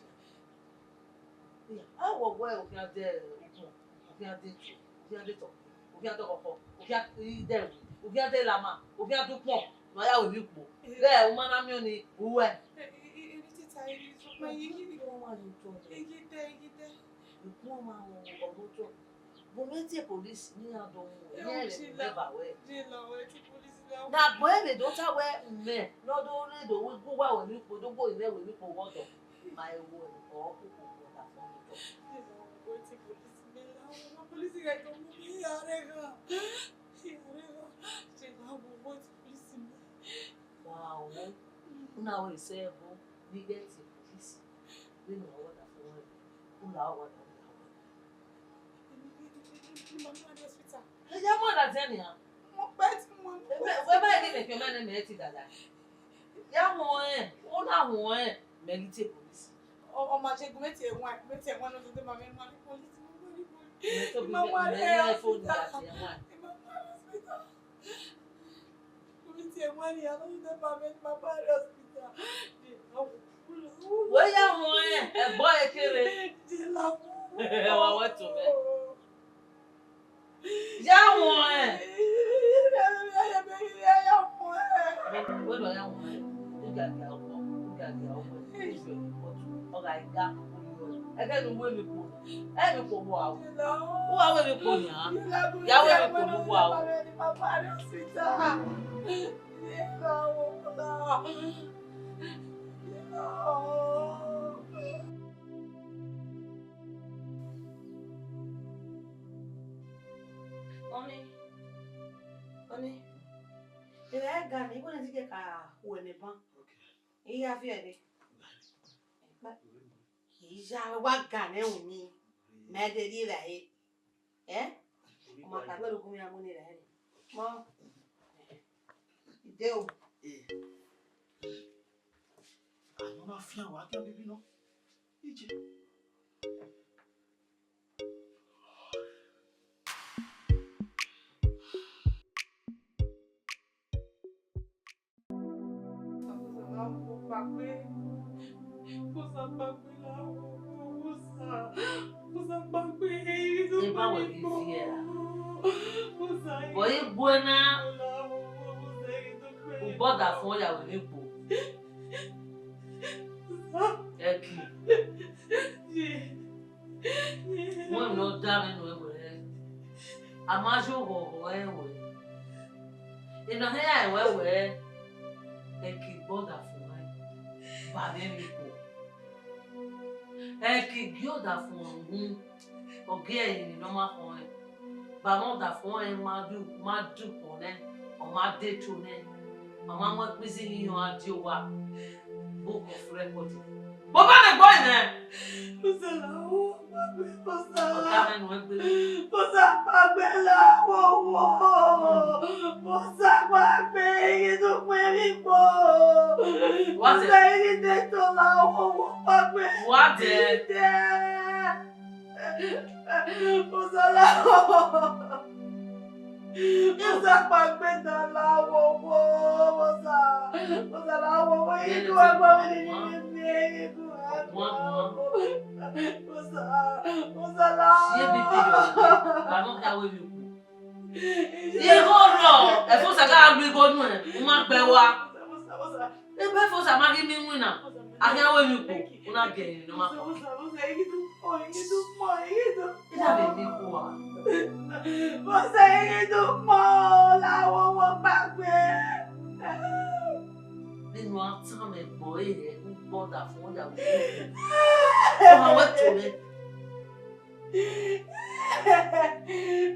Yeah, I will wear okhian de ukpọn, okhian de tu, okhian de tọ, okhian de kọkọ, okhian de ẹvbo, okhian de lama, okhian de ukpọn, ma ya wẹ emwi kpo. Ghẹ u ma na miẹn ọnii, uwẹ. Eni tita, eni tita, eni tita. Eni tita, eni tita. Ukpọn ma mu ọghe otọ. Gu mwẹ tie police ne iran do mu, iran rẹn neba wẹ. Na gbẹn vbe do ta wẹ mẹ ne ọ do rre do gu uwa wẹ emwi kpo, do gu imẹ wẹ emwi kpo vbe ọdọ. Ma i wo ẹre, ọ koko vbe ọdafẹn vbe otọ. Wa wo, una wẹ sẹ ẹvbo ne I ghẹ tie police, vbene uwa wẹ ọdafẹn wẹ, u la uwa da, u la uwa da. Ẹ ya mu ladian nian. Mo pẹ ti mo. Wẹ ma ghi mẹ khian ọmọ nẹ mẹ te dada. Ya huẹn, u na huẹn, mẹ ghi tie police. Ọ ma je gu mẹ tie ẹwaẹn, gu mẹ tie ẹwaẹn ne ọ dede ma mẹ ma ni police. Mẹ to bi mẹ, mẹ ni iPhone da tie ẹwaẹn. Gu mẹ tie ẹwaẹn nian ne ọ dede ma mẹ ma ba rẹ hospital. Wẹ ya huẹn, ẹgbọ ẹre kere. Wa wẹ to mẹ. Ya huẹn. Ẹnu wẹ vbe kpo, ẹ vbe kpo vbe uwa o. Uwa wẹ vbe kpo nian. Ya wẹ vbe kpo vbe uwa o. Ọni, ọni, erha ẹga ne I wẹ ne I ke ka ru ẹre ne eban. I ya viẹ ẹre. I ya wa ga nẹ ẹmwẹ ni, mẹ de rri evbare. Ẹ? Ọ ma ka gbe ẹre gu mwẹ ya mu ne erha ẹre. Mọ. I de o. Anọ na fian wa dia bibi nọ. Ije. Eva wẹ ghi viẹ ra? Vbe ọ i gbe na, u gbe ọdafẹn ya wẹ vbe kpo. Ẹki. Wẹ ne ọ da mwẹ nuẹn wẹẹ, a ma yo ghọghọ ẹre wẹẹ, ena hia ẹre wẹẹ, ẹki gbe ọdafẹn ba mwẹ vbe kpo. Ẹki gie ọdafẹn uhunmwu, ọ gie ẹrinmwi ne ọ ma khọn rẹn. Ba mwẹ ọdafẹn ọnrẹn ma du, ma du ukpọn nẹ, ọ ma de eto nẹ, ọ ma mu ẹkpẹn izi hin a die owa. Book of record. Bọba ne ẹgbọ nẹ. Ọta mwẹ nuẹn gbe. Musa pagbe la wowo. Musa pagbe, ighi dukpẹ vbe ikpo. Musa, ighi de eto la wowo pagbe. Wa dẹ. Dẹ. Musa la wowo. Musa pagbe da la wowo. Musa. Musa la wowo. Ighi dukpẹ vbe ikpo. Musa. Musa la. Sie bibi yọ. Ba nọ kha wẹ vbe ikpo. Igho rrọọ, ẹfo sa gha lu igho nuẹn, u ma gbe ẹre ua. Ebe ẹfo sa ma ghi miẹn iwinna, a khian ru emwi ukpo, u na gie ẹre ne ọ ma kha. Iran vbe miẹn ikhuo ua. Nene a tama ẹgbẹe ẹre, u gbe ọdafẹn ya vbe ukpo. Ọ ma wẹ to mwẹ.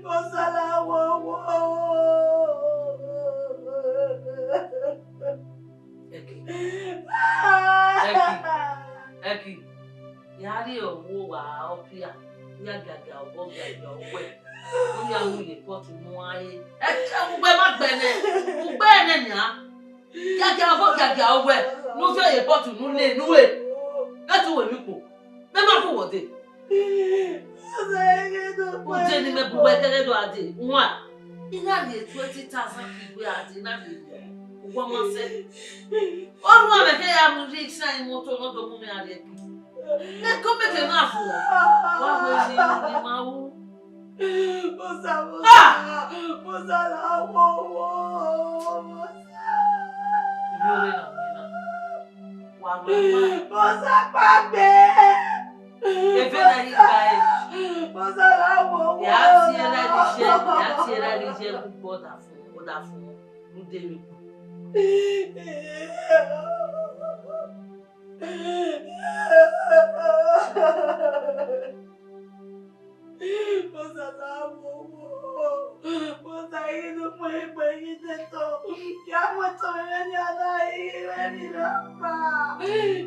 Musa la wowo. Ẹki. Ẹki. Ẹki. Ya rrie ọvbuo wa ọpia. Ya giagia obọ giagia owẹ. U ya mu ye pot mu a re. Ẹki, ugbe ma gbe nẹ. Ugbe nẹ nian. Giagia obọ giagia owẹ. Ne u viọ ye pot ne u le, ne u re. Ghẹ te u ru emwi ukpo. Mẹ ma bu wẹ dee. Ude ne imẹ bu wẹ kẹrẹ do a dee, wan. I na rhie twenty thousand ke iwe a dee, I na rhie, uwa ma sẹ. Ọ ru amẹ kẹ ya mu risk sa imoto ne ọ do mu mwẹ a rrie ẹki. Ẹko mẹ ke na vuọn. Wa wẹ ni, ni ma ru. Musa, Musa, Musa la wowo, Musa. Ibi ore na, ore na. Wa wẹ ma. Musa pagbe. Eve na yi gba e. Musa la wowo. Ya tie ra ni je, ya tie ra ni je, u gbe ọdafẹn, ọdafẹn, u de vbe. Musa la wowo. Musa, ighi ne u kpẹn egbe, ighi ne eto. Ya mu eto mwẹ vbe nian na, ighi mwẹ ni rre ọkpa.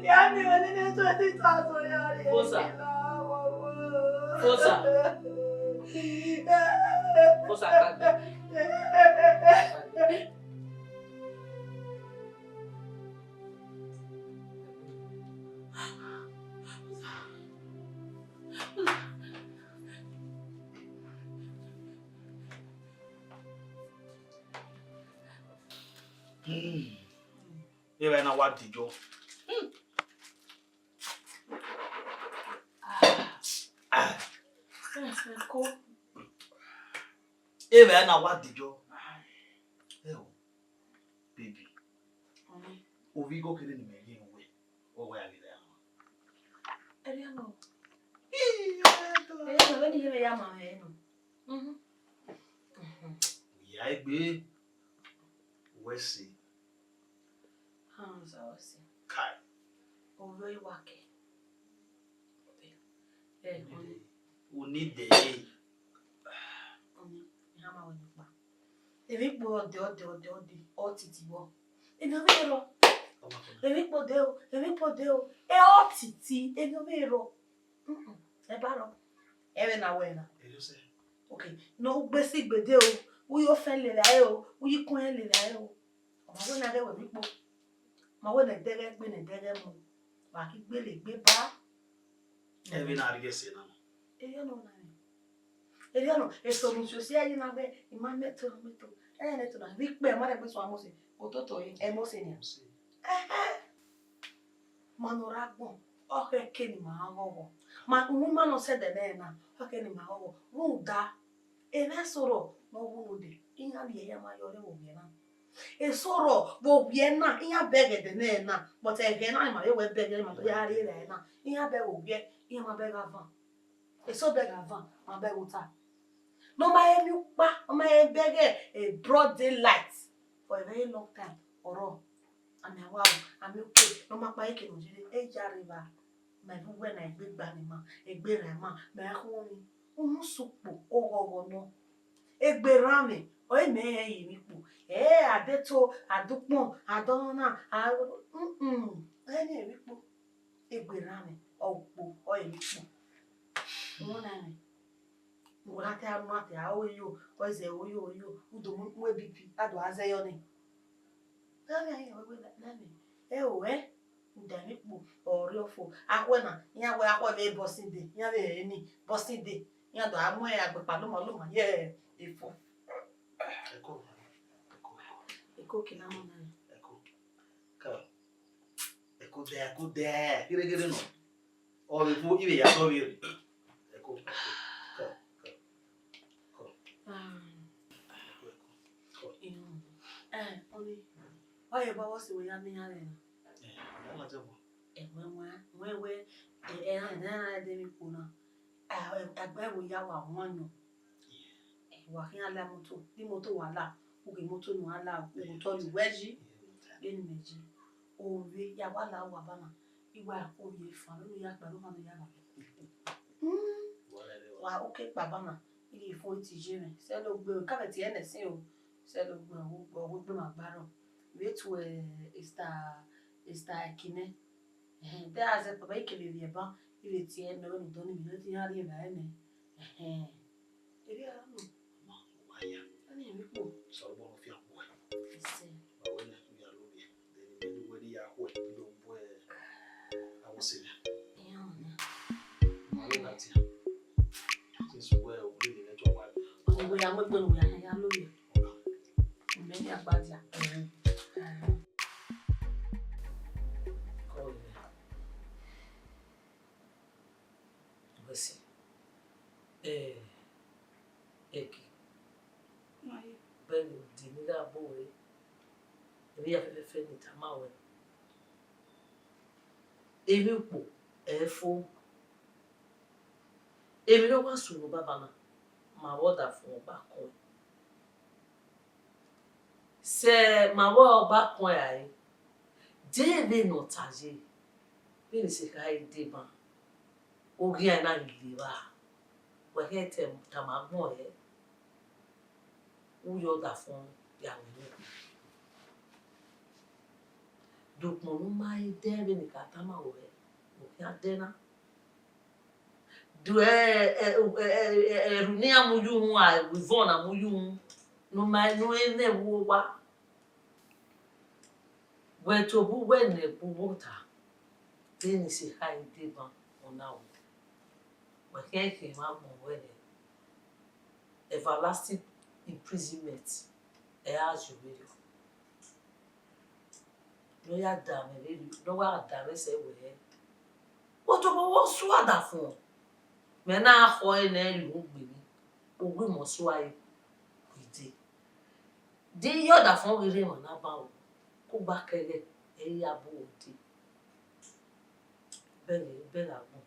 Ya miẹn mwẹ nene twenty thousand ya rrie. Musa. Musa. Musa, kagbe. Hmm. Evbare na wa dijọ. Hmm. Ah. Evbare na wa dijọ. Ẹ o, baby. Ovbi igho kherhe ne imẹ rhie ne uwẹ, wẹ wẹ a ghi rre ẹmwẹ. Erriọ nọ. Ẹ, vbene I ye vbe ya ma mwẹ nọ. Mhm. Mhm. Ya egbe, wẹ si. Ha, sa wẹ si. Kai. Ovbi wa ke. Ẹ, oni. Oni de. Oni, I ha ma wẹ nọkpa. Emwi ikpo ọdẹ, ọdẹ, ọdẹ, ọdẹ, ọ titi vbọ. Emwi ọ vbe rrọọ. Emwi ikpo de o, emwi ikpo de o. E ọ titi, emwi ọ vbe rrọọ. Mm-mm, ẹ ba rrọọ. Ẹ vbe na wẹ na. Okay, ne u gbe si gbe de o, u ye ofẹn lele aro, u ye ikun lele aro. Ọ ma wẹ na ghẹ wẹ emwi ikpo. Ma wẹ ne ẹdẹghẹ gbe ne ẹdẹghẹ mu. Wa ghi gbele egbe ba. Ẹ vbe na rhie ẹse na. Erriọ nọ na rẹn. Erriọ nọ, eso ne u si osi ẹre na wẹ, I ma mẹ to, I ma mẹ to. Ẹ nẹ to na, vbe ikpẹ, ma rẹn gbe suẹn Mose, ototọ ẹre, ẹ Mose nian. Ẹhẹn. Ma ne ọ rre agbọn, ọ khẹ eke ne ima gha ghọghọ. Ma, uhunmwu ima ne ọ sẹ ẹdẹ nẹ na, ọ khẹ eke ne ima ghọghọ. Rhunmwuda, emwa eso rrọọ ne ọ wu node, iran rhie ya ma yọ rre vbe ovbi ẹre na. Eso rrọọ vbe ovbi ẹre na, iran bẹghe ẹdẹ nẹ na, but ẹghẹ na ni ma vbe wẹ bẹghe, ma do ya rrie ẹre na, iran bẹghe ovbi ẹre, iran ma bẹghe avan. Eso bẹghe avan, ma bẹghe ota. Ne ọ ma he miẹn ukpa, ọ ma he bẹghe, eh, broad daylight for a very long time, ọrọre. Amẹ wa ru, amẹ oke, ne ọ ma kpa eke ne ọ ye rre, e ya rre evba. Ma vbe uwẹ na egbe gba ne ima, egbe rran ima, mẹ a khuọnmwi. Unu sẹ ukpo, oghọghọ nọ. Egbe rranmwẹ, ọre mẹ rẹn ye emwi ikpo. Ẹ, a de to, a de ukpọn, a de ọnọna, a, mm, mm, ẹ i rẹn emwi ikpo. Egbe rranmwẹ, ọ ukpo, ọ emwi ikpo. Unu na rẹn. Uwa na te a nu a te a ro yo, ọ zẹ ro yo, ro yo, u do mu, mu B P, a do a zẹ yọ nẹ. Nami a rẹn wẹẹ, nami, ẹ o, ẹ, u da emwi ikpo, ọ rrie ọfo. Akhuẹ na, iran wẹẹ akhuẹ vbe Boxing Day, iran vbe rẹn ni, Boxing Day, iran do a mu agbekpa loma loma ye efo. Ẹko, ẹko, ẹko. Ẹko kila mọ na. Ẹko. Ka. Ẹko dẹ, ẹko dẹ, ghereghere nọ. Ọ vbe vo, I vbe ya dọ vberri. Ẹko, ẹko, ẹko, ẹko. Ah. Ẹko, ẹko, ẹko. Irun. Eh, ọni. Wa ye ba wọ si wẹ ya miẹn iran rẹ na. Eh, ya ladian bọ. Ẹwẹ wa, wẹ wẹ, eh, eh, na na de mi kpo na. Ah, eh, agba ẹvbo ya wa wan nọ. Eh, wa khian la moto, di moto wa la, u ghe moto ne u la, u ghe otọ ye uwẹ yi, vbene imẹ yi. Ovbe ya wa la uwa ba na, I wa ko vbe fan, vbene u ya kpa ẹre ọmwa ne ọ ya gha. Hmm. Wa oke kpa ba na, I ghi fo iti ye mwẹ, sẹlẹ ogbe, ka vbe tie ẹnẹ sin o, sẹlẹ ogbe, ọ wẹ egbe ma gba rrọọ. Vbe tu, eh, Esther, Esther Ekinẹ. Ẹhẹn, te a zẹ kpaba, I kevbe vbiẹ ban, I vbe tie ẹre nọ, vbene odọ ni mẹ, ne iran rhie evbare nẹ. Ẹhẹn. Erriọ ra nọ. Ma, wa ya. Ọni emwi kpo. Osanobua ne ọ fian kpo. Ẹsẹ. Wa wẹ ne u ya lovbiẹ. Then, vbene uwẹ ni ya khuẹ, I do bu ẹ, avbe ọse mwẹ. Iran ọna. Ma wẹ na tian. Since uwẹ, uwẹ ni nẹ tọ wa. Uwẹ ya mu egbe ne uwẹ ya lovbiẹ. Mẹ ni agbadia. Ẹhẹn. Kọ vbe. Wẹ si. Eh, Eke. Bẹghe udi ne I gha bu ruẹ, emwi hia fẹfẹfẹ ne I tama ruẹ. Emwi ukpo, ẹ i fo. Emwi ne ọ wa sunu baba na, ma vbe ọdafẹn ọgbakọẹn. Sẹ ma vbe ọgbakọẹn rae, de vbene ọ ta ye, vbene sẹ kha ye deba, oghian na ghi le evba, wẹ khe te tama agbọn hẹ, u ye ọdafẹn ya wẹ nẹ. De ukpọn ne u ma he dẹ vbene I ka tama ruẹ, u khian dẹ na. Do ẹ, ẹ, ẹ, ẹ, ẹ, ẹrhu ne iran mu ye uhunmwu, a, ivọn na mu ye uhunmwu, ne u ma, ne u i mwẹ vbe owa. Wẹ tobọ uwẹ nẹ ẹgbẹe uwu ota, vbene sẹ kha ye deba, ọna wẹ. Wẹ khian khian emwa agbọn ruẹ nẹ, everlasting imprisonment, ẹ ra zẹ vberriọ. Ne ọ ya da mwẹ vberriọ, ne ọ wa da mwẹ sẹ wẹ, wẹ tobọ wẹ ọ sua ọdafẹn, mẹ na khọe nẹ rhie uhunmwu gbe mwẹ, uwu imẹ ọ sua ẹre, I dee. De iye ọdafẹn ghi rre emwa na ban ru, kugba kẹghẹ, ẹ i ya bu ruẹ dee. Bẹghe, bẹghe agbọn.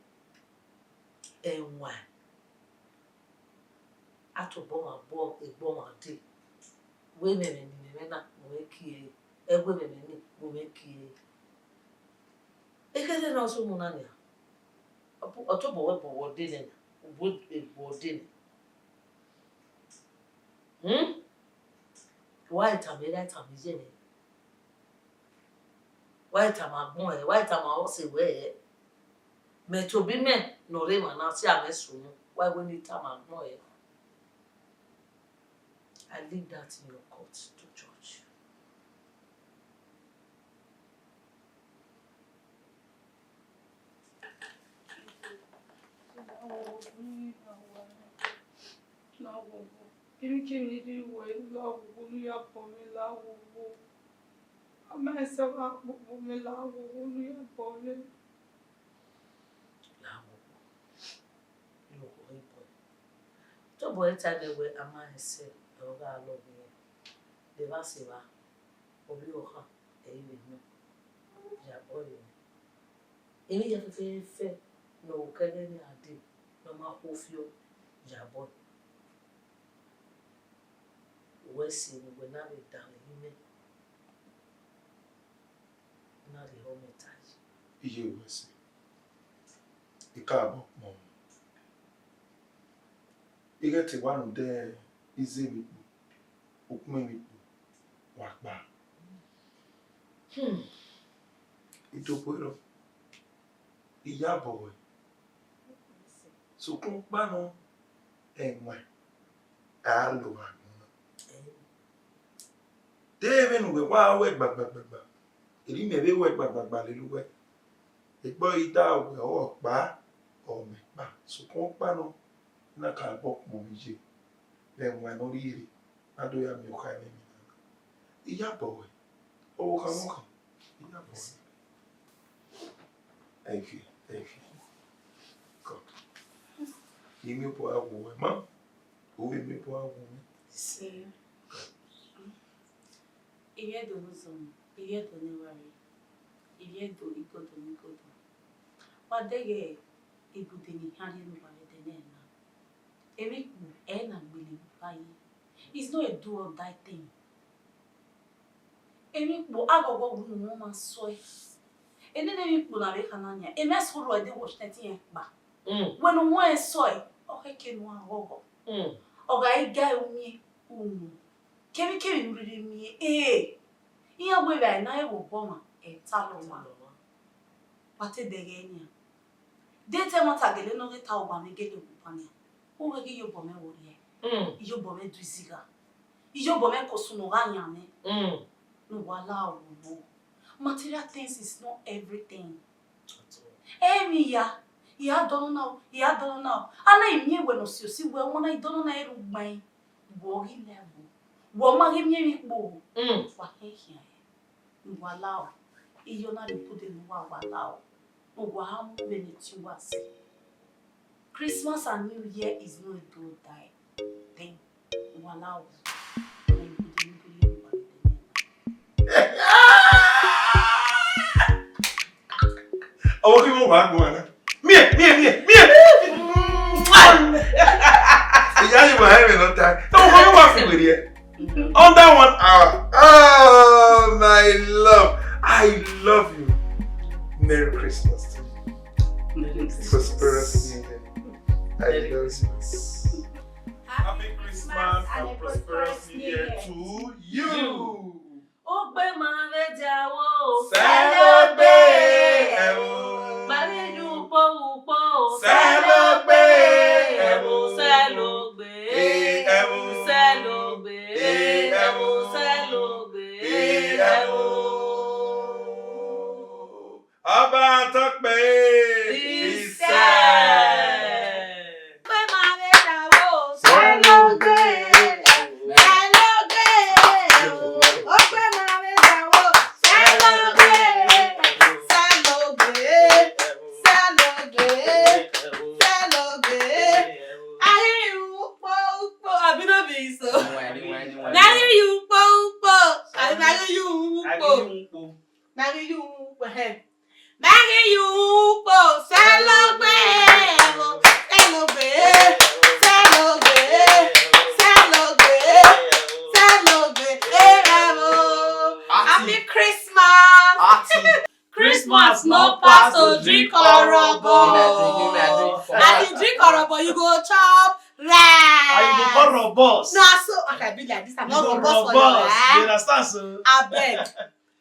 Ẹwaẹn, a tobọ ọmwa bọ egbe ọmwa dee. Wẹ mwẹ ẹmwẹ ne I mwẹ na, wẹ mwẹ kie ẹre. Ẹwe mwẹ ẹmwẹ ni, wẹ mwẹ kie ẹre. Ekherhe ne ọ sunu na nia, ọ tobọ wẹ bu wẹ ọ dee nẹ na, bu wẹ ọ dee nẹ. Hmm? Wa i tama erha, i tama iye mwẹ. Wa i tama agbọn ẹre, wa i tama ọse wẹ ẹre. Mẹ tobọ imẹ ne ọ rre emwa na, ọ si a mwẹ sunu, wa i wẹ ne I tama agbọn ẹre. I leave that in your court to judge. Kemwekemwe ne I rhirhi ru ẹre, la ghogho ne u ya bọ mwẹ, la ghogho. A ma sẹ gha kpokpo mwẹ, la ghogho ne u ya bọ mwẹ. La ghogho. Lọghọ ẹre bọe. Tobọ ẹre tae nẹ wẹẹ a ma rẹn sẹ, ẹre ọ gha lọghọ irẹn. Vbe evba sẹ evba, ovbi ọkhan, ẹ i vbe nọ, ya bọ ẹre nẹ. Emwi hia fẹfẹfẹ ne ọ kẹghẹ ne a dee, ne ọ ma khuo fiọ, ya bọ ẹre. Wẹ sẹ ne uwẹ na vbe danmwehọ imẹ. Na rhie ọmọ ta yi. Iye wẹ sẹ, I kaabọ kpọnmwẹ. Ighẹ te wa rhunmwuda ize emwi kpo, ukpọn emwi kpo, wa kpa. Hmm. I do bu ẹre, I ya bọ ruẹ. Sokpan ọkpa nọ, ẹwaẹn a lo gha gbọn na. De vbene uwẹ wa ru ẹgbagbagbagba, erha imẹ vbe ru ẹgbagbagbagba lele uwẹ. Egbe ọre I da wẹ ọre ọ kpa, ọ mẹ kpa. Sokpan ọkpa nọ, I na ka bọ kpọnmwẹ iye vbe ẹwaẹn ne ọ rhirhi na do ya miẹn okha ẹmwẹ emwi na. I ya bọ ruẹ, ọvbokhan vbokhan, I ya bọ ruẹ. Thank you, thank you. Come. I miẹn obọ gha wu uwẹ, ma. U vbe miẹn obọ gha wu mwẹ. Sẹ. Ivbi Ẹdo ne uzọmọ, ivbi Ẹdo ne evbare, ivbi Ẹdo igodo ne igodo. Wa deghẹ ibude ne I khian rhie ne uwa vbe ẹdẹ nẹ na, emwi kpo ẹre na gbele vbe uwa yi. It's not a do or die thing. Emwi kpo aghọghọ wu ne ọ ma sọe. Enene emwi kpo na vbe kha na nia, emwi ẹse orhu ẹdẹ wọ sẹtin rẹn kpa. Mm. Wẹ ne u wan sọe, ọ khẹke ne u gha ghọghọ. Mm. Ọ gha i ga ẹre umiẹn, u nu. Kemwikemwi ne u rhirhi miẹn, ee, iran wẹ vbe a i na re vbe obọ ọmwa, ẹ ta lọ ọmwa. Wa te dẹghe nian. De te ẹmwata gele ne ọ ghi ta obọ mwẹ gele vbe obọ nian, u wẹ ghe iyobọ mwẹ wo rhie, mm, iyobọ mwẹ do izigha, iyobọ mwẹ ko sunu gha yan mwẹ, mm, ne uwa la wu nọ. Material things is not everything. Emwi hia, I ya dọnọ na o, I ya dọnọ na o. A na i miẹn wẹ ne ọ si osi wẹ, ọmọ na i dọnọ na, ẹ rre ugbain. Wẹ ọ ghi level, wẹ ọ ma ghi miẹn emwi kpo, mm, wa khian khian ẹre. Ne uwa la o, iyọ na rhie ibude ne uwa, wa la o, ne uwa gha mu vbene te uwa sẹ. Christmas and New Year is not a do or die thing. Uwa la o, ne ibude ne ibude ne uwa vbe dẹ nẹ. Ọvbokhan wa guan na. Miẹn, miẹn, miẹn, miẹn. Iya yi wa ẹmwẹ nọ ta. Ọvbokhan wa fi were ẹ. Under one hour. Oh, my love. I love you. Merry Christmas to you. Merry Christmas. Prosperous New Year. I love you. Happy Christmas and a prosperous New Year to you. Ogbe ma vbe dia wo. Sẹlogbe, ẹ o. Ma ghi ye ukpo ukpo. Sẹlogbe, ẹ o. Sẹlogbe, ẹ o. Sẹlogbe, ẹ o. Sẹlogbe, ẹ o. Ọba tọkpẹ isẹ. Ogbe ma vbe dia wo. Sẹlogbe, sẹlogbe, ogbe ma vbe dia wo. Sẹlogbe, sẹlogbe, sẹlogbe, sẹlogbe. A ghi ru ukpo ukpo, abi no be so? Na ghi ru ukpo ukpo, abi na ghi ru ukpo? Na ghi ru ukpo, hẹ. Ma ghi ye ukpo, sẹlogbe, ẹ o, ẹ Sẹlogbe, sẹlogbe, sẹlogbe, sẹlogbe, erẹvbo. Happy Christmas. Christmas no pass to drink orobo. As you drink orobo, you go chop rice. And you go call robust. Na so, okay, be like this, I'm not robust for you, eh? You understand, so? Abeg,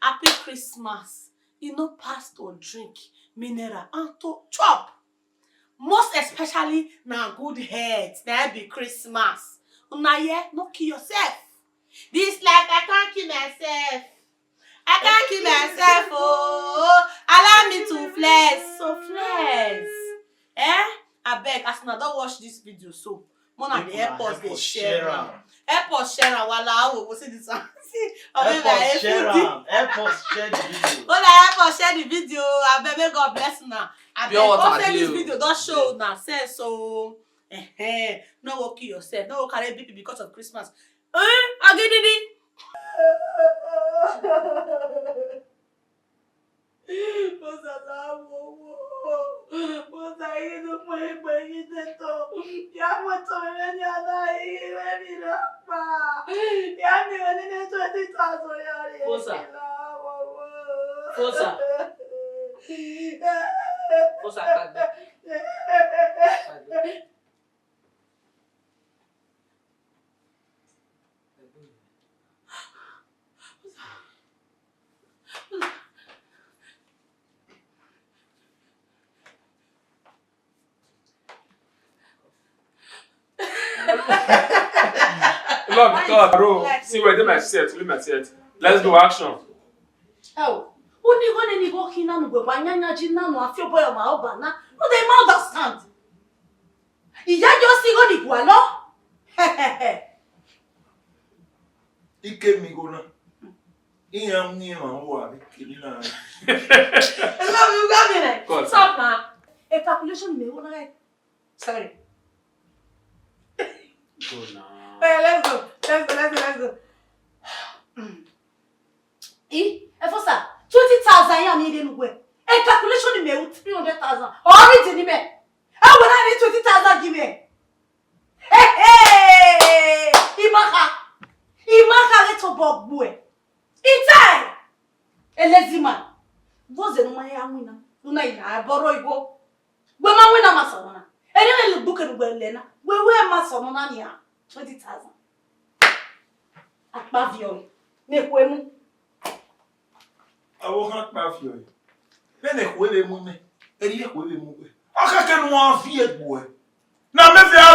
happy Christmas. E no pass to drink mineral and to chop. Most especially na good health, na be Christmas. Una hear, no kill yourself. This life, I can't kill myself. I can't kill myself, oh. Allow me to flex. So flex. Eh? Abeg, as una don watch this video so, make una dey help us dey share am. Help us share am, wala, we will see this one. See, help us share am. Help us share the video. Una help us share the video. Abeg, may God bless una. Abeg, hope say this video don show una sense, so, eh, no go kill yourself. No go carry B P because of Christmas. Eh? Agididi. Bosa la wowo. Bosa, I ghi do kpẹn egbe ghi de to. Ya mu eto mwẹ vbene a na ghi vbe emwi na kpa. Ya miẹn mwẹ nene twenty thousand ya rrie. Bosa. La wowo. Bosa. Bosa, kagbe. Kagbe. Love God, bro. See where they my set, leave my set. Let's go, action. Oh, uni gone ni go kina nu gbe ba nyanya ji na nu afi obo ya ma oba na. No dey ma understand. Iya yo si gho ni gualọ. Ike mi gho na. Iran ni ma wo a mi kiri na. Hello, you got me there. Stop now. A calculation me wanna. Sorry. Go now. Hey, let's go. Let's go. Let's go. Let's go. Mm. I, Efosa, twenty thousand ya ni de nuwe. A calculation ni me with three hundred thousand. Already ni me. I will not need twenty thousand give me. Hey, hey! Imaha. Imaha le to bog boy. Itai. A lazy man. Wo ze nu ma ya wina. Nu na ina borrow igho. Wẹ ma winna ma sẹ ọmọ na. Erriọ ne lugbu kevbe ugbẹn lẹ na. Wẹ wẹ ma sẹ ọmọ na nian twenty thousand. Akpa viọ ne ekhue mu. Avbe ohan akpa viọ. Vbene ekhue vbe mu mẹ, erriọ ekhue vbe mu wẹ. Ọ khẹke ne uan viọ egbe uẹ. Na mẹ vbe aro